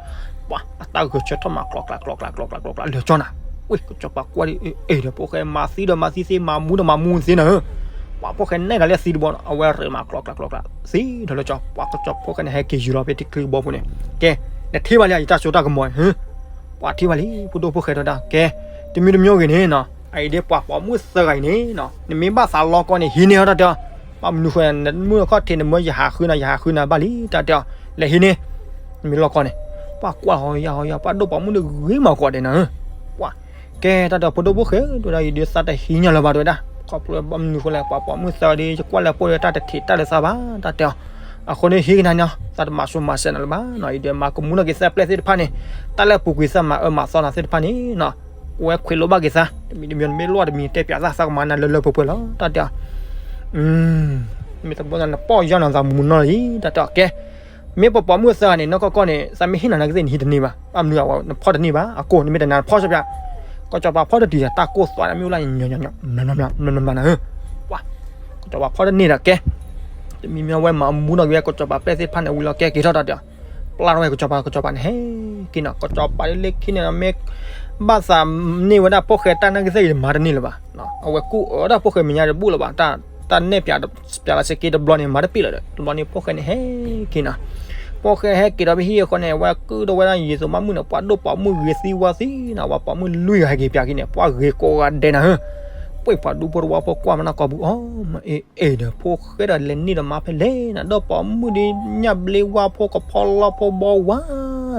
ပှၤအတၢ်ဂဲၤဆၢထီၣ်မၤကျိးကျါကျိးကျါကျိးကျါကျိးကျါလၢာ်ကၠီနၤ ဝဲကစီၤပၤကွၢ်ဒ်အံၤဒီး ဖိၣ်ဃဲမၤသံဒီးမၤသံသ့ မၤမူဒီးမၤမူသ့နၤဧၢ ပှၤဖိၣ်ဃဲနဲၣ်ဒီးလၢသံတဘိန့ၣ် အဝဲရ့မၤကျိးကျါကျိးကျါ သံဒီးလၢာ်ကၠီ ပှၤကစီၤဖိၣ်ဃဲန့ၣ် ဟဲက့ၤယူၤလီၤဖဲထံချံကဘီပူၤန့ၣ် ကဲ နထံၣ်ဘၣ်လံ ယတၢ်စိတၢ်ကမီၤ ပှၤထံၣ်ဘၣ်လံ ဖိဒိၣ်ဖိၣ်ဃဲတဲဝဲဒၣ် ကဲ တမံၤတမံၤဂ့ၤန့ၣ်နီၤ အအံၤဒ်ပှၤပိာ်မုၣ်သၢဂၤအံၤန့ၣ်နီၤ နမ့ၢ်ဘၣ်သးလီကီန့ၣ် ဟံးန့ၢ်အီၤတၢ်တဲအီၤ ဘၣ်မနုၤဃိ နမုၢ်အခီၣ်ထံးနမၢယဟးဃုနၤ ယဟးဃုနၤဘၣ်လံ တၢ်တဲအီၤ လဲၤဟံးန့ၢ် နမ့ၢ်လီကီန့ၣ် ပှၤကွၢ်ဟီယၤဟီယၤ ပှၤဒိၣ်ပိာ်မုၣ်တဂ့ၤမၤကွၢ်ဒဲးနၤ ပှၤ ကဲတၢ်တဲအီၤ ဖိဒိၣ်ဖိၣ်ဃဲ တဲဝဲဒၣ် ယဒုးသးတဟံးညါလၢၤဘၣ် တဲဝဲဒၣ် ခီဖျိဘၣ်မနုၤအဃိလဲၣ် ပှၤပိာ်မုၣ်သၢဂၤဒီး ယကွၢ်လၢအပိာ်ဒီးတၢ်တထံးတၢ်လၢသးဘၣ် တၢ်တဲအီၤ. အဃိန့ၣ်ဟံးကနၤန့ၣ် သးတမၤစိၤမၤစဲးနၤလၢၤဘၣ်နီၤ, အံၤဒီးမၤကမူနီၢ်က့ၤသၢပျဲၢ်သ့ၣ်တဖၣ်န့ၣ်, တၢ်လၢအပူၤကွံာ်သးမၤအၢမၤသီနၤသ့ၣ်တဖၣ်န့ၣ်နီၤ, ဝဲခွဲးလိဘၣ်က့ၤသး, တမံၤတမံၤမ့ၢ်လိၣ်တမံၤတဲပၠးသး သးကမၤနၤလၢလၢပှဲၤပှဲၤလီၤ တၢ်တဲအီၤ. မ့ၢ်တဘျီညါနပီၢ်ယၢ်နီၤ သးမူမူနီၢ်လံ တၢ်တဲအီၤကဲ မ့ၢ်ပှၤပိာ်မုၣ်သၢဂၤန့ၣ် နီၢ်ကီၢ်ကီၢ်န့ၣ် သးမ့ၢ်ဟ့ၣ်နၤနာ်က့သ့ၣ်န့ၣ် ဟံးတန့ၢ်ဘၣ်, ဘၣ်မနုၤအဝဲ နဖီၣ်တန့ၢ်ဘၣ်, အကိၢ်န့ၣ်မ့ၢ်တနာ်နဖီၣ်ဆၢပၠး, ကီၢ်စီၤပၤဖီၣ်တတုၤယၤ တၢ်ကိၢ်သွးဒၣ်မ့ၢ်အိၣ်လၢ မနမနၤဧၢ, ကီၢ်စီၤပၤဖီၣ်တန့ၢ်ဒီးကဲ, တမံၤမ့ၢ်ဝဲမၤမူနီၢ်က့ၤဝဲ ကီၢ်စီၤပၤပျဲၢ်သ့ၣ်တဖၣ်န့ၣ် ဝံၤလီၤကဲက့ၤထီၣ်တၢ်တဲအီၤ, ပျၢ်ထီၣ်ဝဲကီၢ်စီၤပၤ ကီၢ်စီၤပၤန့ၣ်ဟဲက့ၤနီၤ, ကီၢ်စီၤပၤလၢလၢခံန့ၣ်မ့ၢ် ဘၣ်သးန့ၢ်ဝဲဒၣ်ဖိၣ်ဃဲတၢ်နာ်က့သ့ၣ်အံၤ မၤတန့ၢ်လၢၤဘၣ်, အဝဲကူၣ်အၢဒၣ်ဖိၣ်ဃဲမဲာ်ညါတဘူၣ်လၢၤဘၣ်, တၢ်နဲၣ်ပၠး ပၠးလီၤစ့ၢ်ကီးတဘျီန့ၣ် မၤတပ့ၢ်လၢၤဒီး တဘျီန့ၣ်ဖိၣ်ဃဲန့ၣ်ဟဲက့ၤနီၤ, ဖိၣ်ဃဲဟဲက့ၤဒီးဖဲဟံၣ်အဃိန့ၣ် အဝဲကုၣ်ဒီးဝဲဒၣ်ယံၤသိးမးမုၣ်န့ၣ် ပှၤဒိၣ်ပိာ်မုၣ်ဂ့ၤသံဝါသံနီၤ, ပှၤပိာ်မုၣ်လွံၢ်ဂၤဟဲက့ၤပၠးက့ၤန့ၣ် ပှၤဂ့ၤကိးဂၤဒဲးနၤဧၢ, ပှၤဒူဖိတဝါဖိကွၢ်မနၢ်ကိးပူၤအီၤ မ့ၢ်အ့ၣ်အ့ၣ်ဒီး ဖိၣ်ဃဲဒီးလဲၤန့ၢ်ဒီးမါဖဲလဲၣ်နီၤ, ဒီးပိာ်မုၣ်ဒ်ညၣ်ဘျ့ဝါဖိကဖီလီဖိဘီဝါ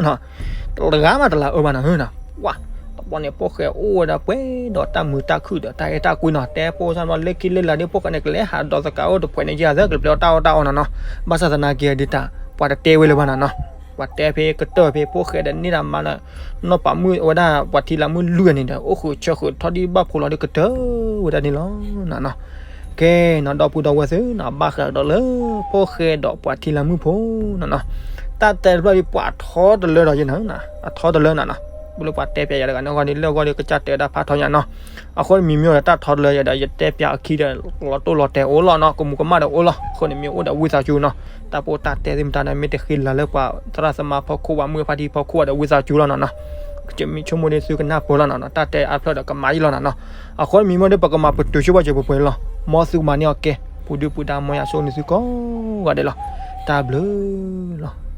နီၤ တဂၤမးတလၤအၢဘၣ်နၤဧၢနီၤ, ဝါ, တဘျီန့ၣ်ဖိၣ်ဃဲအိၣ်ဝဲဒၣ်ပှဲၤဒီးတၢ်မုာ်တၢ်ခုၣ်ဒီးတၢ်အဲၣ်တၢ်ကွံနီၤ, တဲဖိသၣ်မးလၢခံလၢလာ်ဒ်ဖိၣ်ဃဲန့ၣ် ကလဲၤဟးဒီးသကးအိၣ်တဖှဲးန့ၣ် ယၤသၢကလဲၤပျဲအီၣ်တၢ်အီၣ်တၢ်အီနီၤနီၤ, ဘၣ်ဆၣ်သနာ်က့ဒ်တၢ် ပှၤတတဲဝဲလၢၤဘၣ်နီၤနီၤ, ပှၤတဲဖဲကတၢၢ်ဖဲဖိၣ်ဃဲဒီးန့ၢ်တၢ်မါလၢ နီၢ်ပၤမုၣ်ဝဲဒၣ်ပှၤထံလၢမုၣ်လွံၢ်ဂၤန့ၣ်ဒီး အိၣ်ဃုာ်ဆၢဃုာ်ထီၣ်ဒ်ဘၣ်ဖိလီၤဒ်ကတၢၢ်ဝဲဒၣ်န့ၣ်လီၤနီၤနီၤ, ကဲနီၤ ဒီပုၢ်ဒီဝဲၢ်သ့ၣ်နီၤ ဘၣ်ဃးဒီးလၢ ဖိၣ်ဃဲဒီးပှၤထံလၢမုၣ်ဖိနီၤနီၤ, တၢ်တဲတဖျၢၣ်ဒ်ပှၤထီတလၢဒီးယဲနီၤ, အထီတလၢနီၤနီၤ, ပလၢပှၤတဲပၠးယၤတဂၤန့ၣ်ဂီၢ်ဒ်လၢအဂီၢ်ဒ်ကစၢ်တဲဝဲဒၣ်ဖးထီညါနီၤ, အဃိန့ၣ်မ့မ့ၢ်အိၣ်ဒီးတၢ်ထီတလၢယၤဒီး ယတဲပၠးအခံဒီး လီၤတိၢ်လီၤတဲာ်အိၣ်လီၤနီၤ, ကမူးကမၣ်ဒီးအိၣ်လီၤ, အဃိန့ၣ်မ့ၢ်အိၣ်ဒီးဝံသးစူၤနီၤ, တၢ်ပိၢ်တၢ်တဲသ့ၣ်မတၤန့ၣ် မ့ၢ်တဃ့လၤလၢပှၤသရၣ်သမါဖီခိၣ် ပှၤမုၢ်ဖါတံၢ်ဖီခိၣ်ဒီးဝံသးစူၤလီၤနီၤနီၤ, ကမ့ၢ်ဆိကမိၣ်ဒ်သုကနၢ်ပၢၢ်လီၤနီၤနီၤ, တၢ်တဲအါဖျၢၣ်ဒီးကမၤယံာ်လီၤနီၤနီၤ, အဃိန့ၣ်မ့မ့ၢ်အိၣ်ဒီးပကမၤပတုာ်ဆိဘၣ်စၢၤပှဲၤပှဲၤလီၤ, မ်သုကမၤန့ၢ်အီၤကဲ, ပူၤဒုၣ်ပူၤဒါမ်ယွၤဆိၣ်ဂ့ၤနသုကိးဂၤဒဲးလီၤ, တၢ်ဘျုးလီၤ.